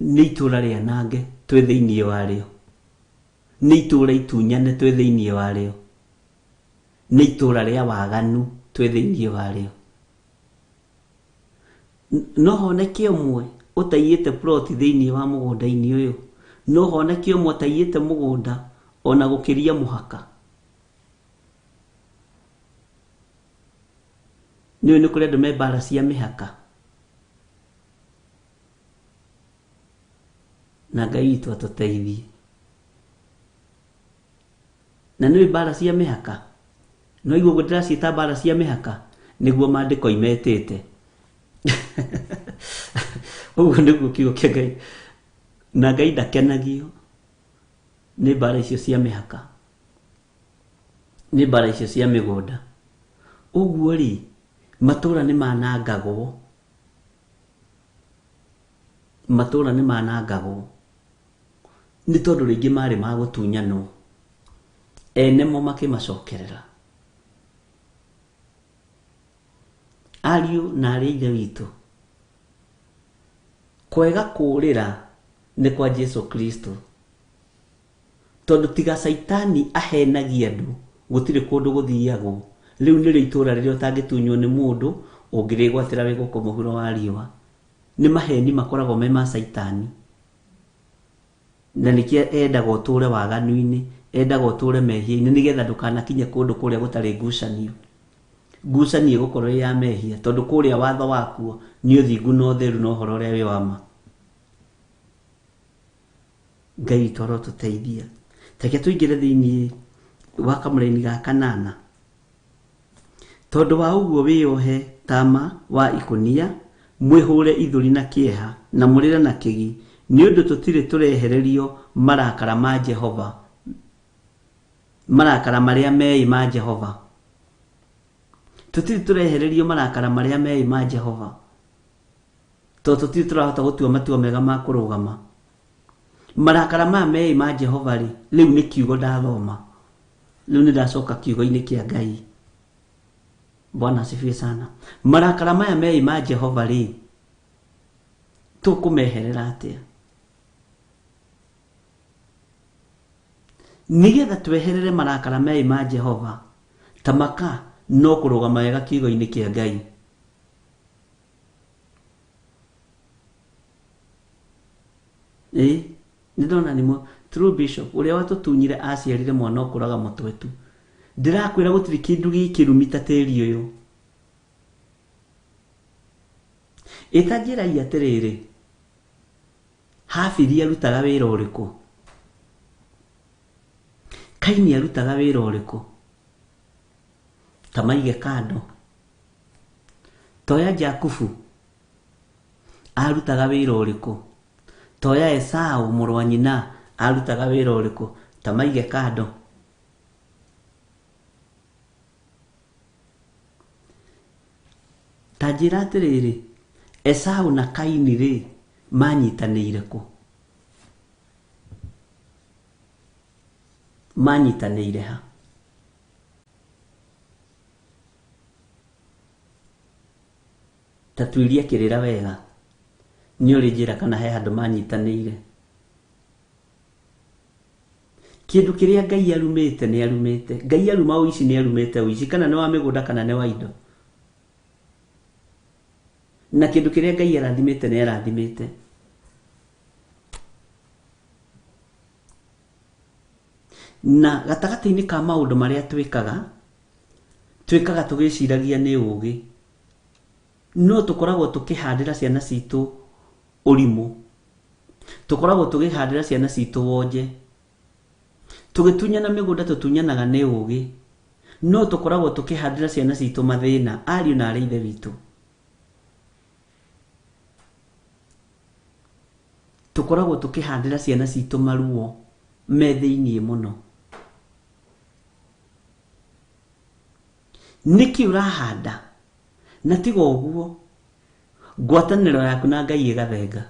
nĩ itũũra rĩanange twĩ thĩinĩ warĩo. Nĩ itũũra itunyane twĩ thĩinĩ warĩo. Nĩ itũũra rĩa waganu twĩ thĩinĩ warĩo. No honeke ũmwe ũtaiyĩte plot thĩinĩ wa mũgũnda-inĩ ũyũ. No honeke ũmwe ũtaiyĩte mũgũnda ona gũkĩria mũhaka. Nĩũĩ nĩ kũrĩ andũ me mbara cia mĩhaka. Na Ngai witũ atũteithie. Na nĩũĩ mbara cia mĩhaka? No igua ũguo ndĩraciĩta mbara cia mĩhaka? Nĩguo maandĩko imetĩte. Ũguo nĩguo kiugo kĩa Ngai. Na Ngai ndakenagio nĩ mbara icio cia mĩhaka. Nĩ mbara icio cia mĩgũnda. Ũguo rĩ, matũũra nĩ manangagwo. Matũũra nĩ manangagwo. Nĩ tondũ rĩngĩ marĩ ma gũtunyanwo. Ene mo makĩmacokerera. Ariũ na arĩ Ithe witũ, kwega kũũrĩra nĩ kwa Jesu Kristo. Tondũ tiga Caitani ahenagia andũ, gũtirĩ kũndũ gũthiagwo. Rĩu nĩrĩo itũũra rĩrĩa ũtangĩtunywo nĩ mũndũ, ũngĩrĩgwatĩra wĩ gũkũ mũhuro wa riũa. Nĩ maheni makoragwo me ma Caitani. Na nĩkĩo endaga ũtũũre waganu-inĩ, endaga ũtũũre mehia-inĩ, nĩgetha ndũkanakinye kũndũ kũrĩa gũtarĩ ngucanio. Ngucanio ĩgũkorwo ĩ ya mehia, tondũ kũrĩa watho wakuo nĩ ũthingu na ũtheru na ũhoro ũrĩa wĩ wa ma. Ngai witũ arotũteithia. Reke tũingĩre thĩinĩ wa kamũraini ga kanana. Tondũ wa ũguo wĩyohe tama wa ikũnia, mwĩhũre ithũri na kĩeha, na mũrĩre na kĩgi, nĩ ũndũ tũtirĩ tũrehererio marakara ma Jehova, marakara marĩa meĩ ma Jehova. Tũtirĩ tũrehererio marakara marĩa meĩ ma Jehova. Tondũ tũtirĩ tũrahota gũtua matua mega ma kũrũgama. Marakara maya meĩ ma Jehova rĩ, rĩu nĩ kiugo ndathoma. Rĩu nĩ ndacoka kiugo-inĩ kĩa Ngai. Bwana asifiwe sana. Marakara maya meĩ ma Jehova rĩ, tũkũmeherera atĩa? Nĩgetha tweherere marakara meĩ ma Jehova, ta maka no kũrũgama wega kiugo-inĩ kĩa Ngai. Ĩĩ, nĩ ndona nĩ true bishop ũrĩa watũtunyire aciarire mwana ũkũraga mũtwe tu. Ndĩrakwĩra gũtirĩ kĩndũ gĩkĩrumi ta tĩri ũyũ. Ĩta njĩrai atĩrĩrĩ, Habili arutaga wĩra ũrĩkũ? Kaini arutaga wĩra ũrĩkũ? Ta maige kando. Toya Jakubu arutaga wĩra ũrĩkũ? Toya Esau mũrũ wa nyina arutaga wĩra ũrĩkũ? Ta maige kando. Ta njĩra atĩrĩrĩ, Esau na Kaini rĩ, manyitanĩire kũ? Manyitanĩire ha? Ta tuiria kĩrĩra wega, nĩ ũrĩ njĩra kana he handũ manyitanĩire. Kĩndũ kĩrĩa Ngai arumĩte nĩ arumĩte. Ngai aruma ũici nĩ arumĩte ũici, kana nĩ wa mĩgũnda kana nĩ wa indo. Na kĩndũ kĩrĩa Ngai arathimĩte nĩ arathimĩte. Na gatagatĩ-inĩ ka maũndũ marĩa twĩkaga, twĩkaga tũgĩciragia nĩ ũgĩ, no tũkoragwo tũkĩhandĩra ciana citũ ũrimũ, tũkoragwo tũkĩhandĩra ciana citũ wonje. Tũgĩtunyana mĩgũnda tũtunyanaga nĩ ũgĩ, no tũkoragwo tũkĩhandĩra ciana citũ mathĩna, ariũ na arĩ ithe witũ. Tũkoragwo tũkĩhandĩra ciana citũ maruo me thĩiniĩ mũno. Nĩkĩ ũrahanda? Na tiga ũguo, ngwatanĩro yaku na Ngai ĩgathenga.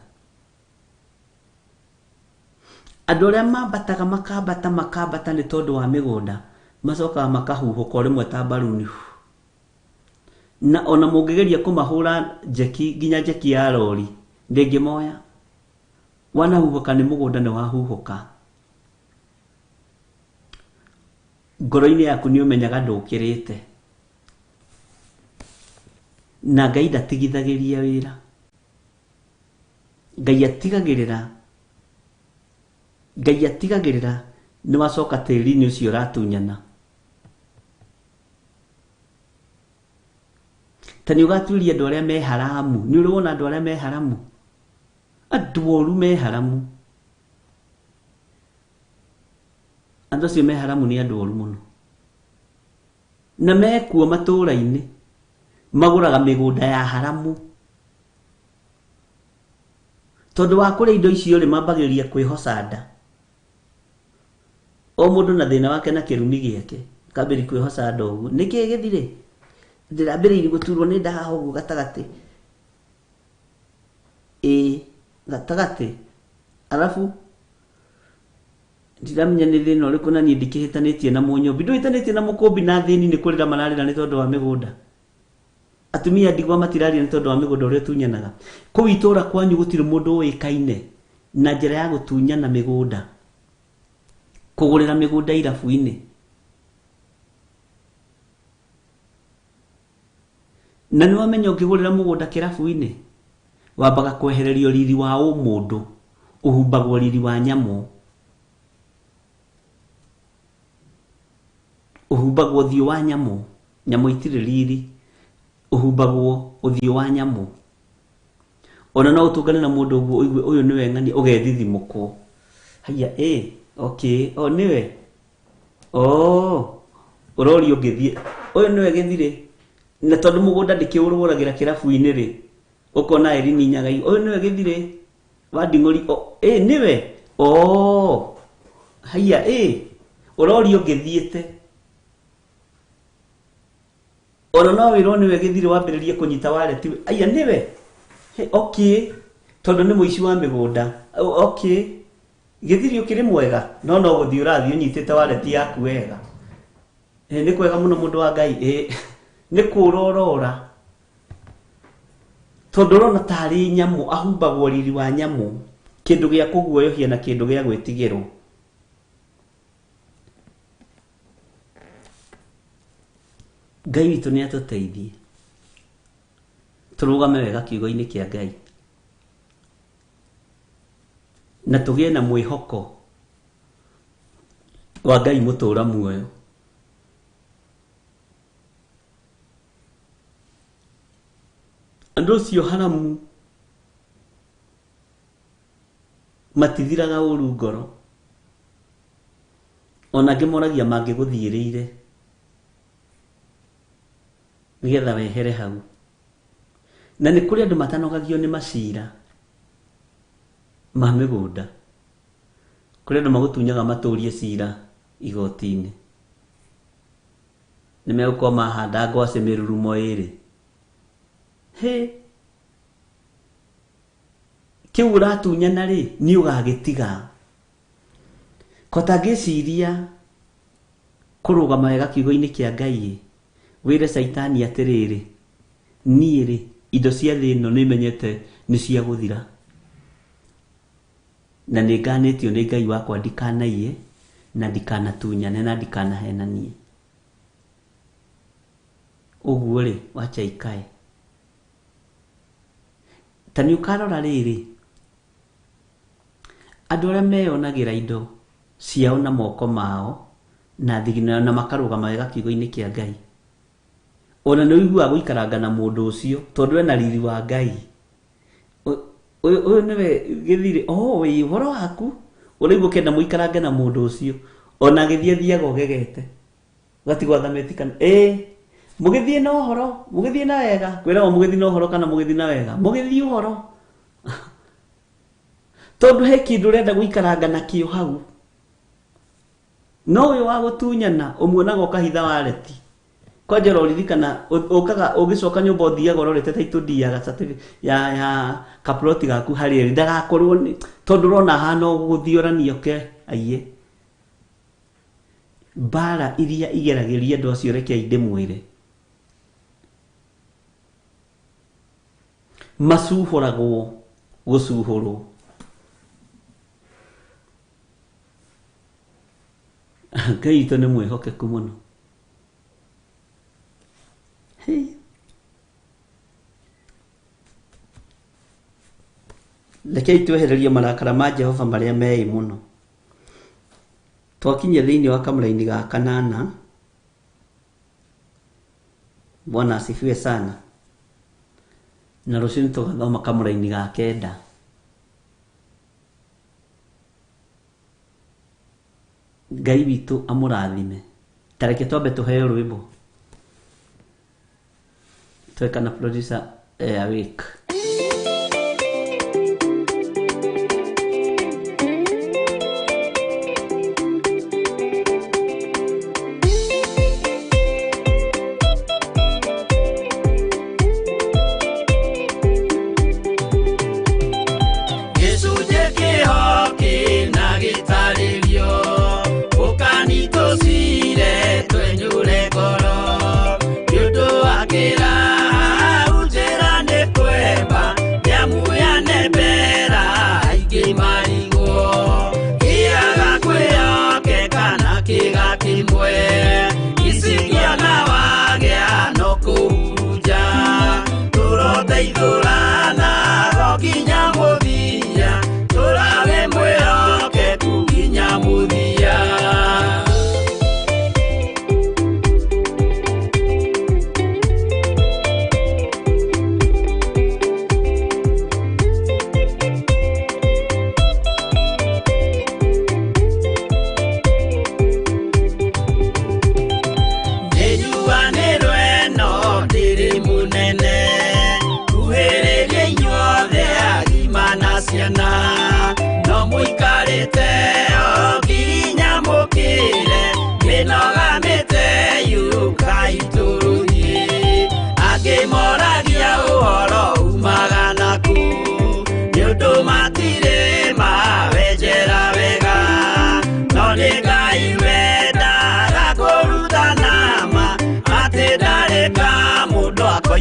Andũ arĩa mambataga makambata makambata nĩ tondũ wa mĩgũnda, macokaga makahuhũka o rĩmwe ta mbaruni. Na ona mũngĩgeria kũmahũra njeki, nginya njeki ya rori, ndĩngĩmoya. Wanahuhũka nĩ mũgũnda nĩ wahuhũka. Ngoro-inĩ yaku nĩ ũmenyaga ndũkĩrĩte. Na Ngai ndatigithagĩria wĩra. Ngai atigagĩrĩra, Ngai atigagĩrĩra nĩ wacoka tĩri-inĩ ũcio ũratunyana. Ta nĩ ũgatuĩria andũ arĩa me haramu. Nĩ ũrĩ wona andũ arĩa me haramu? Andũ oru me haramu. Andũ acio me haramu nĩ andũ oru mũno. Na mekuo matũũra-inĩ, magũraga mĩgũnda ya haramu. Tondũ wa kũrĩa indo icio rĩ, mambagĩrĩria kwĩhoca nda. O mũndũ na thĩna wake na kĩrumi gĩake, akambĩrĩria kwĩhoca nda ũguo. Nĩkĩ gĩthirĩ? Ndĩrambĩrĩirie gũturwo nĩ nda haha ũguo gatagatĩ. Ĩĩ, gatagatĩ. Arabu, ndiramenya nĩ thĩna ũrĩkũ na niĩ ndikĩhĩtanĩtie na mũnyũmbi. Ndũhĩtanĩtie na mũkũmbi na athĩni nĩ kũrĩra mararĩra nĩ tondũ wa mĩgũnda. Atumia ndigwa matiraria nĩ tondũ wa mĩgũnda ũrĩa ũtunyanaga. Kũu itũũra kwanyu gũtirĩ mũndũ ũĩkaine na njĩra ya gũtunyana mĩgũnda. Kũgũrĩra mĩgũnda irabu-inĩ. Na nĩ wamenya ũngĩgũrĩra mũgũnda kĩrabu-inĩ, wambaga kwehererio riri wa ũmũndũ, ũhumbagwo riri wa nyamũ. Ũhumbagwo ũthiũ wa nyamũ, nyamũ itirĩ riri, ũhumbagwo ũthiũ wa nyamũ. Ona no ũtũngane na mũndũ ũguo ũigue ũyũ nĩwe ng'ania, ũgethithimũkwo. Haiya, ĩ, okay, o nĩwe? Oh, ũrorio ũngĩthiĩ, ũyũ nĩwe gĩthirĩ? Na tondũ mũgũnda ndĩkĩũrũragira kĩrabu-inĩ rĩ, ũkona Erini Nyagai, ũyũ nĩwe gĩthirĩ? Wa Nding'ũri, o, ĩ, nĩwe? Oh, haiya, ĩ, ũrorio ũngĩthiĩte. Ona no wĩrwo nĩwe gĩthirĩ wambĩrĩrie kũnyita wareti, aya nĩwe? Hey, okay, tondũ nĩ mũici wa mĩgũnda. Okay, gĩthirĩ ũkĩrĩ mwega, no no gũthiĩ ũrathiĩ ũnyitĩte wareti yaku wega. Nĩ kwega mũno mũndũ wa Ngai, nĩ kũũra ũrora. Tondũ ũrona tarĩ nyamũ, ahumbagwo riri wa nyamũ, kĩndũ gĩa kũguoyohia na kĩndũ gĩa gwĩtigĩrwo. Ngai witũ nĩ atũteithie tũrũgame wega kiugo-inĩ kĩa Ngai na tũgĩe na mwĩhoko wa Ngai mũtũra muoyo. Andũ acio haramu matithiraga ũru ngoro. Ona angĩ moragia mangĩgũthiĩrĩire nĩgetha wehere hau. Na nĩ kũrĩ andũ matanogagio nĩ macira ma mĩgũnda. Kũrĩ andũ magũtunyaga matũrie cira igoti-inĩ. Nĩ megũkorwo mahanda ngwacĩ mĩrurumo ĩrĩ. Hĩ! Kĩu ũratunyana rĩ, nĩ ũgagĩtiga. Kota ngĩciria kũrũgama wega kiugo-inĩ kĩa Ngai, wĩre Caitani atĩrĩrĩ, niĩ rĩ, indo cia thĩ ĩno nĩ menyete nĩ cia gũthira. Na nĩ nganĩtio nĩ Ngai wakwa ndikanaiye, na ndikanatunyane, na ndikanahenanie. Ũguo rĩ, wacha ikae. Ta nĩ ũkarora rĩrĩ, andũ arĩa meyonagĩra indo ciao na moko mao, na thigino na makarũgama wega kiugo-inĩ kĩa Ngai. Ona nĩ ũiguaga gũikaranga na mũndũ ũcio, tondũ ena riri wa Ngai. Ũyũ nĩwe gĩthirĩ, oh, wĩ ũhoro waku, ũraigua ũkĩenda mũikarange na mũndũ ũcio. Ona agĩthiĩ athiaga ũgegete. Ũgatigwo athamĩti kana, ĩĩ, mũgĩthiĩ na ũhoro, mũgĩthiĩ na wega. Kwĩragwo mũgĩthiĩ na ũhoro kana mũgĩthiĩ na wega. Mũgĩthiĩ ũhoro. Tondũ he kĩndũ ũrenda gũikaranga nakĩo hau. No ũyũ wa gũtunyana, ũmuonaga ũkahitha wareti. Kwanja ũroririkana, ũkaga ũgĩcoka nyũmba ũthiaga ũrorete ta itũndiaga certificate ya kaploti gaku harĩa ĩrĩ. Ndagakorwo nĩ, tondũ ũrona ahana ũgũthiorania ũke aiye. Mbara iria igeragĩria andũ acio rekei ndĩmwĩre. Macuhũragwo gũcuhũrwo. Ngai witũ nĩ mwĩhokeku mũno. Hey. Rekei twehererie marakara ma Jehova marĩa meĩ mũno. Twakinyia thĩinĩ wa kamũraini ga kanana. Bwana asifiwe sana. Na rũciũ nĩtũgathoma kamũraini ga kenda. Ngai witũ amũrathime. Ta reke twambe tũheo rwĩmbo. Tweka na producer awake.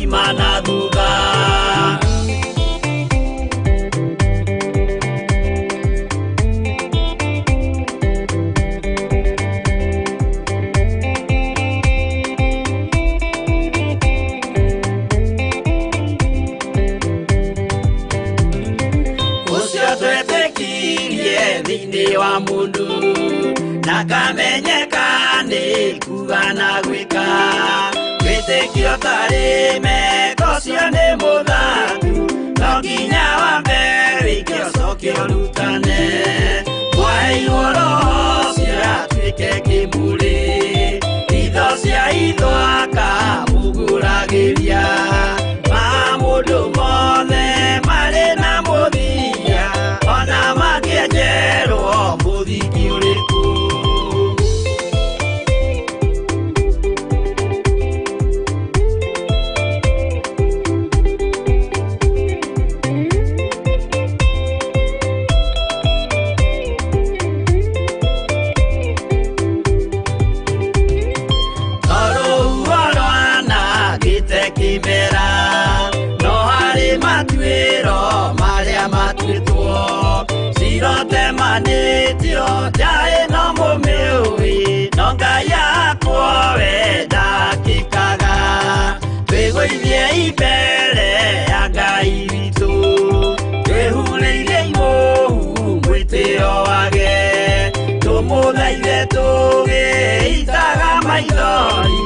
Imana thutha. Ũcio twetĩkirie thĩinĩ wa mũndũ na kamenyeka nĩ kuga na gwĩka. Wĩtĩkio tarĩ meko ũcio nĩ mũthatu, no nginya wambe wĩke ũcoke ũrutane. Mwaheirwo roho ũcio atuĩke kĩmũrĩ, itho cia itho akamũgũragĩria. Maũndũ mothe marĩ na mũthia, ona mangĩenjerwo mũthia. Ĩnotemanĩtio nja ĩno mũmĩũĩ, no Ngai yakwo we ndakĩkaga. Twĩgũithie mbere ya Ngai witũ, twĩhurĩire imũhu mwĩtĩo wage, tũmũthaithe tũgĩitaga maithori.